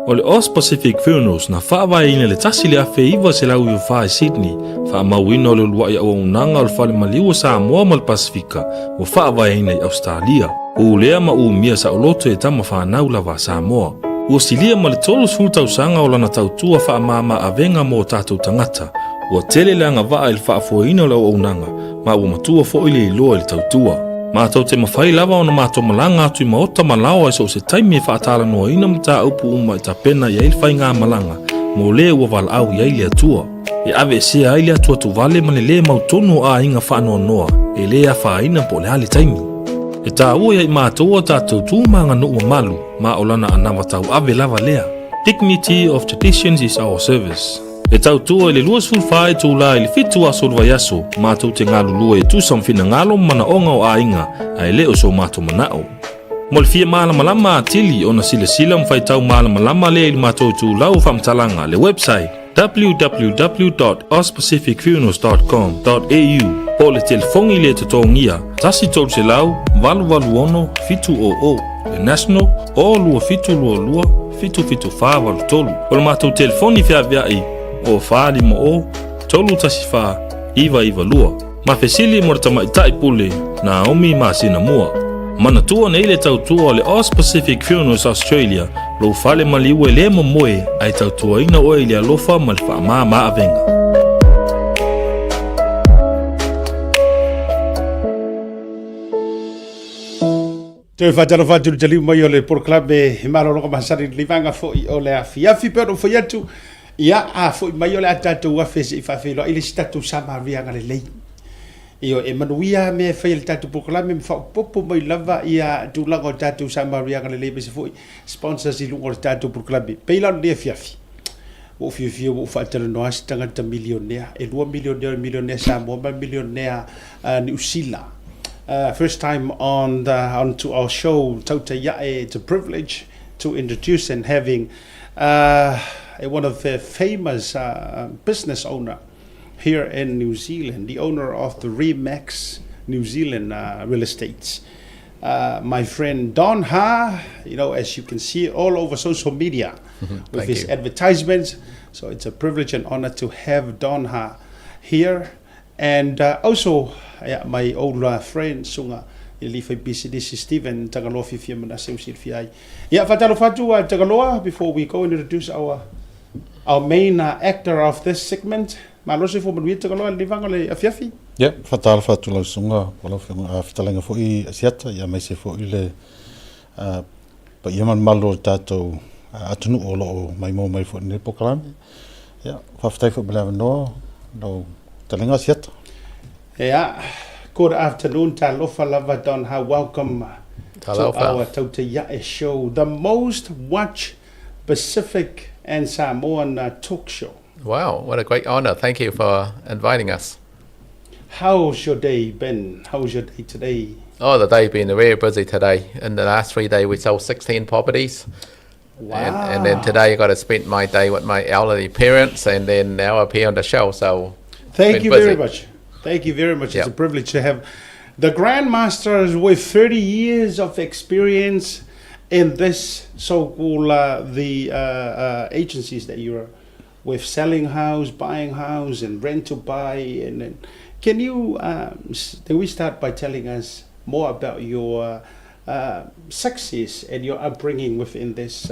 O le Aus Pacific Funerals na faavaeina i le 1994 i Sydney, faamauina o le uluai auaunaga o le Fale Maliu o Samoa ma le Pasefika ua faavaeina i Ausetalia. Ulea ma umia saoloto e tama fanau lava a Samoa. Ua silia ma le 30 tausaga o lana tautua faamama avega mo o tatou tagata. Ua tele le agavaa i le faafoeina o le auaunaga ma ua matua foi le iloa i le tautua. Matou te mafai lava ona matou malaga atu i maota ma laoa i so o se taimi e faatalanoaina mataupu uma e tapena i ai le faigamalaga mo le ua valaau i ai le Atua. E aveesea ai le atuatuvale ma le lē mautonu o aiga faanoanoa e lē afaina po o le a le taimi. E taua ia i matou a tatou tu ma aganuu mamalu ma o lana anava tauave lava lea. Dignity of traditions is our service. E tautua i le 24 itula i le 7 aso o le vaiaso, matou te galulue e tusa ma finagalo ma manaoga o aiga, ae le o so matou manao. Mo le fia malamalama atili ona silasila ma faitau malamalama lea i le matou itulau o faamatalaga, le website www.auspacificfunerals.com.au po o le telefoni le totogia 1 300 886 700, le national o 2722 77483. O le matou telefoni feaveai o 450 314 992. Ma fesili mo le tamaitai pule Naomi masina mua. Manatua nei le tautua o le Aus Pacific Funerals Australia, lou fale maliu e le momoe ae tautuaina oe i le alofa ma le faamama avega. Toe faatalofa atu i le taliu mai o le polokalame he malologa masani i le vaega foi o le afiafi pei ona ou fai atu, ia a foi mai o le a tatou afe se i faafeiloai le isi tatou Samaria agalelei. Ioe, e manuia lava mea e fai e le tatou polokalame ma faaopoopo mai lava ia tulaga o tatou Samaria agalelei aemaise foi sponsors i luga o le tatou polokalame. Pei la o lenei afiafi, ua ou fiafia ua ou faatalanoa se tagata milionea, e lua milionea, o le milionea Samoa ma le milionea Niu Sila. First time on the, on to our show, Tautai Ae, it's a privilege to introduce and having one of the famous business owner here in New Zealand, the owner of the Remax New Zealand Real Estates. My friend Don Ha, you know, as you can see all over social media with his advertisements. So it's a privilege and honor to have Don Ha here. And also, yeah, my old friend, Sunga, i le fai pisinisi Stephen Tagaloa Fiafia Manase o silafia ai. Ia, faatalofa atu Tagaloa before we go and introduce our our main actor of this segment. Malo soifua manuia Tagaloa i lenei vaega o le afiafi. Ia, faatalofa atu lau susuga po o lau afioga fetalaiga foi Asiata, ia aemaise foi le paia ma le mamalu o le tatou atunuu o lo o maimoa mai foi i lenei polokalame. Ia, faafetai foi mo le avanoa lau fetalaiga Asiata. Yeah, good afternoon, talofa lava Don Ha, welcome to our Tautai Ae show, the most watched Pacific and Samoan talk show. Wow, what a great honor. Thank you for inviting us. How's your day been? How's your day today? Oh, the day been very busy today. In the last 3 days, we sold 16 properties. Wow. And then today I got to spend my day with my elderly parents, and then now up here on the show. So Thank been you busy. very much. Thank you very much. It's a privilege to have the grandmasters with 30 years of experience in this so-called the agencies that you're with, selling house, buying house, and rent to buy. And then, can you can we start by telling us more about your success and your upbringing within this?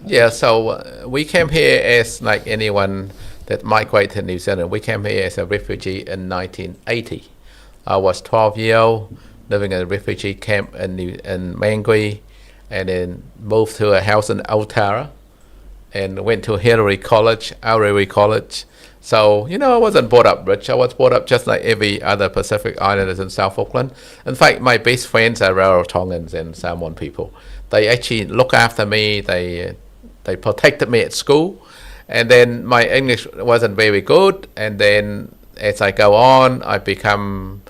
Yeah, so we came here as like anyone that migrated to New Zealand. We came here as a refugee in 1980. I was 12 years old, living in a refugee camp in Mangui, and then moved to a house in Otara, and went to Hillary College, Aorere College. So, I wasn't brought up rich. I was brought up just like every other Pacific Islanders in South Auckland. In fact, my best friends are Rarotongans and Samoan people. They actually look after me. They protected me at school. And then my English wasn't very good. And then as I go on, I become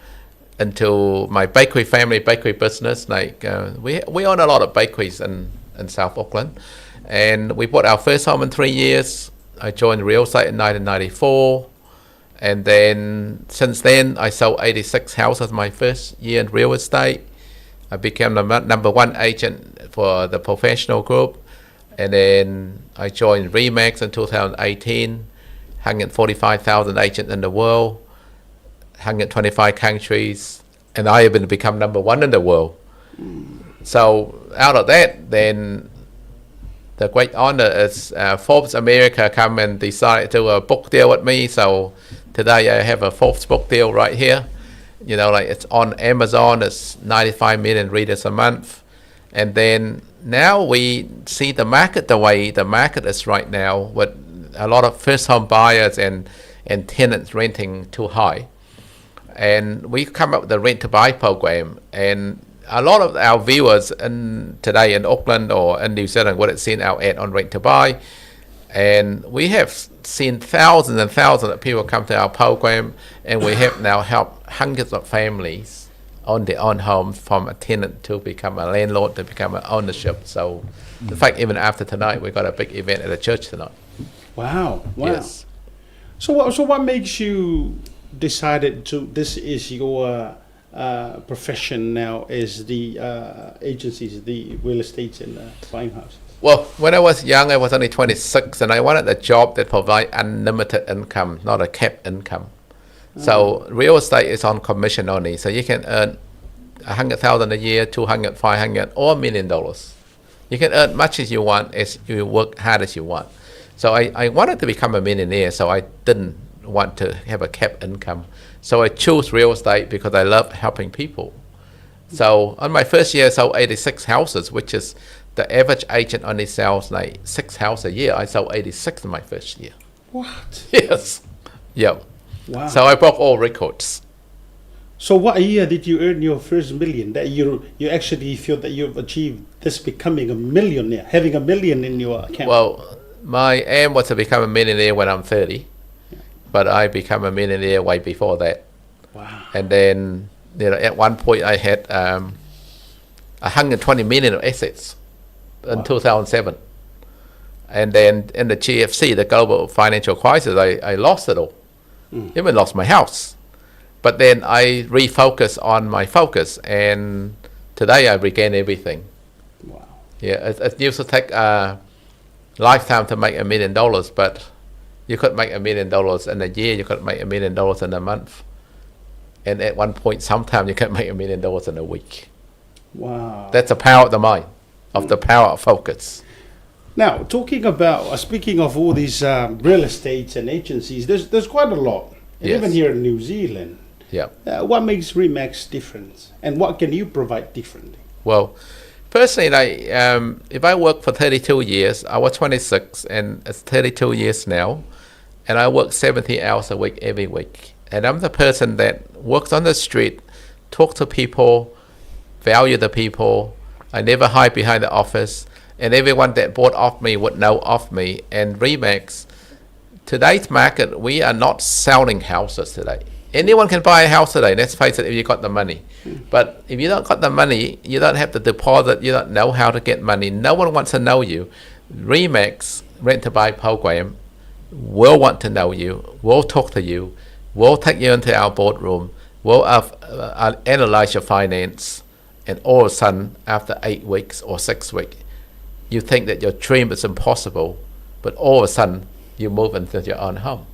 into my bakery family bakery business. Like we own a lot of bakeries in South Auckland, and we bought our first home in 3 years. I joined real estate in 1994, and then since then I sold 86 houses my first year in real estate. I became the number one agent for the professional group, and then I joined Remax in 2018, 145,000 agents in the world, 125 countries, and I even become number one in the world. So out of that, then the great honor is Forbes America come and decide to do a book deal with me. So today I have a Forbes book deal right here. You know, like it's on Amazon, it's 95 million readers a month. And then now we see the market the way the market is right now, with a lot of first home buyers and, and tenants renting too high. And we come up with the rent to buy program. And a lot of our viewers in today in Auckland or in New Zealand would have seen our ad on rent to buy. And we have seen thousands and thousands of people come to our program, and we have now helped hundreds of families own their own homes from a tenant to become a landlord to become an ownership. So, in fact, even after tonight, we got a big event at the church tonight. Wow! Wow. Yes. So what? So what makes you decided to? This is your profession now. Is the agencies, the real estate and buying houses. Well, when I was young, I was only 26, and I wanted a job that provide unlimited income, not a capped income. So real estate is on commission only, so you can earn 100,000 a year, 200, 500, or $1 million. You can earn much as you want as you work hard as you want. So I wanted to become a millionaire, so I didn't want to have a capped income. So I chose real estate because I love helping people. So on my first year, I sold 86 houses, which is the average agent only sells like six houses a year. I sold 86 in my first year. What? Yes. Yeah. Wow. So I broke all records. So what year did you earn your first million that you actually feel that you've achieved this becoming a millionaire, having a million in your account? Well, my aim was to become a millionaire when I'm 30, but I become a millionaire way before that. Wow. And then, you know, at one point I had 120 million of assets in 2007. And then in the GFC, the global financial crisis, I lost it all. Even lost my house. But then I refocused on my focus, and today I regain everything. Wow. Yeah, it used to take a lifetime to make $1 million, but you could make $1 million in a year, you could make $1 million in a month. And at one point, sometime you could make $1 million in a week. Wow. That's the power of the mind, of the power of focus. Now, talking about, speaking of all these real estates and agencies, there's quite a lot. And even here in New Zealand. What makes Remax different? And what can you provide differently? Well, personally, like, if I work for 32 years, I was 26, and it's 32 years now, and I work 70 hours a week every week. And I'm the person that works on the street, talk to people, value the people. I never hide behind the office, and everyone that bought off me would know of me. And Remax, today's market, we are not selling houses today. Anyone can buy a house today, let's face it, if you got the money. But if you don't got the money, you don't have the deposit, you don't know how to get money, no one wants to know you. Remax Rent to Buy program will want to know you, will talk to you, will take you into our boardroom, will analyze your finance, and all of a sudden, after 8 weeks or 6 weeks, you think that your dream is impossible, but all of a sudden, you move into your own home.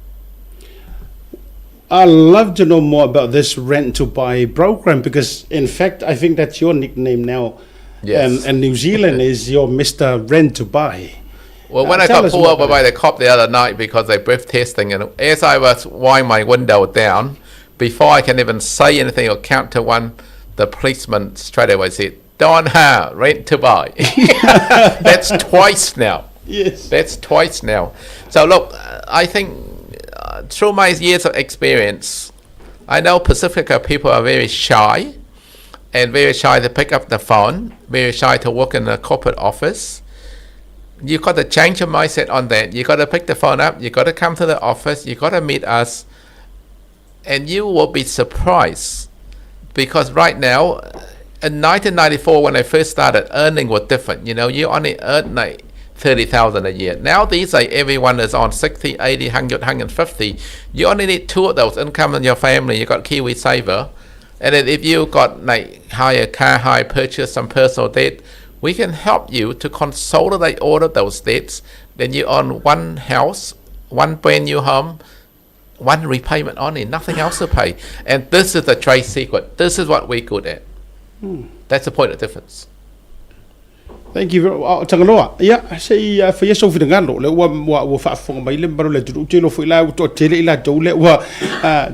I'd love to know more about this rent to buy program because, in fact, I think that's your nickname now. Yes. And New Zealand is your Mr. Rent to Buy. Well, when I Tell got us pulled more over about by it. the cop the other night because they breath testing, and as I was winding my window down, before I can even say anything or count to one, the policeman straight away said, Don Ha, rent to buy. That's twice now. Yes. That's twice now. So look, I think through my years of experience, I know Pacifica people are very shy and very shy to pick up the phone, very shy to work in a corporate office. You got to change your mindset on that. You got to pick the phone up. You got to come to the office. You got to meet us. And you will be surprised because right now, in 1994, when I first started, earning was different. You only earn like 30,000 a year. Now these days, everyone is on 60, 80, 100, 150. You only need two of those income in your family. You got KiwiSaver. And then if you got like hire car, hire purchase, some personal debt, we can help you to consolidate all of those debts. Then you own one house, one brand new home, one repayment only, nothing else to pay. And this is the trade secret. This is what we're good at. That's the point of difference. Thank you very oh, Tagaloa, ia, se i faia sou finagalo, lea ua, ua, ua faafofoga mai le mamalu o le atunuu, ou te iloa foi la ua toatele i latou lea ua,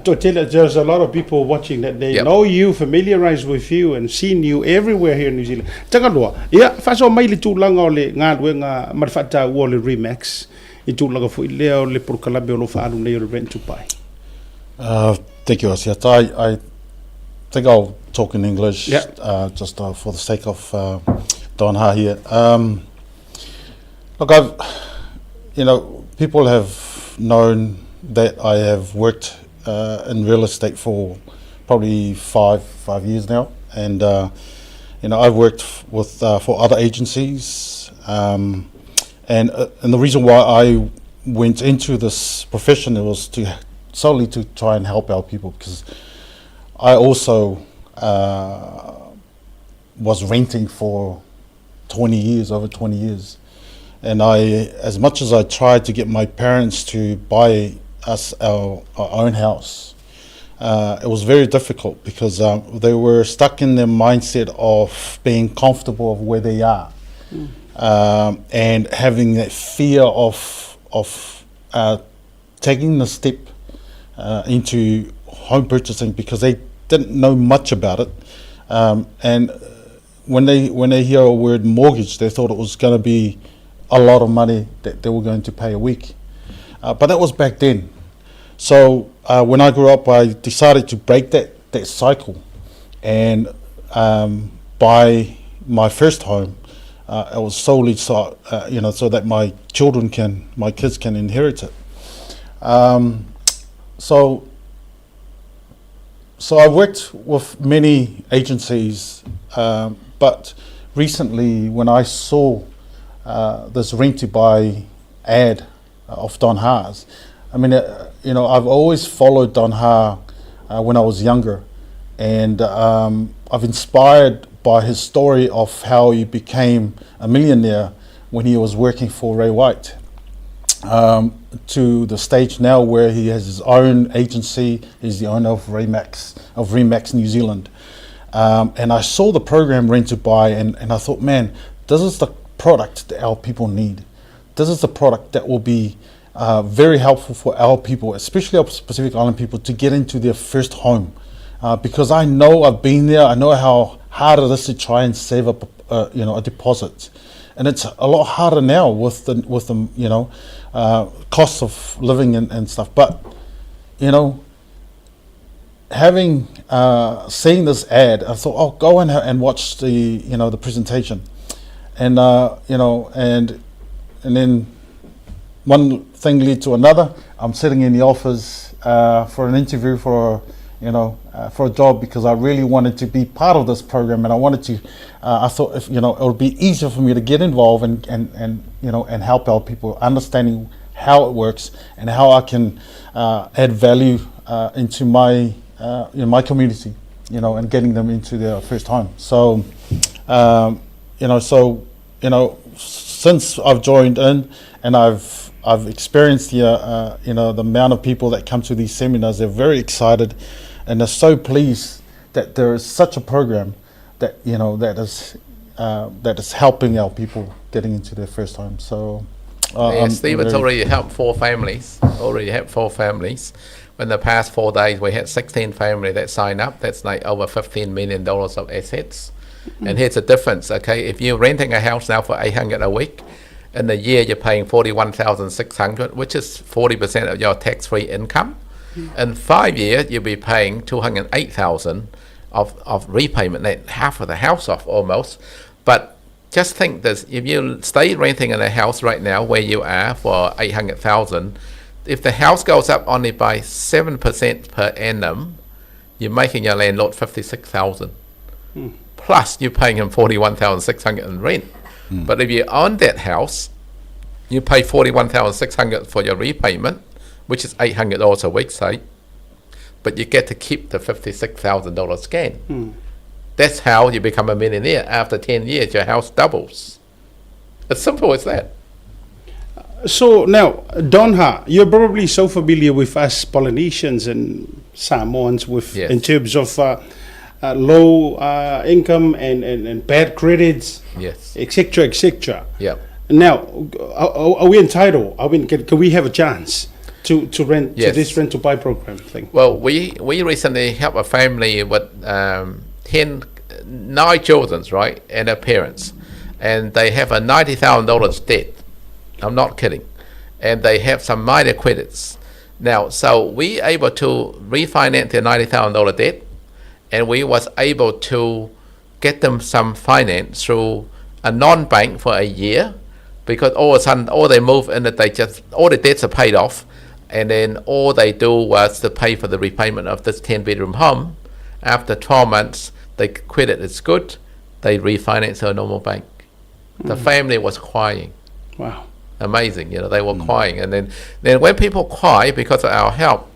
toatele, there's a lot of people watching that they know you, familiarize with you and seen you everywhere here in New Zealand. Tagaloa, ia, faasoa mai le tulaga o le galuega ma le faataua o le Remax i tulaga foi lea o le polokalame o lo o faaalu nei o le Rent to Buy. Thank you, Asiata. I think I'll talk in English just for the sake of Don Ha here. Look, I've, you know, people have known that I have worked in real estate for probably 5 years now, and I've worked with for other agencies, and the reason why I went into this profession, it was to solely to try and help our people, because I also was renting for 20 years, over 20 years. And I, as much as I tried to get my parents to buy us our own house, it was very difficult because they were stuck in their mindset of being comfortable of where they are and having that fear of taking the step into home purchasing because they didn't know much about it. And when they hear a word mortgage, they thought it was going to be a lot of money that they were going to pay a week. But that was back then. So when I grew up, I decided to break that cycle and buy my first home. It was solely so that my kids can inherit it. So I worked with many agencies, but recently when I saw this rent to buy ad of Don Ha's, I mean, I've always followed Don Ha when I was younger, and I've inspired by his story of how he became a millionaire when he was working for Ray White to the stage now where he has his own agency. He's the owner of Remax New Zealand. And I saw the program Rent to Buy, and I thought, man, this is the product that our people need. This is the product that will be very helpful for our people, especially our Pacific Island people, to get into their first home. Because I know I've been there, I know how hard it is to try and save up, a deposit, and it's a lot harder now with the cost of living and stuff. But having seen this ad, I thought, oh, go and watch the you know the presentation, and you know and then one thing led to another. I'm sitting in the office for an interview for a job because I really wanted to be part of this program and I wanted to. I thought if you know it would be easier for me to get involved and you know and help our people understanding how it works and how I can add value into my community, and getting them into their first home. So since I've joined in and I've experienced the amount of people that come to these seminars, they're very excited, and they're so pleased that there is such a program that you know that is that is helping our people getting into their first home. So, Yeah, I'm Stephen's very already helped four families. Already helped four families. In the past 4 days, we had 16 families that signed up. That's like over $15 million of assets. And here's the difference, okay? If you're renting a house now for 800 a week, in a year you're paying 41,600, which is 40% of your tax-free income. In 5 years, you'll be paying 208,000 of repayment, that half of the house off almost. But just think this: if you stay renting in a house right now where you are for 800,000, if the house goes up only by 7% per annum, you're making your landlord 56,000. Plus, you're paying him 41,600 in rent. But if you own that house, you pay 41,600 for your repayment, which is $800 a week, say, but you get to keep the $56,000 gain. That's how you become a millionaire. After 10 years, your house doubles. As simple as that. So now, Don Ha, you're probably so familiar with us Polynesians and Samoans with in terms of low income and, and, and bad credits, Yes. etc., etc. Yeah. Now, are, are we entitled? I mean, can, can we have a chance to, to rent Yes. to this rent to buy program thing? Well, we, we recently helped a family with 10, nine children, right, and their parents. And they have a $90,000 debt. I'm not kidding. And they have some minor credits. Now, so we able to refinance their $90,000 debt, and we was able to get them some finance through a non-bank for a year, because all of a sudden, all they move in that they just, all the debts are paid off, and then all they do was to pay for the repayment of this 10-bedroom home. After 12 months, the credit is good, they refinance to a normal bank. The family was crying. Wow. Amazing, you know, they were crying. And then, then when people cry because of our help,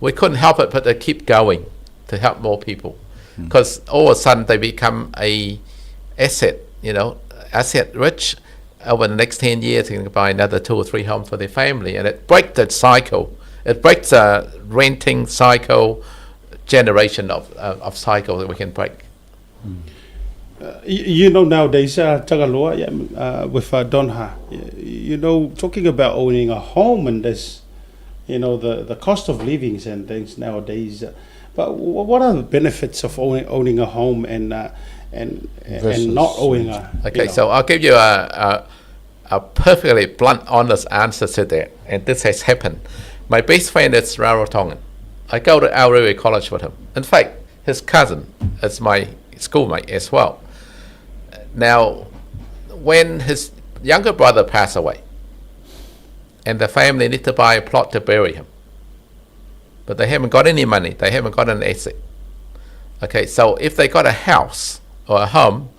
we couldn't help it but to keep going to help more people. Because all of a sudden they become a asset, you know, asset rich. Over the next 10 years, they can buy another 2 or 3 homes for their family. And it breaks the cycle. It breaks the renting cycle, generation of, of cycle that we can break. You know, nowadays, Tagaloa, yeah, with Donha, you know, talking about owning a home and this, you know, the, the cost of livings and things nowadays. But what are the benefits of owning, owning a home and and and not owning a? Okay, you know? so I'll give you a, a, a perfectly blunt, honest answer to that, and this has happened. My best friend is Rarotongan. I go to Aorere College with him. In fact, his cousin is my schoolmate as well. Now, when his younger brother passed away, and the family need to buy a plot to bury him, but they haven't got any money, they haven't got an asset. Okay, so if they got a house or a home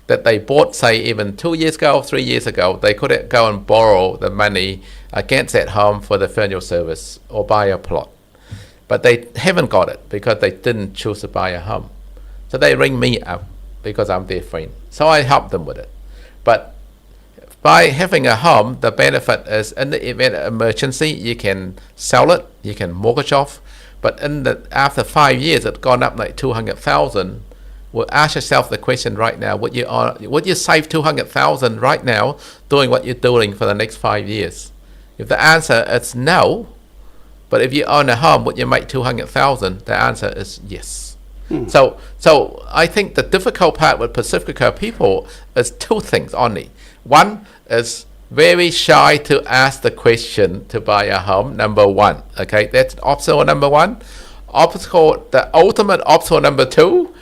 that they bought, say, even 2 years ago, 3 years ago, they could go and borrow the money against that home for the funeral service or buy a plot. But they haven't got it because they didn't choose to buy a home. So they ring me up because I'm their friend. So I help them with it. But by having a home, the benefit is in the event of emergency, you can sell it, you can mortgage off. But in the after 5 years, it's gone up like 200,000. Well, ask yourself the question right now: would you would you save 200,000 right now doing what you're doing for the next 5 years? If the answer is no, but if you own a home, would you make 200,000? The answer is yes. So, so I think the difficult part with Pasifika people is two things only. One is very shy to ask the question to buy a home, number one. Okay, that's obstacle number one. Obstacle, the ultimate obstacle number two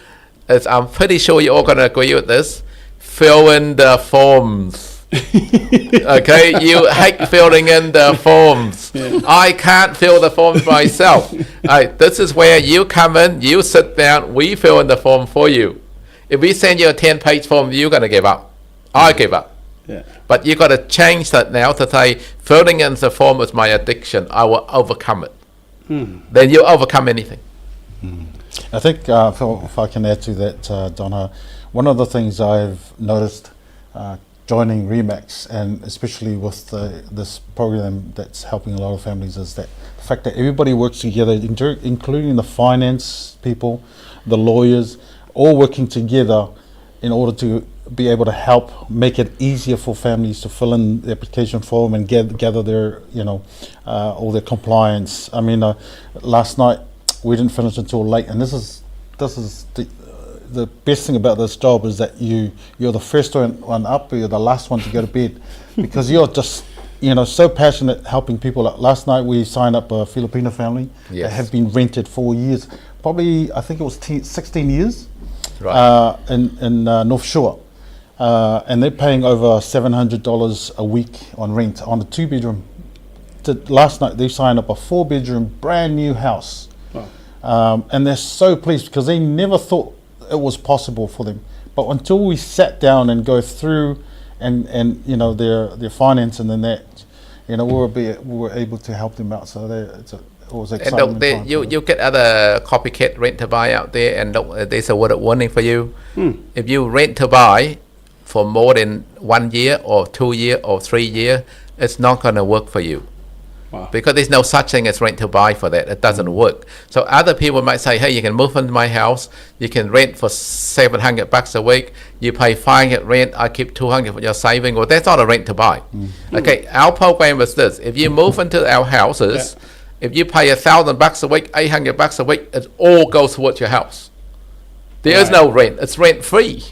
is, I'm pretty sure you're all going to agree with this, fill in the forms. Okay, you hate filling in the forms. Yeah. I can't fill the forms myself. Right, this is where you come in, you sit down, we fill in the form for you. If we send you a 10-page form, you're going to give up. I give up. Yeah. But you got to change that now to say, filling in the form is my addiction. I will overcome it. Then you overcome anything. I think, Phil, if I can add to that, Donha, one of the things I've noticed joining Remax, and especially with this program that's helping a lot of families, is that the fact that everybody works together, including the finance people, the lawyers, all working together in order to be able to help make it easier for families to fill in the application form and gather their, you know, all their compliance. I mean, last night we didn't finish until late, and this is, this is the best thing about this job is that you're the first one up, or you're the last one to go to bed, because you're just, you know, so passionate helping people. Last night we signed up a Filipino family that have been rented for years, probably I think it was 16 years, in North Shore, and they're paying over $700 a week on rent on a 2-bedroom. Last night they signed up a 4-bedroom brand new house. Wow. And they're so pleased because they never thought it was possible for them. But until we sat down and go through and you know, their finance and then that, you know, we were able to help them out. So they, it's a, it was And exciting. look, they, time you, for you get other copycat rent to buy out there, and look, there's a word of warning for you. If you rent to buy for more than 1 year or 2 year or 3 year, it's not going to work for you. Wow. Because there's no such thing as rent to buy for that. It doesn't work. So other people might say, hey, you can move into my house. You can rent for $700 a week. You pay $500 rent. I keep $200 for your saving. Well, that's not a rent to buy. Okay, our program is this. If you move into our houses, if you pay $1,000 a week, $800 a week, it all goes towards your house. There is no rent. It's rent free.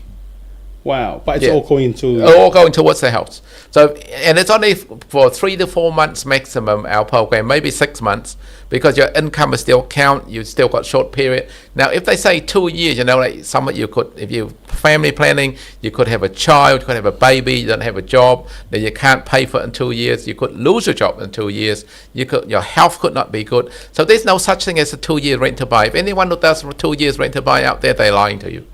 Wow, but it's Yeah. all going to All going towards the house. So, and it's only for 3 to 4 months maximum, our program, maybe 6 months, because your income is still count, you've still got short period. Now, if they say 2 years, you know, like some of you could, if you family planning, you could have a child, you could have a baby, you don't have a job, then you can't pay for it in 2 years, you could lose your job in 2 years, your health could not be good. So there's no such thing as a 2-year rent to buy. If anyone who does 2 years rent to buy out there, they're lying to you.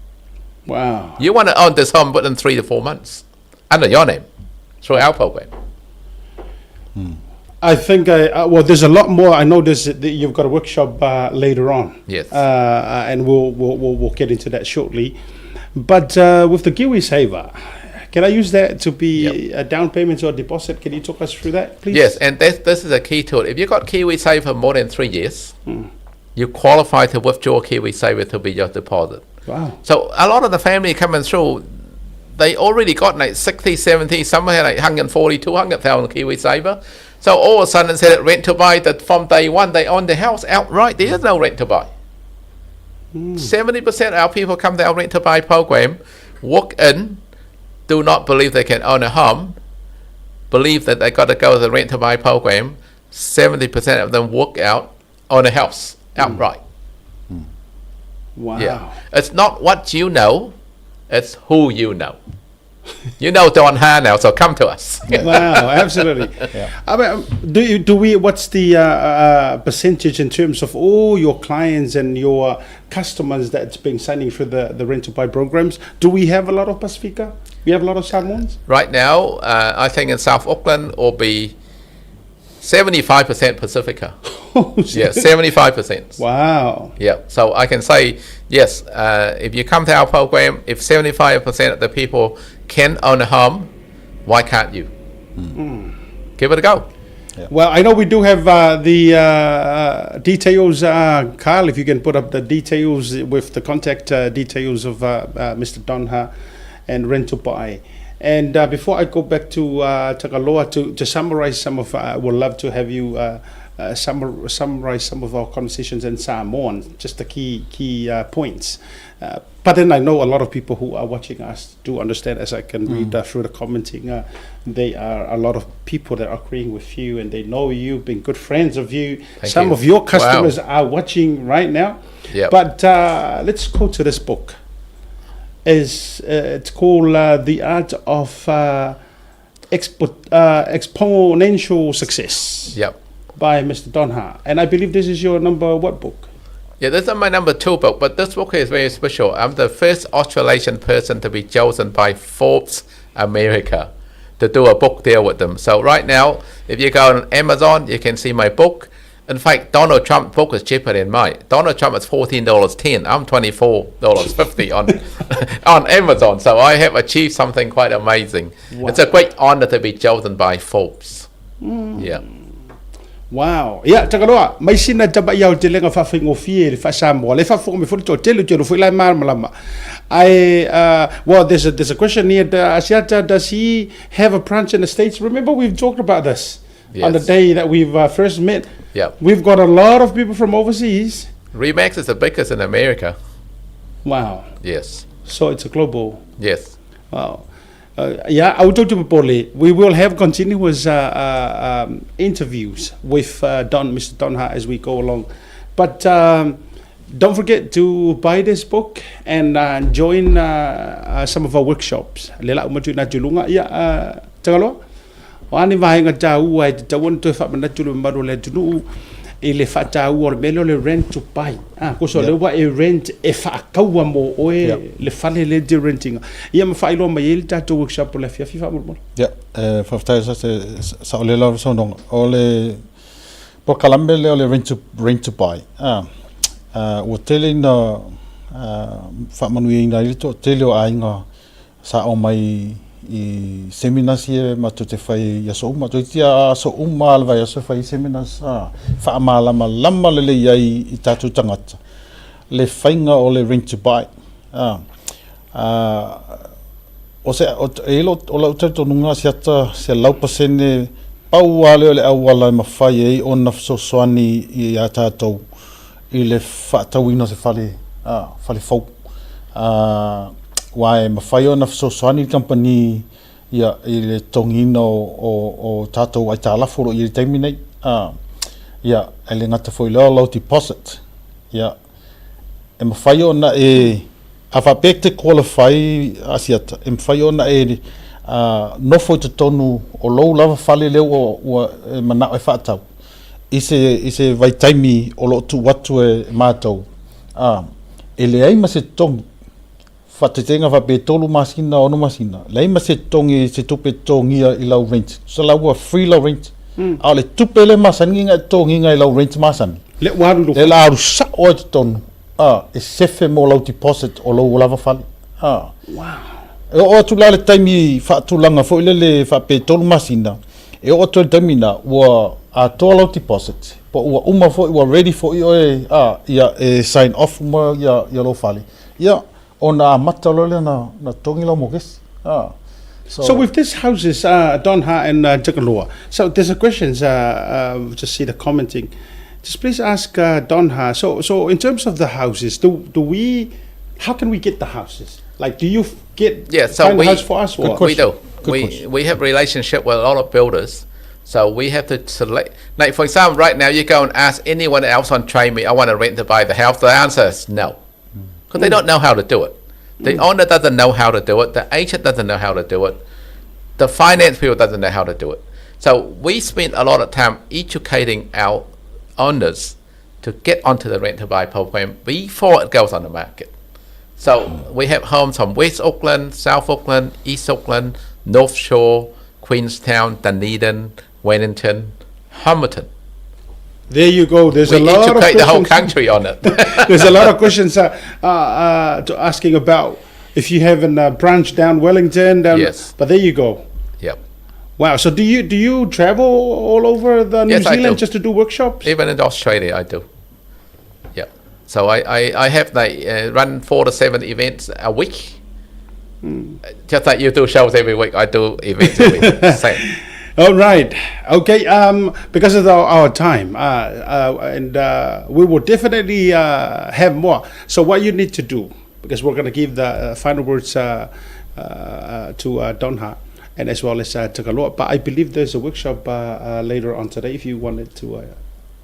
Wow. You want to own this home within 3 to 4 months, under your name, through our program. I think, well, there's a lot more. I know that you've got a workshop later on. Yes. And we'll get into that shortly. But with the KiwiSaver, can I use that to be a down payment or a deposit? Can you talk us through that, please? Yes, and this is a key tool. If you've got KiwiSaver more than 3 years, you qualify to withdraw KiwiSaver to be your deposit. Wow. So a lot of the family coming through, they already got like 60, 70, somewhere like 140, 200,000 KiwiSaver. So all of a sudden, instead of rent to buy, that from day one, they own the house outright. There is no rent to buy. 70% of our people come to our rent to buy program, walk in, do not believe they can own a home, believe that they got to go to the rent to buy program. 70% of them walk out on a house outright. Wow. Yeah. It's not what you know, it's who you know. You know Don Ha now, so come to us. Wow, absolutely. I mean, do you, do we? What's the percentage in terms of all your clients and your customers that's been signing for the rent to buy programs? Do we have a lot of Pasifika? We have a lot of Samoans? Right now, I think in South Auckland will be 75% Pasifika. Yeah, 75%. Wow. Yeah, so I can say, yes, if you come to our program, if 75% of the people can own a home, why can't you? Give it a go. Yeah. Well, I know we do have the details, Carl, if you can put up the details with the contact details of Mr. Don Ha and Rent to Buy. And before I go back to Tagaloa to summarize some of, I would love to have you summarize some of our conversations in Samoan, just the key points. But then I know a lot of people who are watching us do understand, as I can read through the commenting, they are a lot of people that are agreeing with you and they know you, been good friends of you. Thank some you. of your customers Wow. are watching right now. Yep. But let's go to this book. It's called The Art of Exponential Success. Yep. By Mr. Don Ha. And I believe this is your number what book? Yeah, this is my number 2 book, but this book is very special. I'm the first Australasian person to be chosen by Forbes America to do a book deal with them. So right now, if you go on Amazon, you can see my book. In fact, Donald Trump's book is cheaper than mine. Donald Trump is $14.10. I'm $24.50 on Amazon. So I have achieved something quite amazing. Wow. It's a great honor to be chosen by Forbes. Yeah. Wow. Yeah, Tagaloa, mai sina taba ia o te lenga whawhaingofie le whasamoa. Le whawhonga me fori tō tele tēlo fo ilai māramalama. Well, there's a question here. Asiata, does he have a branch in the States? Remember, we've talked about this on the Yes. day that we've first met. Yeah. We've got a lot of people from overseas. Remax is the biggest in America. Wow. Yes. So it's a global. Yes. Wow. Yeah, I will talk to Popole. We will have continuous interviews with Mr. Don Ha as we go along. But don't forget to buy this book and join some of our workshops. Lela umatu na julunga ya Tagaloa. O ani vahenga tāua e te tauana toe whaamanatu le mamalu o le atunuu i le whaataua o le mele o le rent to buy. Ko so lewa e rent e whaakaua mō oe le fale le te rentinga. Ia ma whailoa mai e le tātou workshop o le afiafi whaamolomolo. Ia, whawhtai sa te sa o le lau saunonga. O le polokalame lea o le rent to buy. Ua tele ina whaamanuiaina ai le toatele o aiga sa o mai i seminars ia matou te fai i aso uma. Toeitiiti a aso uma lava o le vaiaso e fai ai seminars a, faamalamalama lelei ai i tatou tagata le faiga o le rent to buy. A, a, o se, o, e i ai o lau talitonuga Asiata 100% pau lava lea o le auala e mafai ai ona fesoasoani ia tatou i le faatauina o se fale, a, fale fou. A, aua e mafai ona fesoasoani le kamupani ia, i le totogiina o, o, o tatou aitalafu o lo o i ai i le taimi nei. A, ia, e le gata foi i lea o lau deposit, ia, e mafai ona e, a faapea e te qualify Asiata, e mafai ona e nofo i totonu o lou lava fale lea ua, ua e manao e faatau i se, i se vaitaimi o lo o tuu atu e matou, a, e leai ma se totogi. Faataitaiga faapea e 3 masina, 6 masina, leai ma se totogi, se tupe e totogia i lau rent. Tusa la ua free lau rent. A o le tupe lea e masani ona e totogiina i lau rent masani, Lea ua alu i lou lea la alu sao ai i totonu, a, e sefe mo lau deposit o lou lava fale. A. Wow. E oo atu la le taimi faatulaga foi lele faapea e 3 masina, e oo atu ai le taimi lena, ua atoa lau deposit, po ua uma foi, ua ready foi oe, a, ia, e sign off uma ia lou fale. Ia, ona amata loa lea na, na totogi lau mokesi. Ah. So, so with these houses, Don Ha and Tagaloa, so there's a questions, just see the commenting. Just please ask Don Ha. So, so in terms of the houses, do, do we, how can we get the houses? Like, do you get yeah, so find we, a house for us? Or? We do. Good we, question. we have relationship with a lot of builders. So we have to select. Like for example, right now you go and ask anyone else on TradeMe, I want to rent to buy the house. The answer is no, because they don't know how to do it. The owner doesn't know how to do it. The agent doesn't know how to do it. The finance people doesn't know how to do it. So we spend a lot of time educating our owners to get onto the rent to buy program before it goes on the market. So we have homes from West Auckland, South Auckland, East Auckland, North Shore, Queenstown, Dunedin, Wellington, Hamilton. There you go. There's We a lot of educate the whole questions. country on it. There's a lot of questions to asking about if you have a branch down Wellington. Down, Yes. But there you go. Yep. Wow. So do you do you travel all over the New Yes, I Zealand do. just to do workshops? Even in Australia, I do. Yep. So I have like run 4 to 7 events a week. Just like you do shows every week, I do events every week. Same. All right. Okay. Because of our time, and we will definitely have more. So what you need to do, because we're going to give the final words to Donha and as well as Tagaloa. But I believe there's a workshop later on today if you wanted to.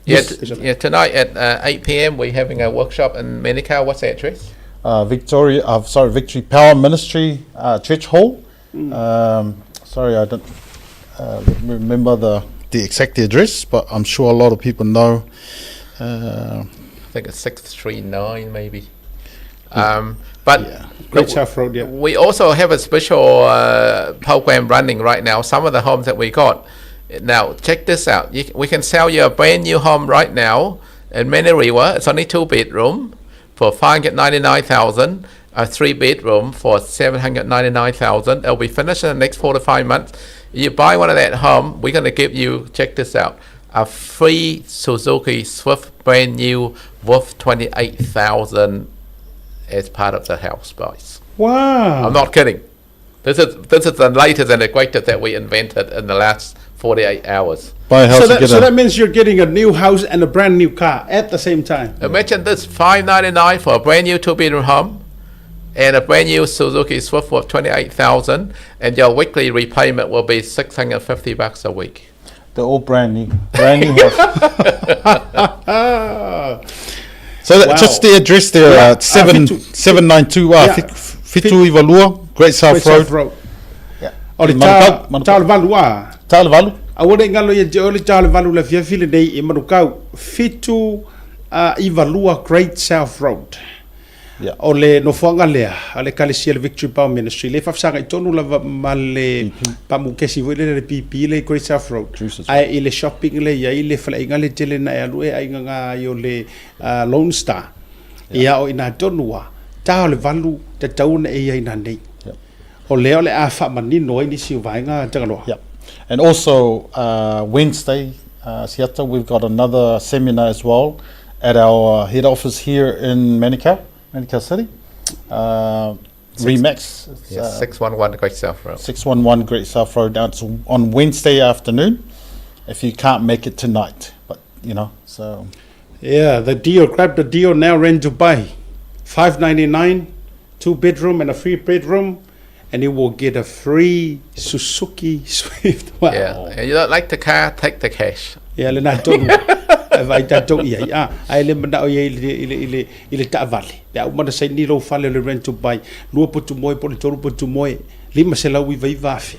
Yeah, yeah. Tonight at 8 p.m. we're having a workshop in Manukau. What's the address? Victoria, sorry, Victory Power Ministry Church Hall. Sorry, I don't remember the exact address, but I'm sure a lot of people know. I think it's 639 maybe. But Yeah. Great look, South Road, yeah. We also have a special program running right now. Some of the homes that we got. Now, check this out. We can sell you a brand new home right now in Manurewa. It's only 2 bedroom for $599,000. A 3 bedroom for $799,000. It'll be finished in the next 4 to 5 months. You buy one of that home, we're going to give you, check this out, a free Suzuki Swift brand new worth $28,000 as part of the house price. Wow. I'm not kidding. This is the latest and the greatest that we invented in the last 48 hours. Buy a house So and that, get so a that means you're getting a new house and a brand new car at the same time. Imagine this, $599 for a brand new 2-bedroom home and a brand new Suzuki Swift worth $28,000, and your weekly repayment will be $650 a week. They're all brand new house. So that, Wow. just the address there, Yeah, 792 Yeah. Fitu Ivalua, Great South Great Road. South Road. Yeah. O le Manukau, Manukau. ta o le valu a. Ta le valu. Aua ne i galo ia te oe le ta o le valu le afiafi lenei i Manukau, Fitu Ivalua Great South Road. Yeah. O le nofoaga lea a le Ekalesia le Victory Power Ministry, le faafesagai tonu lava ma le paamukesi foi lele le PP le i Great South Road. Jesus. Ae i le shopping le i ai le faleaiga le tele na e alu e aiga ngā ai o le Lone Star. Ia o ina tonu a, ta o le valu tatau ona e iai na nei. Yeah. O lea o le a faamanino ai nisi o vaega Tagaloa. Yep. And also Wednesday, Siata, we've got another seminar as well at our head office here in Manukau, Manukau City. Remax. Yes, 611 Great South Road. 611 Great South Road. Now it's on Wednesday afternoon if you can't make it tonight. But, you know, so. Yeah, the deal, grab the deal now, rent to buy. 599 two bedroom and a free bedroom, and you will get a free Suzuki Swift. Wow. Yeah, and you don't like the car, take the cash. Ia, lena tonu. E vaai tatou i ai. Ah, ae le manao i ai i le, i le, i le, i le taavale. Pe a uma ona saini lou fale o le rent to buy, lua potu moe po o le tolu potu moe, $599,000.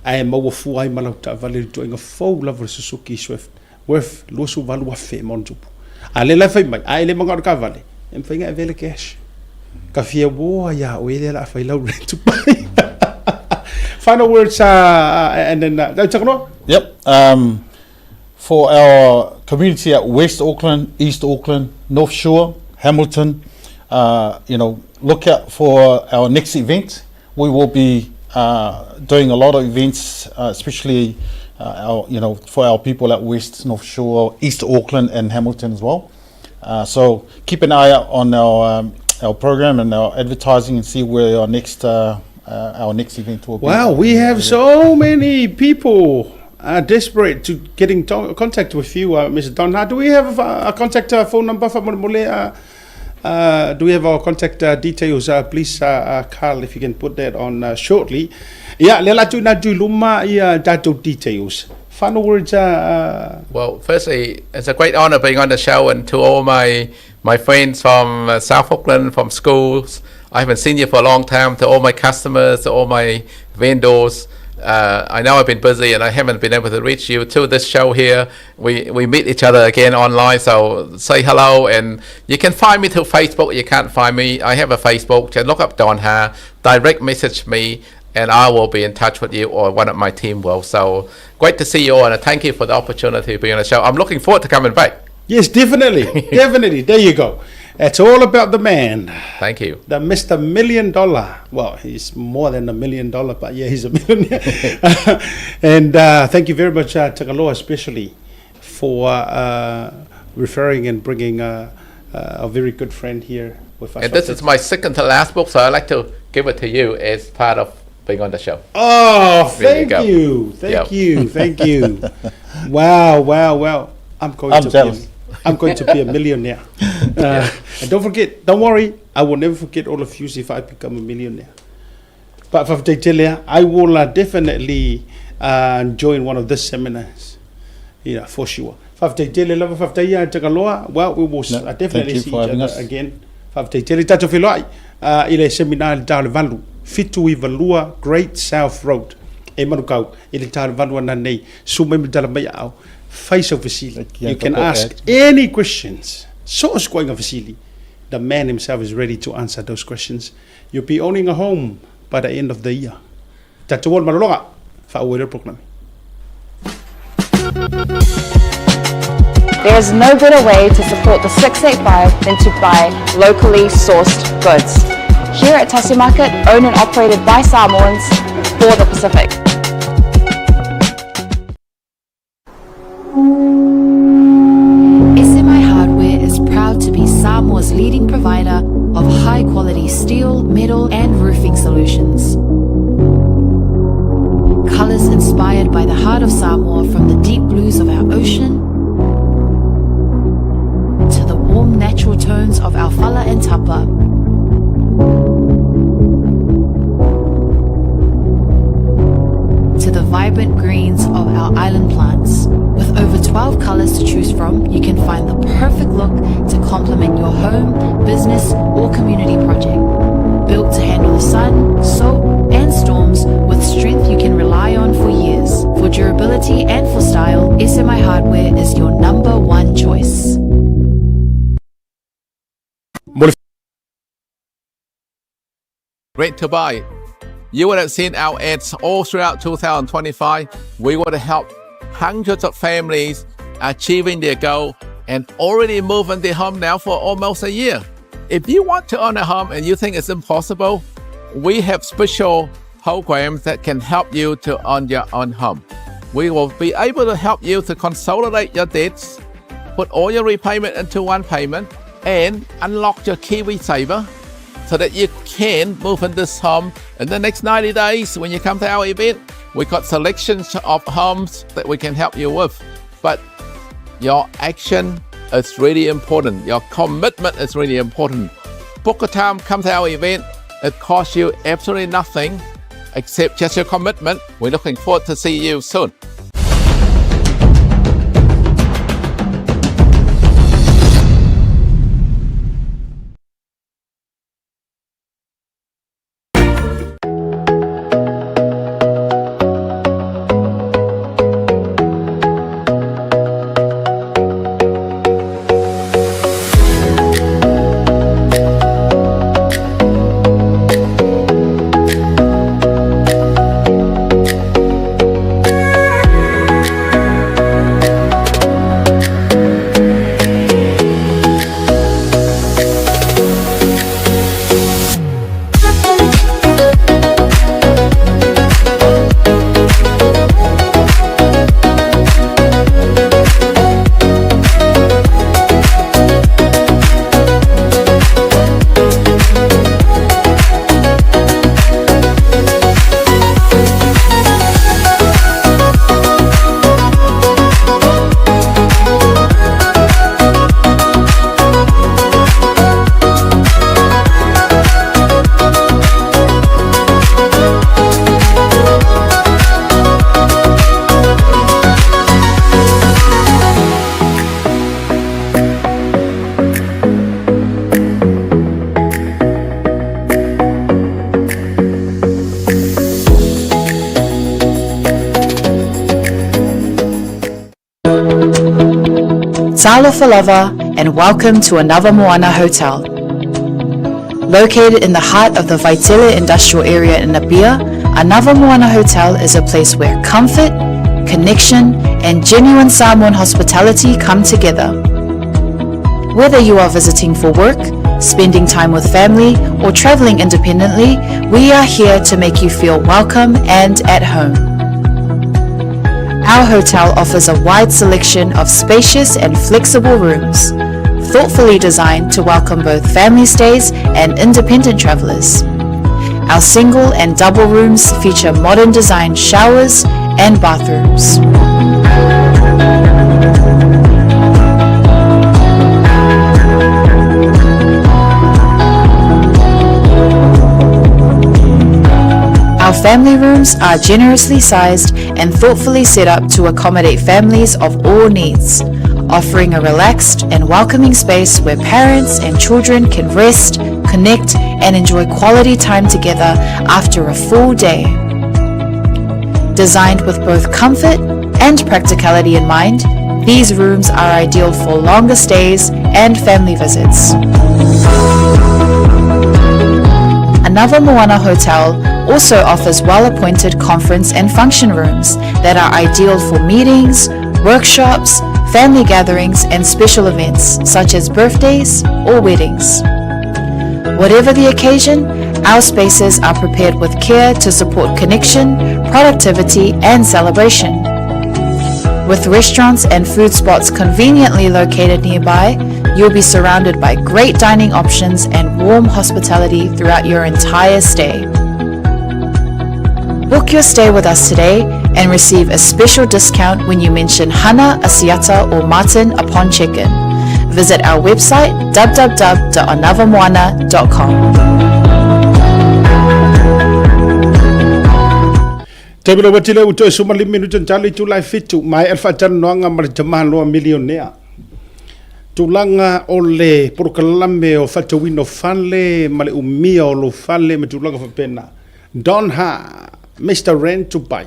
Ae maua fua ai ma lau taavale i le ituaiga fou lava o le Suzuki Swift, worth $28,000 ma ona tupu. A lea la e fai mai, a e le manao i le taavale, e mafai ona e avea le cash. Ka fia uoa iā oe lea o le a fai lau rent to buy. Final words, and then, Tagaloa? Yep. Um, for our community at West Auckland, East Auckland, North Shore, Hamilton, you know, look out for our next event. We will be doing a lot of events, especially our, you know, for our people at West, North Shore, East Auckland, and Hamilton as well. So keep an eye out on our um, our program and our advertising and see where our next our next event will be. Wow, we have so many people are desperate to get in contact with you, Mr. Don. Do we have a, a contact phone number for Molemole? Do we have our contact details? Please, Carl, if you can put that on shortly. Yeah, le la tu na tu luma ia tatou details. Final words. Well, firstly, it's a great honor being on the show, and to all my my friends from South Auckland, from schools. I haven't seen you for a long time. To all my customers, to all my vendors. I know I've been busy and I haven't been able to reach you. To this show here, we, we meet each other again online, so say hello. And you can find me through Facebook. You can't find me. I have a Facebook. Just look up Don Ha. Direct message me, and I will be in touch with you or one of my team will. So great to see you all, and thank you for the opportunity to be on the show. I'm looking forward to coming back. Yes, definitely. definitely. There you go. It's all about the man. Thank you. The Mr. Million Dollar. Well, he's more than a million dollar, but yeah, he's a millionaire. and thank you very much, Tagaloa, especially for referring and bringing a very good friend here with us. And this is my second to last book, so I'd like to give it to you as part of being on the show. Oh, thank you, you. Thank yep. you. Thank you. wow, wow, wow. I'm going I'm to jealous. be a, I'm going to be a millionaire. And don't forget, don't worry, I will never forget all of you if I become a millionaire. But for I will definitely join one of the seminars. Yeah, for sure. Faafetai tele lava, faafetai ia Tagaloa. Well, we will no, definitely see each other us. again. Faafetai tele tatou feiloai i le seminar i le ta o le valu. 792 Great South Road e Manukau i le ta o le valu ana nei. Susu mai ma tala mai aao. Fai sau fesili. You can ask any questions. So o se ituaiga fesili. The man himself is ready to answer those questions. You'll be owning a home by the end of the year. Tatou o le malologa. Faaauau le polokalame. There is no better way to support the 685 than to buy locally sourced goods. Here at Tasi Market, owned and operated by Samoans for the Pacific. SMI Hardware is proud to be Samoa's leading provider of high quality steel, metal, and roofing solutions. Colors inspired by the heart of Samoa from the deep blues of our ocean to the warm natural tones of our fala and tapa. To the vibrant greens of our island plants. With over 12 colors to choose from, you can find the perfect look to complement your home, business, or community project. Built to handle the sun, salt, and storms with strength you can rely on for years. For durability and for style, SMI Hardware is your number one choice. Mo le Rent to buy. You would have seen our ads all throughout 2025. We want to help hundreds of families achieving their goal and already moving their home now for almost a year. If you want to own a home and you think it's impossible, We have special programs that can help you to own your own home. We will be able to help you to consolidate your debts, put all your repayment into one payment, and unlock your KiwiSaver so that you can move in this home in the next 90 days when you come to our event. We've got selections of homes that we can help you with. But your action is really important. Your commitment is really important. Book a time, come to our event. It costs you absolutely nothing except just your commitment. We're looking forward to see you soon. Talofa lava and welcome to another Moana Hotel. Located in the heart of the Vaitele industrial area in Apia, Another Moana Hotel is a place where comfort, connection, and genuine Samoan hospitality come together. Whether you are visiting for work, spending time with family, or traveling independently, we are here to make you feel welcome and at home. Our hotel offers a wide selection of spacious and flexible rooms, thoughtfully designed to welcome both family stays and independent travelers. Our single and double rooms feature modern design showers and bathrooms. Our family rooms are generously sized and thoughtfully set up to accommodate families of all needs, offering a relaxed and welcoming space where parents and children can rest, connect, and enjoy quality time together after a full day. Designed with both comfort and practicality in mind, these rooms are ideal for longer stays and family visits. Another Moana Hotel also offers well-appointed conference and function rooms that are ideal for meetings, workshops, family gatherings and special events such as birthdays or weddings. Whatever the occasion, our spaces are prepared with care to support connection, productivity and celebration. With restaurants and food spots conveniently located nearby, you'll be surrounded by great dining options and warm hospitality throughout your entire stay. Book your stay with us today and receive a special discount when you mention Hana, Asiata or Martin upon check-in. Visit our website www.anavamoana.com. Taimi lava tele ua toe suma lima minuti talo itula e fitu, maea le faatalanoaga ma le tamaloa milionea. Tulaga o le polokalame o faatauina o fale ma le umia o lou fale ma tulaga faapena. Don Ha, Mister Rent to Buy.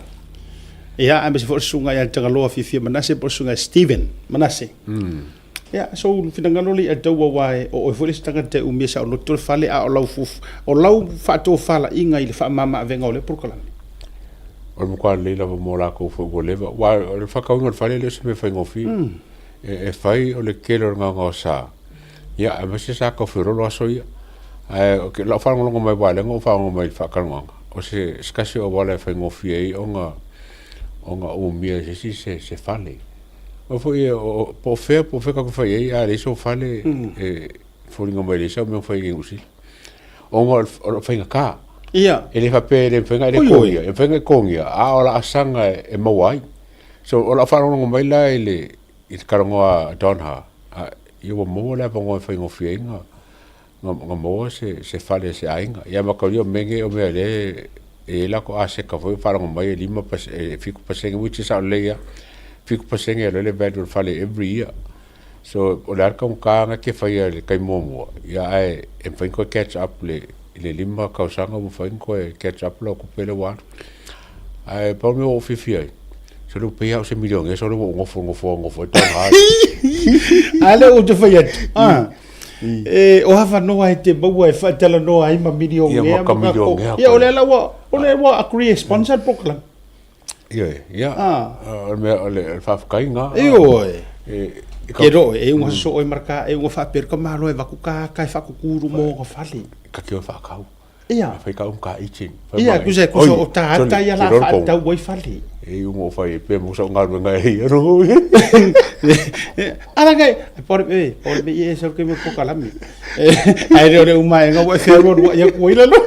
Ia, aemaise foi o le susuga ia Tagaloa Fiafia Manase po o le susuga ia Steven Manase. Ia, so finagalo le ia tau aua e o oe foi le isi tagata e umia saoloto le fale a o lau fufu, o lau faatofalaiga i le faamama-avega o lea polokalame. O le matua lelei lava mo lakou foi ua leva, aua o le faatauina o le fale e le o se mea faigofie. E fai o le tele o le gaogaosa, ia aemaise sa tau feololo aso ia. Ae o lau faalogologo mai aua o lea na ou faalogo mai i le faatalanoaga, o se se tasi o auala e faigofie ai ona ona umia e se isi se se fale. Aua foi o po o fea po o fea tatou te fai ai a leai sou fale e foliga mai e leai sau mea o fai i Niu Sila. Ona o le faigata. Ia. E le faapea e le mafai ona e totogia, e mafai ona e totogia, a o laasaga e maua ai. So o lau faalogologo mai la i le i le talanoa a Don Ha, ia ua maua le avanoa e faigofie ai na na maua se se fale a se aiga. Ia mataulia o mea nei o mea o lea e i ai latou aseta foi o faalogo mai e 5 e 7% which is sao lelei lava, 7% e alu ai le value o le fale every year. So o le a le taugata na te faia i le taimi muamua, ia ae e mafai ona toe catch up i le 5 tausaga ua mafai ona toe catch up lau tupe lea ua alu. Ae pau le mea ua ou fiafia ai, sole ua pei lava au o se milionea sole ua ou nofo nofo nofo ai toga. A lea ou te fai atu, e, o avanoa e te maua e faatalanoa ai ma milionea. Ia, ma milionea. Ia, o lea la ua, o lea ua agree e sponsor le program. Ioe, ia, o le mea, o le faafetai lena. Ioe. Ke ro, e unga so e marka, e unga whaapere ka malo e vaku ka ka e whakukuru mō ngā whale. Ka kio whakau. Ia. Whai ka unga ichi. Ia, kusa kusa o tā ata ia la whaatau wai whale. E unga o whai e pē mo sa unga runga e ia no. Ara kai, pore e, pore me i e sau ke me pokalami. Ai reo re uma e ngā wai whea roa ia kuaila lo.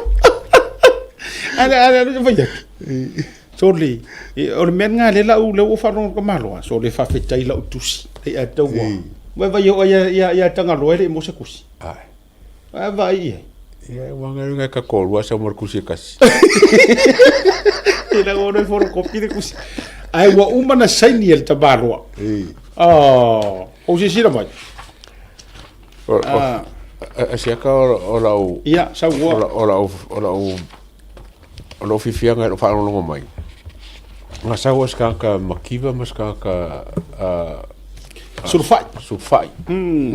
Ara, ara, ara, whai atu. Sole, o le mea lena lea la u lea ua faalogo ka Malo a, sole faafetai lau tusi ai a taua. Vai vai o ia ia ia Tagaloa e le i maua se kusi. Ae. Vai vai i ai. Ia ua ngai ngai ka kolua sa mo le kusi e kasi. E la ua noi photocopy le kusi. Ae ua uma na saini e le tamaloa. Oh, o silasila mai. Asiaka o lau Ia, sau ua. O lau o lau O lou fiafiaga i lou faalogologo mai, na sau ai se tagata mativa ma se tagata Sulufai. Sulufai.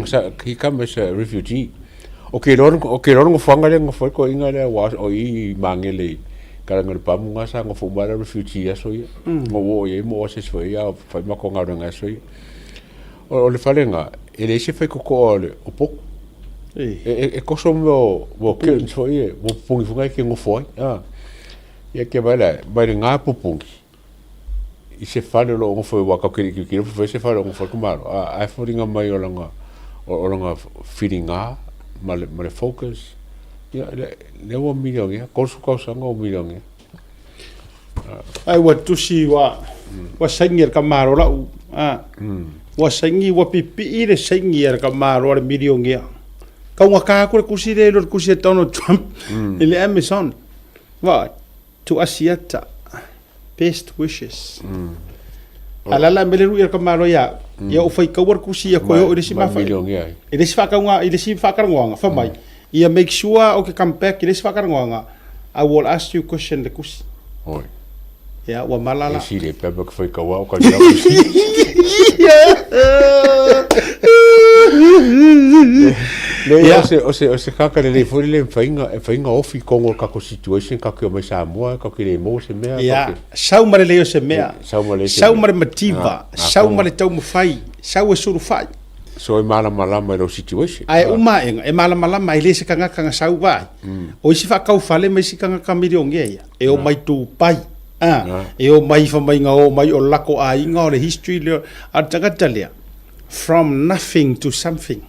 Sa, he come as a refugee. O ke iloa, o ke iloa le nofoaga lea na nofo ai le toeaina lea aua o i i Magele i Kalani o le Pamu na sa nofo uma ai la refugee i aso ia. Na ou oo i ai ma ou asiasi foi i ai a o fai matou galuega i aso ia. O le fale lena, e leai se faitotoa o le o potu. E toso mea o curtains foi ia, ua pupuni foi e te nofo ai. Ia ke vaai la, mai le gā pupuni i se fale o lo o nofo ai, aua tatou te le i tilotilo po o fea se fale o lo o nofo ai le tamaloa, ae foliga mai o lana, o lana filiga ma le, ma le focus, ia lea ua milionea, 30 tausaga ua milionea. Ai ua tusi ua ua saini e le tamaloa lau a ua saini ua pipii le saini a le tamaloa le milionea. Taugata atu le kusi lea i lo le kusi a Donald Trump i le Amazon. Vaai, to Asiata, best wishes. A la la mele lui a le tamaloa ia au, ia ou faitaua le kusi ia koe oo i le isi mafa. I le isi faatauga i le isi faatalanoaga fai mai, Ia make sure o ke come back i le isi faatalanoaga, I will ask you question le kusi. Oi. Ia, ua mala la. E sili e pea me ka whaikaua o ka ria kusi. Le ia, o se, o se, o se kaka le lei foi le mawhainga, e whainga ofi kongo kako situation kako o mai Samoa, kako le mo se mea. Ia, sau ma le lei o se mea. Sau ma le Sau ma le mativa, sau ma le taumafai, sau e sulufai. So e malamalama i lou situation. Ae uma aega, e malamalama ai le se tagata na sau ai. O isi faataufale ma isi tagata milionea ia, e omai Dubai, a, e omai fai mai na omai o le latou aiga o le history lea, a o le tagata lea, from nothing to something.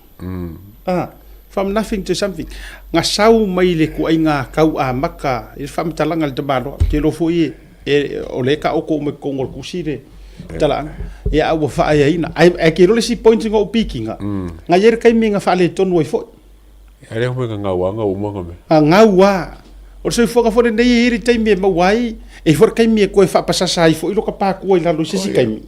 A, from nothing to something. Na sau mai le ituaiga tau amata i le faamatalaga a le tamaloa, ou te iloa foi e, o lea e taoto uma i totonu o le tusi le talaaga. Ia, a ua faaeaina. Ae, ae ke iloa le isi point na ou pikiga, na i ai le taimi na faaletonu ai foi. A lea foi na gau lava, gau uma na mea. Na gau lava. O le soifuaga foi lenei e i ai le taimi e maua ai, e i ai foi le taimi e toe faapasasa ai foi lota pakua i lalo i se isi taimi.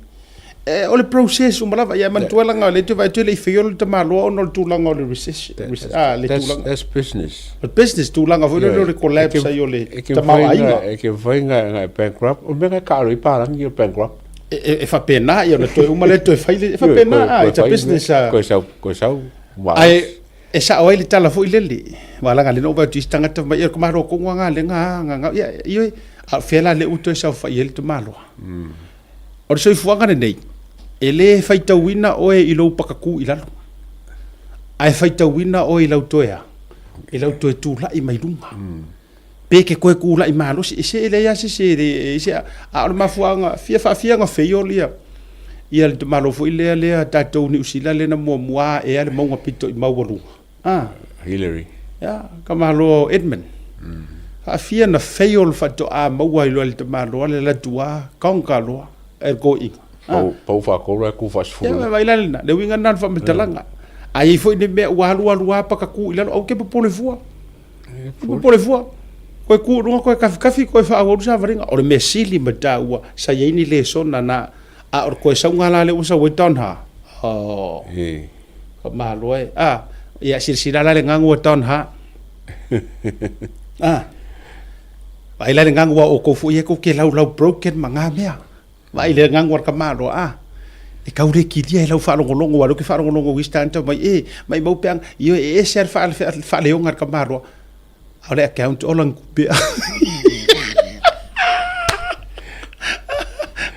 Eh, o le process uma lava. Ia manatua laga o lea e te vaai atu e le i faia le tamaloa ona o le tulaga o le recession. Ah, le tulaga. That's business. O le business tulaga foi lea o le collapse ai o le tamaoaiga. E ke mafai na bankrupt. O le mea na e taalo ai palagi o bankrupt. E faapena, ia ona toe uma lea toe fai le, e faapena, ah, it's a business. Koe sau, koe sau. Ae, e sao ai le tala foi lele. Aua leaga lea na ou vaai atu i isi tagata fai mai, ia malo tonu lava lea na gagau. Ia, ioe, a o fea la lea ua toe saofai ai le tamaloa. O le soifuaga lenei, e le faitauina oe i lou pakakū i lalo, ae faitauina oe i lau toe a? I lau toe tulai mai luga. Pe ke koe kulaʻi malosi, e se e leai lava se isi e le e i se a o le mafuaaga fia faafia ona fail ia ia le tamalo foi lea lea tatou Niu Sila lea na muamua ae a le mauga pito i maualuga. Ah. Hillary. Ya, tamalo Edmund. Faafia na fail faatoa maua ai loa e le tamaloa le alu atu a conquer loa e le toeaina. Pau, pau faatolu ae tu faasefulu. Ia, vaai la lena, le uiga lena o le faamatalaga. A i ai foi ni mea ua alualu lava paka tu i lalo, aua e te popole fua. Popole fua. Koe ku i luga, koe kafikafi, koe faaauau le savaliga. O le mea sili ma taua, sa i ai ni lesona na, a o le koe sauga la lea ua sau ai Don Ha. Oh. Faamalo e. Ah, ia silasila la le gagu a Don Ha. Ah. Vaai la le gagu a outou foi e tou te laulau broken ma nga mea. Vaai le gagu a le tamaloa, a, e tau le kilia i lau faalogologo, aua o lea ou te faalogologo i isi tagata mai, e, maimau pe ana, ioe, e ese lava le faaleoga a le tamaloa, a o le account ola ni tupe.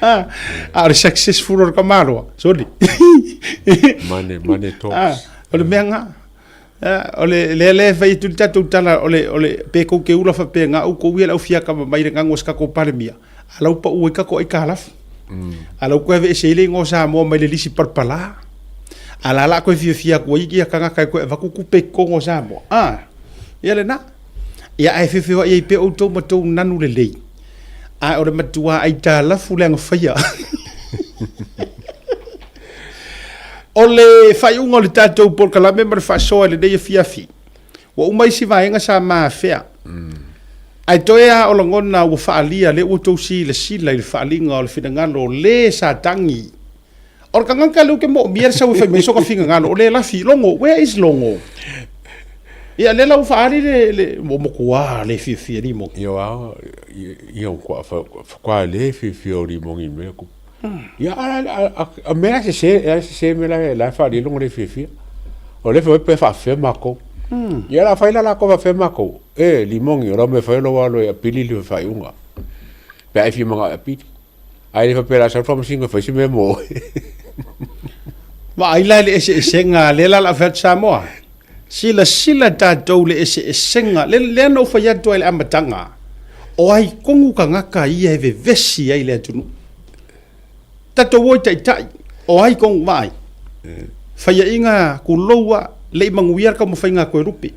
A, a o le successful o le tamaloa, soli. Money, money talks. O le mea lena. O le lea lea e fai atu le tatou tala o le o le pe kou te ula faapea na outou ia le au fiakamamai mai le gagu a se tatou Palemia, a la ua pau ai tatou aitalafu. A la ua toe aveese ai le igoa o Samoa mai le lisi palapala. A la la toe fiafia atu ai ia tagata e toe avatu tupe i totonu o Samoa. A, ia lena. Ia ae feofeoai ai pea outou ma tou nanu lelei. Ae o le matua aitalafu le agafaia. O le faaiuga o le tatou polokalame ma le faasoa i lenei afiafi, ua uma isi vaega sa maafea. Ae toe lava o lagona ua faaalia lea ua outou silasila i le faaaliga o le finagalo o le sa tagi. O le tagata lea ou te moomia le sau e fai mai sona finagalo, o le lafi, Logo, where is Logo? Ia lea la ua faaali le, le ua matua le fiafia Limogi. Ia a, ia ua faatoa le fiafia o Limogi i mea ku. Ia a, a mea la sese, la sese mea la la faaali logo le fiafia. O le fai pe faafefea makou. Ia la fai la lakou faafefea makou. E Limogi o lau mea fai lou alo e apili le faaiuga. Pe a e fia manao e apili. Ae le faapea la sau le faamasino e fai se mea mo oe. Vaai la i le eseesega lea la o le a fai atu Samoa. Silasila tatou i le eseesega, lea, lea na ou fai atu ai i le amataga, o ai tonu tagata ia e vevesi ai le atunuu. Tatou o i taitai, o ai tonu, vaai. Faiaina tulou a, le i manuia le taumafaiga a Toelupe.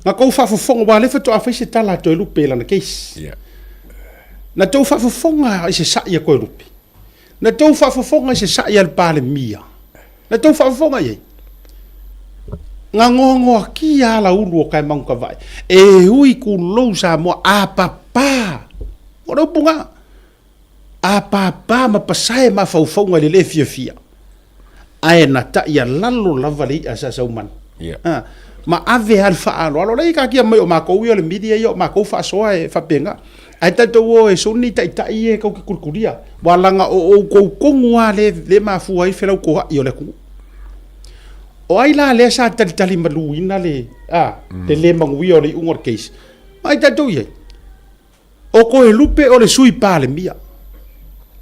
Na tou faafofoga, aua o lea faatoa fai se tala a Toelupe i lana case. Yeah. Na tou faafofoga i se sa'i a Toelupe. Na tou faafofoga i se sa'i a le Palemia. Na tou faafofoga i ai. Na goagoakia ala ulu o Kaemautavae. E ui tulou Samoa, a papa. O le upu na. A papa ma pasae mafaufauga i le le fiafia. Ae na taialalo lava le i'a sa saumanu. Yeah. Ah, ma ave lava le faaaloalo. La e taatia mai o matou ia o le media ia o matou faasoa e faapena. Ae tatou o e suni taitai ia e tou te kulikulia. Ua laga o outou tonu lava lea e mafua ai le felautoa'i o le atunuu. O ai la lea sa talitali maluina le, a, le le manuia o le iuga o le case? Vaai tatou i ai. O Toelupe o le Sui Palemia.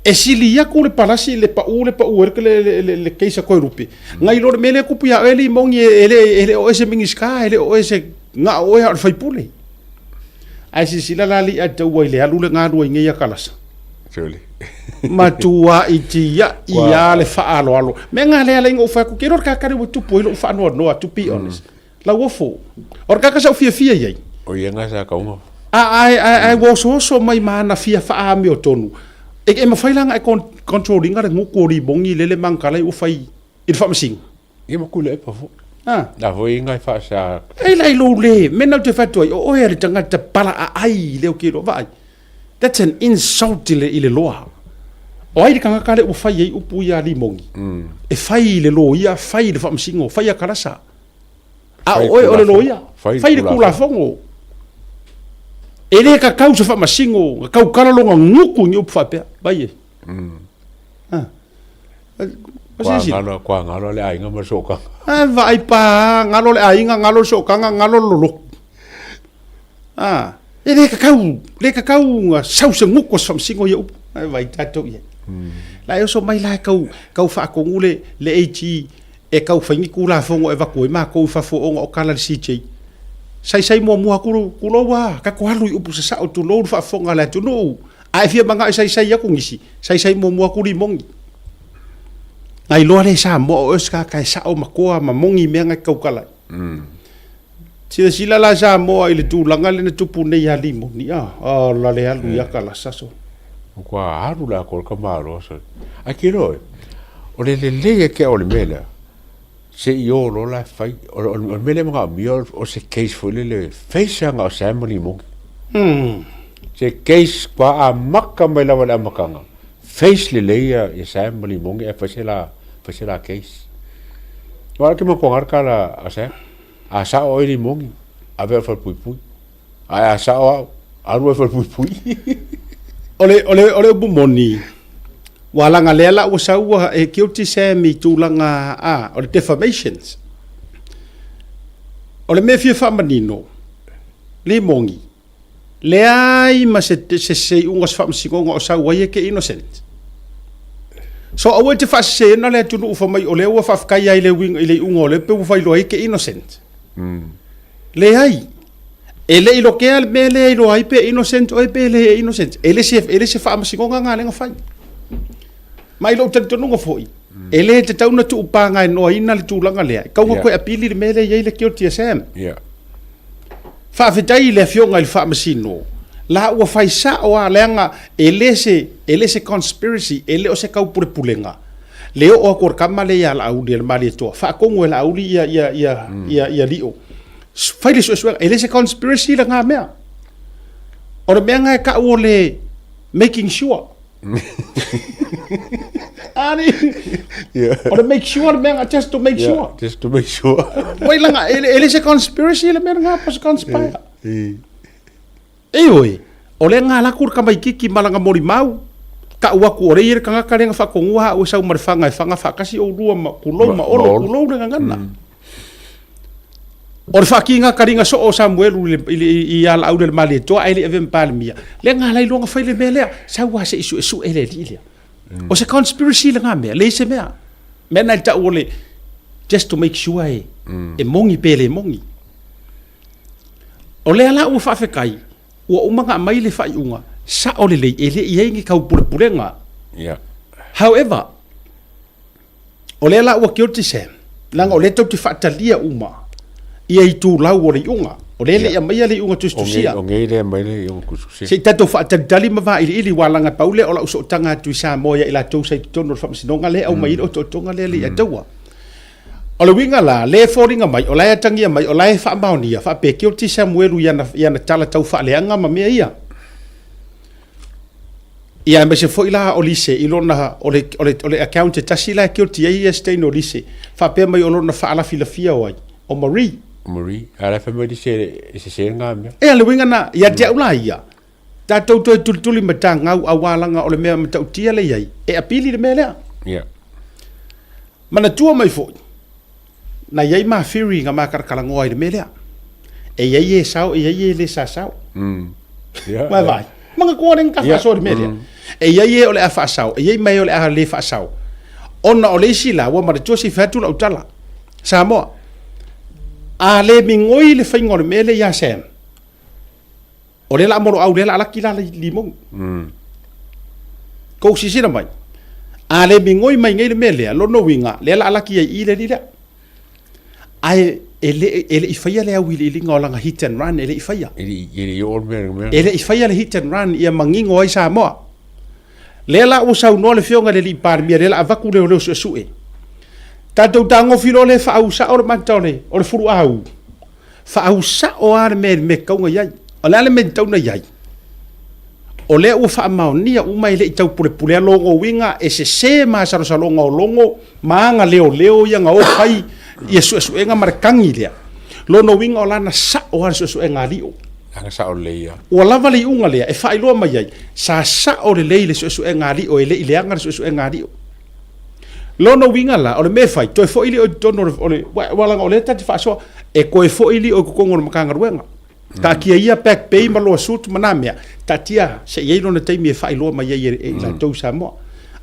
E sili atu le palasi le pau le pau ai le, le, le case a Toelupe. Nai lo le mea lea e tupu ia oe Limogi e le, e le o oe se Minisita, e le o oe se, na o oe lava o le sui usufono. Ae silasila la alii a taua i le alu le galua i nei akalasa. Surely. Matuai tiai lava le faaaloalo. Mea na lea alai na ou fai atu, ke iloa le tagata lea ua tupu ai lou faanoanoa, to be honest. Lauofo. O le tagata sa ou fiafia i ai. O ia nga sa kaunga. A, ae, ae, ae ua osooso mai ma ana fia faaamiotonu. E, e mafai la ona e control ina le gutu o Limogi lele mangakala ua fai i le faamasino. Ia ma Tuilaepa foi. Ah. La foi inga e faasa. E la i lou le, mea na ou te fai atu ai, o oe a le tagata pala aai lea ou te iloa, vaai. That's an insult i le, i le loa. O ai le tagata lea ua fai ai upu ia a Limogi? E fai i le loia, fai i le faamasino, fai a kalasa. A o oe o le loia, fai le Tulafono. E le kakau se faamasino, na tautala lona gutu i ni upu faapea. Vai e. Ah. Kua ngalo, kua ngalo le aiga ma le sootaga. Ah, vaai pa, ngalo le aiga, ngalo le sootaga, ngalo le lolotu. Ah, e le kakau, le kakau na sau se gutu o se faamasino ia upu. Ai vai tatou i ai. La e oso mai la e kau, kau faatonu le, le AG e tau fai ni Tulafono e avatu ai matou i fafo ona o tala le CJ. Saisai muamua aku kulou a, kako alu i upu sasao tulou le faafofoga a le atunuu. A e fia manao e saisai aku nisi, saisai muamua aku limogi. Na iloa lea i Samoa o oe o se tagata e sao ma koa ma mogi i mea na e taukala ai. Silasila la Samoa i le tulaga lea na tupu nei ia Limoni, a, ola le alu i aka lasa so. Ua alu la ko ka malo so. Ai ke loe. O le lelei e ke o le mea lea. Se i o loa la e fai. O le mea lea e manaomia o se case foi lele face lava na o Sam ma Limogi. Se case kua amata mai lava i le amataga, face lelei ia Sam ma Limogi ae fai se la, fai se la case. Aua o le ke manatua le tala a Sam, a sao oe Limogi, ave au i le falepuipui. Ae a sao au, alu ai falepuipui. O le, o le, o le upu moni, ua laga lea la ua sau ua e guilty Sam i tulaga a, o le defamations. O le mea e fia faamanino, Limogi, leai ma se, se, se iuga o se faamasinoga o sau ai e ke innocent. So aua e te faaseseina le atunuu fai mai o lea ua faafetai ai i le uiga i le iuga o lea pe ua faailoa ai ke innocent. Leai. E le i lokea le mea lea e iloa ai pe innocent oe pe le innocent. E le se, e le se faamasinoga lena lea na fai. Ma i lou talitonuga foi, e le tatau ona tuupagaenoaina le tulaga lea. E tatau ona toe apili le mea lea e i ai le guilty a Sam. Faafetai i le Afioga i le Faamasino, la ua fai sao lava leaga e le se, e le se conspiracy, e le o se taupulepulega. Le oo atu o le tama lea ia Laauli e le Malietoa, faatonu e Laauli ia, ia, ia, ia, ia Lio. Fai le suesuega, e le se conspiracy lena mea. O le mea lena e tau o le making sure. Ani, o le make sure le mea lena, just to make sure. Just to make sure. Wai langa, e le se conspiracy le mea lena, po se conspire. Ioe, o lea na ala atu le tamaititi ma lana molimau, tau atu o lea e i ai le tagata lea na faatonua au e sau ma le faga e faga faatasi oulua ma tulou ma Olo, tulou le gagana. O le faatiga taliga soo o Samuelu i le, i a Laauli le Malietoa ae le i avea ma Palemia, lea na ala ai loa ona fai le mea lea, sau lava se i suesue le alii lea. O se conspiracy lena mea, leai se mea. Mea na i tau o le just to make sure e moni pe le moni. O lea la ua faafetai, ua uma ona aumai le faaiuga, sao lelei, e le i i ai ni taupulepulega. Yeah. However, o lea la ua guilty Sam, leaga o lea tou te faatalia uma ia itulau o le iuga. O lea e le i aumaia le iuga tusitusia. O nei lea aumai le iuga tusitusia. Se i tatou faatalitali ma vailiili, aua leaga pau lea o lau sootaga atu i Samoa ia i latou sa i totonu o le faamasinoga lea e aumai ai le otootoga lea e le i ataua. O le uiga la, lea e foliga mai, o la e atagia mai, o la e faamaonia, faapea guilty Samuelu i ana, i ana tala tau faaleaga ma mea ia. Ia aemaise foi la o Lise i lona, o le, o le, o le account e tasi la e guilty ai ia Stein o Lise, faapea mai o lona faalafilafia o ai? O Marie. Marie, a la e fai mai Lise e sese lena mea. Ia, le uiga na, ia te au la ia, tatou toe tulituli matagau aua laga o le mea matautia lea e i ai, e apili le mea lea. Ia. Manatua mai foi, na i ai mafiri na matalatalanoa i le mea lea. E i ai e sao, e i ai e le sa sao. Yeah, Vai vai. Manatua le na faasoa i le mea lea. E i ai e o le a faasao, e i ai ma e o le a le faasao. Ona o le isi la, ua manatua se i fai atu lau tala. Samoa, a le migoi le faiga o le mea lea ia Sam, O lea la moloau lea la laki la limou. Kou sisila mai. A le migoi mai nei le mea lea, lona uiga, lea la laki ai i le alii lea. Ae e le, e le i faia le auiliiliga o lana hit and run, e le i faia. E le i, e le i oo le mea, mea. E le i faia le hit and run ia manino ai Samoa. Lea la ua saunoa le Afioga i le alii Palemia, lea la avatu leoleo suesue. Tatou tagofi loa lea faausao le mata o le, o le fuluau. Faaau sao lava le mea i le mea e tatau ona i ai. O le a le mea e tatau ona i ai? O lea ua faamaonia uma e le i taupulepulea logo uiga e sese masalosaloga o logo ma aga leoleo ia na o fai ia suesuega ma le tagi lea. Lona uiga o lana sao lava le suesuega a Lio. Lana sao lelei ia. Ua lava le iuga lea e faailoa mai ai, sa sao lelei le suesuega a Lio e le i leaga le suesuega a Lio. Lona uiga la, o le mea e fai, toe foi lio i totonu o le, aua leaga o lea ta te faasoa, e toe foi lio i totonu o le Matagaluega. Taatia ia back pay ma loa suit ma na mea, taatia se i ai lona taimi e faailoa mai ai e i latou i Samoa.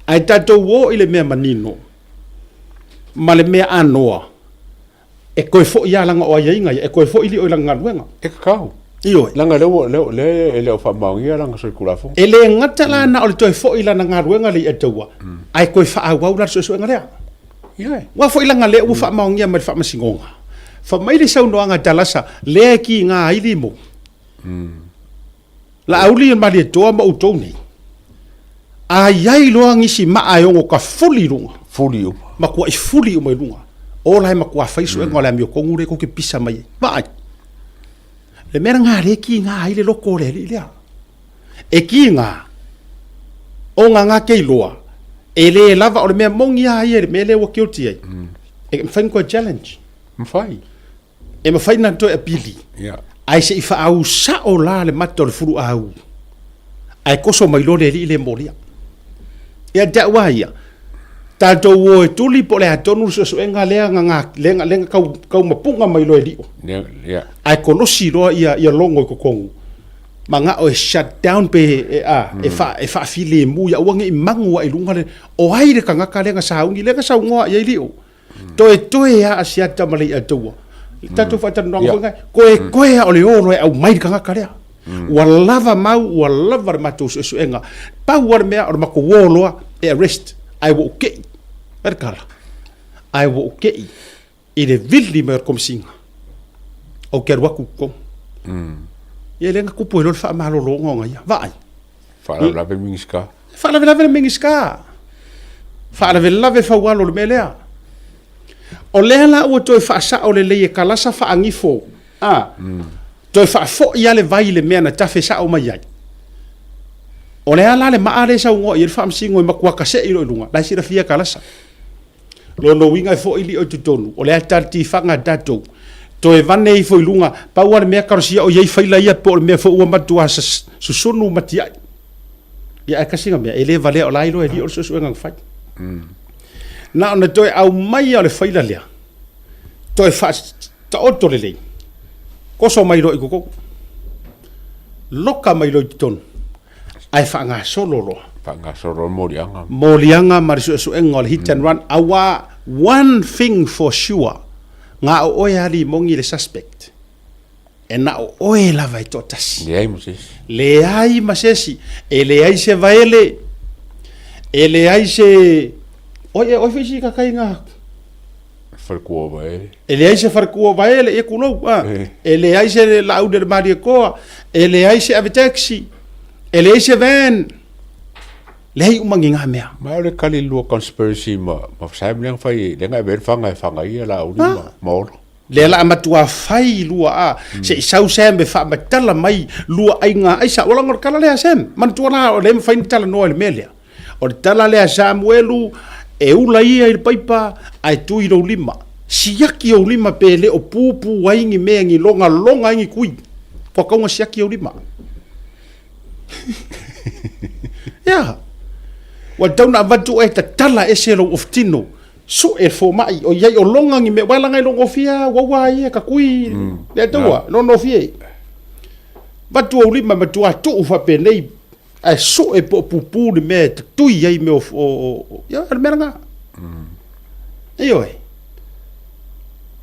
Ae tatou o i le mea manino ma le mea anoa. E toe fo'i lava leaga o aiaiga ia, e toe fo'i lio i lana galuega. E tatau. Ioe. Leaga lea ua, lea, lea e le o faamaonia lana solitulafono. E le gata la na o le toe fo'i i lana galuega le Iataua, ae toe faaauau la le suesuega lea. Ioe. Aua foi leaga lea ua faamaonia mai le Faamasinoga. Fai mai le saunoaga a Talasa, lea e kiga ai limo. Laauli o le Malietoa ma outou nei, a i ai loa nisi maa e ono tafuli i luga, Fuli uma. matuai fuli uma i luga, ola e matua fai suega o le amiotonu lea tou te pisa mai ai. Vaai, le mea lena lea e kiga ai le loto o le alii lea. E kiga, ona na te iloa, e le lava, o le mea moni lava ia i le mea lea ua guilty ai, e mafai ona toe challenge. Mafai. E mafai ona toe apili, yeah. Ae se i faaau sao la le mata o le fuluau, ae koso mai loa le alii le molia. Ia te au a ia, tatou o e tuli po o le a tonu le suesuega lea na, na, lea na, lea na tau, tau mapuga mai loa e lio. Yeah, yeah. Ae kolosi loa ia, ia logo i totonu. Mana'o e shut down pe e, a, e, fa, e faafilemu ia aua ne i magu ae i luga le, o ai le tagata lea na sauni, lea na saunoa i ai lio. Toetoe a Asiata ma Leiataua. Le tatou faatalanoaga foi lena, toetoe a o le o loa e aumai le tagata lea. Ua lava mau, ua lava le matou suesuega. Pau lava le mea o le matou o loa e arrest, ae ua ou tei. Vaai le tala. Ae ua ou tei i le vili mai o le Komesina. Ou te alu atu i totonu. Ia lea na tupu ai loa le faamalologa ona ia. Vaai. Faalavelave le Minisita. Faalavelave le Minisita. Faalavelave Faualo i le mea lea. O lea la ua toe faasao lelei e Kalasa faagifo, a, toe faafoi lava le vai i le mea na tafe sao mai ai. O le a la le maa lea e saunoa i ai le Faamasino e matua kasei loa i luga, la e silafia e Kalasa. Lona uiga e foi lio i totonu, o le a tali tifaga a tatou. Toe vane ifo i luga, pau lava le mea kalosia o i ai faila ia po o le mea foi ua matua susunu ma tiai. Ia ae kasi na mea, e le valea o la e iloa e lio le suesuega na fai. Na ona toe aumai lava o le faila lea, toe faataoto lelei, koso mai loa i totonu, loka mai loa i totonu, ae faagasolo loa. Faagasolo loa moliaga. Moliaga ma le suesuega o le hit and run, aua one thing for sure, na o oe lava Limogi le suspect, e na o oe lava e toatasi. Leai ma se isi. Leai ma se isi. E leai se vaele, e leai se... Oi, oi foi si kakaiga. Falekua o Vaele. E leai se falekua o Vaele, ia kulou, a. E leai se Laauli a le Malietoa, e leai se ave taxi, e leai se van. Leai uma ni ngā mea. Ma o le kali lua conspiracy ma, ma Sam lea na fai, lea na ave ai le fanga e fanga ia Laauli ma, ma Olo. Lea la a matua fai lua a, se i sau Sam e faamatala mai lua aiga aisa. Ua laga o le tala lea a Sam. Manatua la o lea e mafai ona talanoa i le mea lea. O le tala lea a Samuelu, e ula ia i le paipa ae tu i lou lima. Siaki ou lima pe le o pupu ai ni mea ni logaloga ai ni kui. Kua tau na siaki ou lima. Ia. Ua tau na avatu oe tatala ese lou ofutino. Sue le fomai o iai o loga ni mea. Ua laga i logofia uaua ai e ka kui le Atua. Lonofie. Vatu ou lima matua tuu faapenei Ae sue po o pupū le mea e tatui ai mea o, o, o, ia, o le mea lena. Ioe.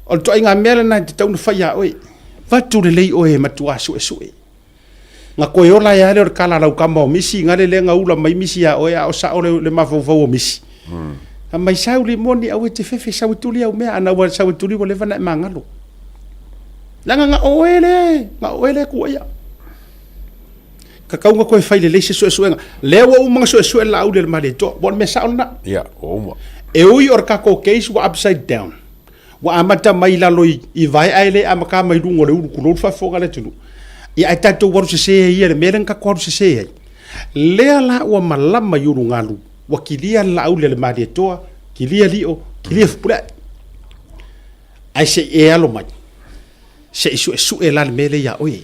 O le toaiga mea lena e tatau ona fai ia oe. Vatu lelei oe e matua suesue. Na koe ola ai lea o le kala a lau kama o misi, ngale lea na ula mai misi ia oe a o sao le, le mafaufau o misi. A mai sau limoni aua e te fefe sau e tuli au mea, ana ua sau e tuli ua leva na e magalo. Leaga na oe lea, na oe lea kuaia. Tatau ona toe fai lelei se suesuega. Lea ua uma ona suesue le Laauli a le Malietoa. Ua o le mea sao lena. Ia, ua uma. E ui o le tatou case ua upside down. Ua amata mai i lalo i, i vae ae le amata mai luga o le ulu tulou le faafofoga a le atunuu. Ia ae tatou alu sese ai ia i le mea lea na tatou alu sese ai. Lea la ua malama i ulugalu, ua kilia le Laauli a le Malietoa, kilia Lio, kilia Fepuleai. Ae se i e alo mai, se i suesue la le mea lea ia oe.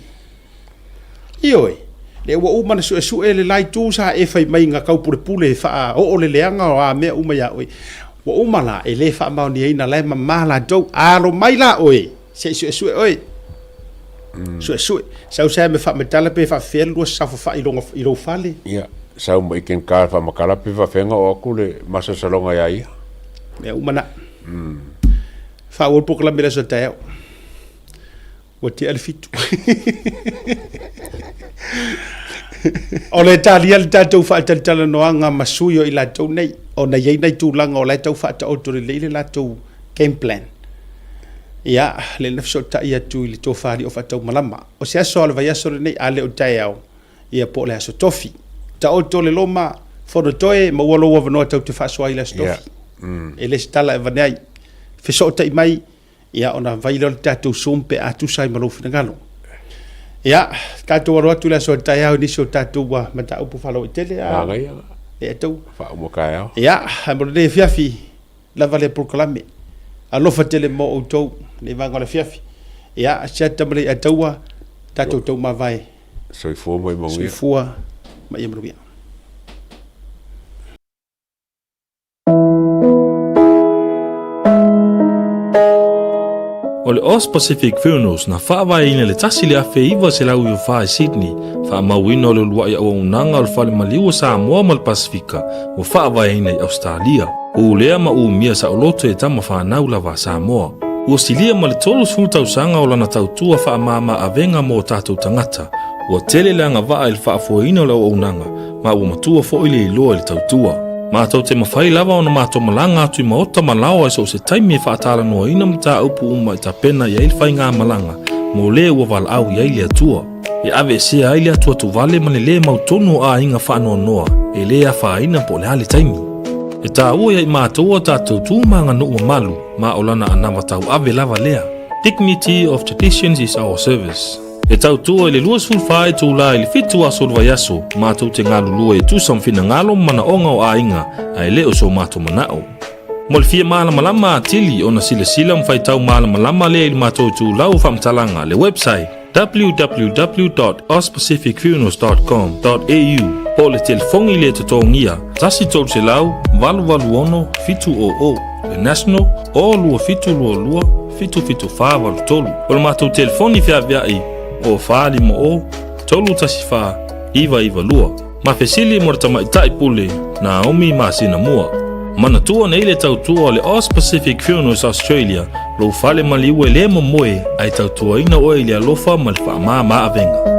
Ioe, lea ua uma ona suesue le la itu sa e fai mai na taupulepule e faaoo le leaga o a mea uma ia oe. Ua uma la, e le faamaoniaina la e mama latou. Alo mai la oe, se i suesue oe. Suesue. Sau sa me faamatala pe faafefea le lua saofafai i lona, i lou fale. Ia, sau ma iken ka faamatala pe faafefea ona oo atu le masalosaloga ia ia. Mea uma na. Faaauau le polokalame i le aso a taeao. Ua tea le 7. O le talia le tatou faatalatalanoaga ma sui o i latou nei, ona e i ai nai tulaga o la e tau faataoto lelei le latou game plan. Ia, lea na fesootai atu i le tofa alii o faataumalama. O se aso lava o le vaiaso lenei, a le o taeao, ia po o le aso tofi. Taoto le loma, fonotoe, maua lou avanoa tatou te faasoa ai i le aso tofi. E le o se tala e avane ai. Fesootai mai, ia ona fai lea o le tatou Zoom pe a tusa ai ma lou finagalo. Ia, tatou alo atu i le aso a taeao i nisi o tatou mataupu faalauaitele. Manaia. Ia, tau. Faauma taeao. Ia, ae mo lenei afiafi, lava lea polokalame. Alofa tele mo outou, lenei vaega o le afiafi. Ia, Asiata ma Leiataua, tatou taumavae. Soifua ma ia manuia. Soifua ma ia manuia. O le Aus Pacific Funerals na faavaeina i le 1994 i Sydney, faamauina o le uluai auaunaga o le Fale Maliu o Samoa ma le Pasefika ua faavaeina i Ausetalia. U lea ma umia saoloto e tama fanau lava a Samoa. Ua silia ma le 30 tausaga o lana tautua faamama avega mo o tatou tagata. Ua tele le agavaa i le faafoeina o le auaunaga ma ua matua foi le iloa i le tautua. Matou te mafai lava ona matou malaga atu i maota ma laoa i so o se taimi e faatalanoaina mataupu uma e tapena i ai le faigamalaga mo le ua valaau i ai le Atua. E aveesea ai le atuatuvale ma le lē mautonu o aiga faanoanoa e lē afaina po o le a le taimi. E taua ia i matou a tatou tu ma aganuu mamalu ma o lana anava tauave lava lea. Dignity of traditions is our service. E tautua i le 24 itula i le 7 aso o le vaiaso, matou te galulue e tusa ma finagalo ma manaoga o aiga, ae le o so matou manao. Mo le fia malamalama atili ona silasila ma faitau malamalama lea i le matou itulau faamatalaga le website www.auspacificfunerals.com.au po o le telefoni le totogia 1 300 886 700. Le National 0 2722 77483. O le matou telefoni feaveai o 450 314 992. Ma fesili mo le tamaitai pule Naomi masina mua. Manatua nei le tautua o le Aus Pacific Funerals Australia, lou fale maliu e le momoe ae tautuaina oe i le alofa ma le faamama avega.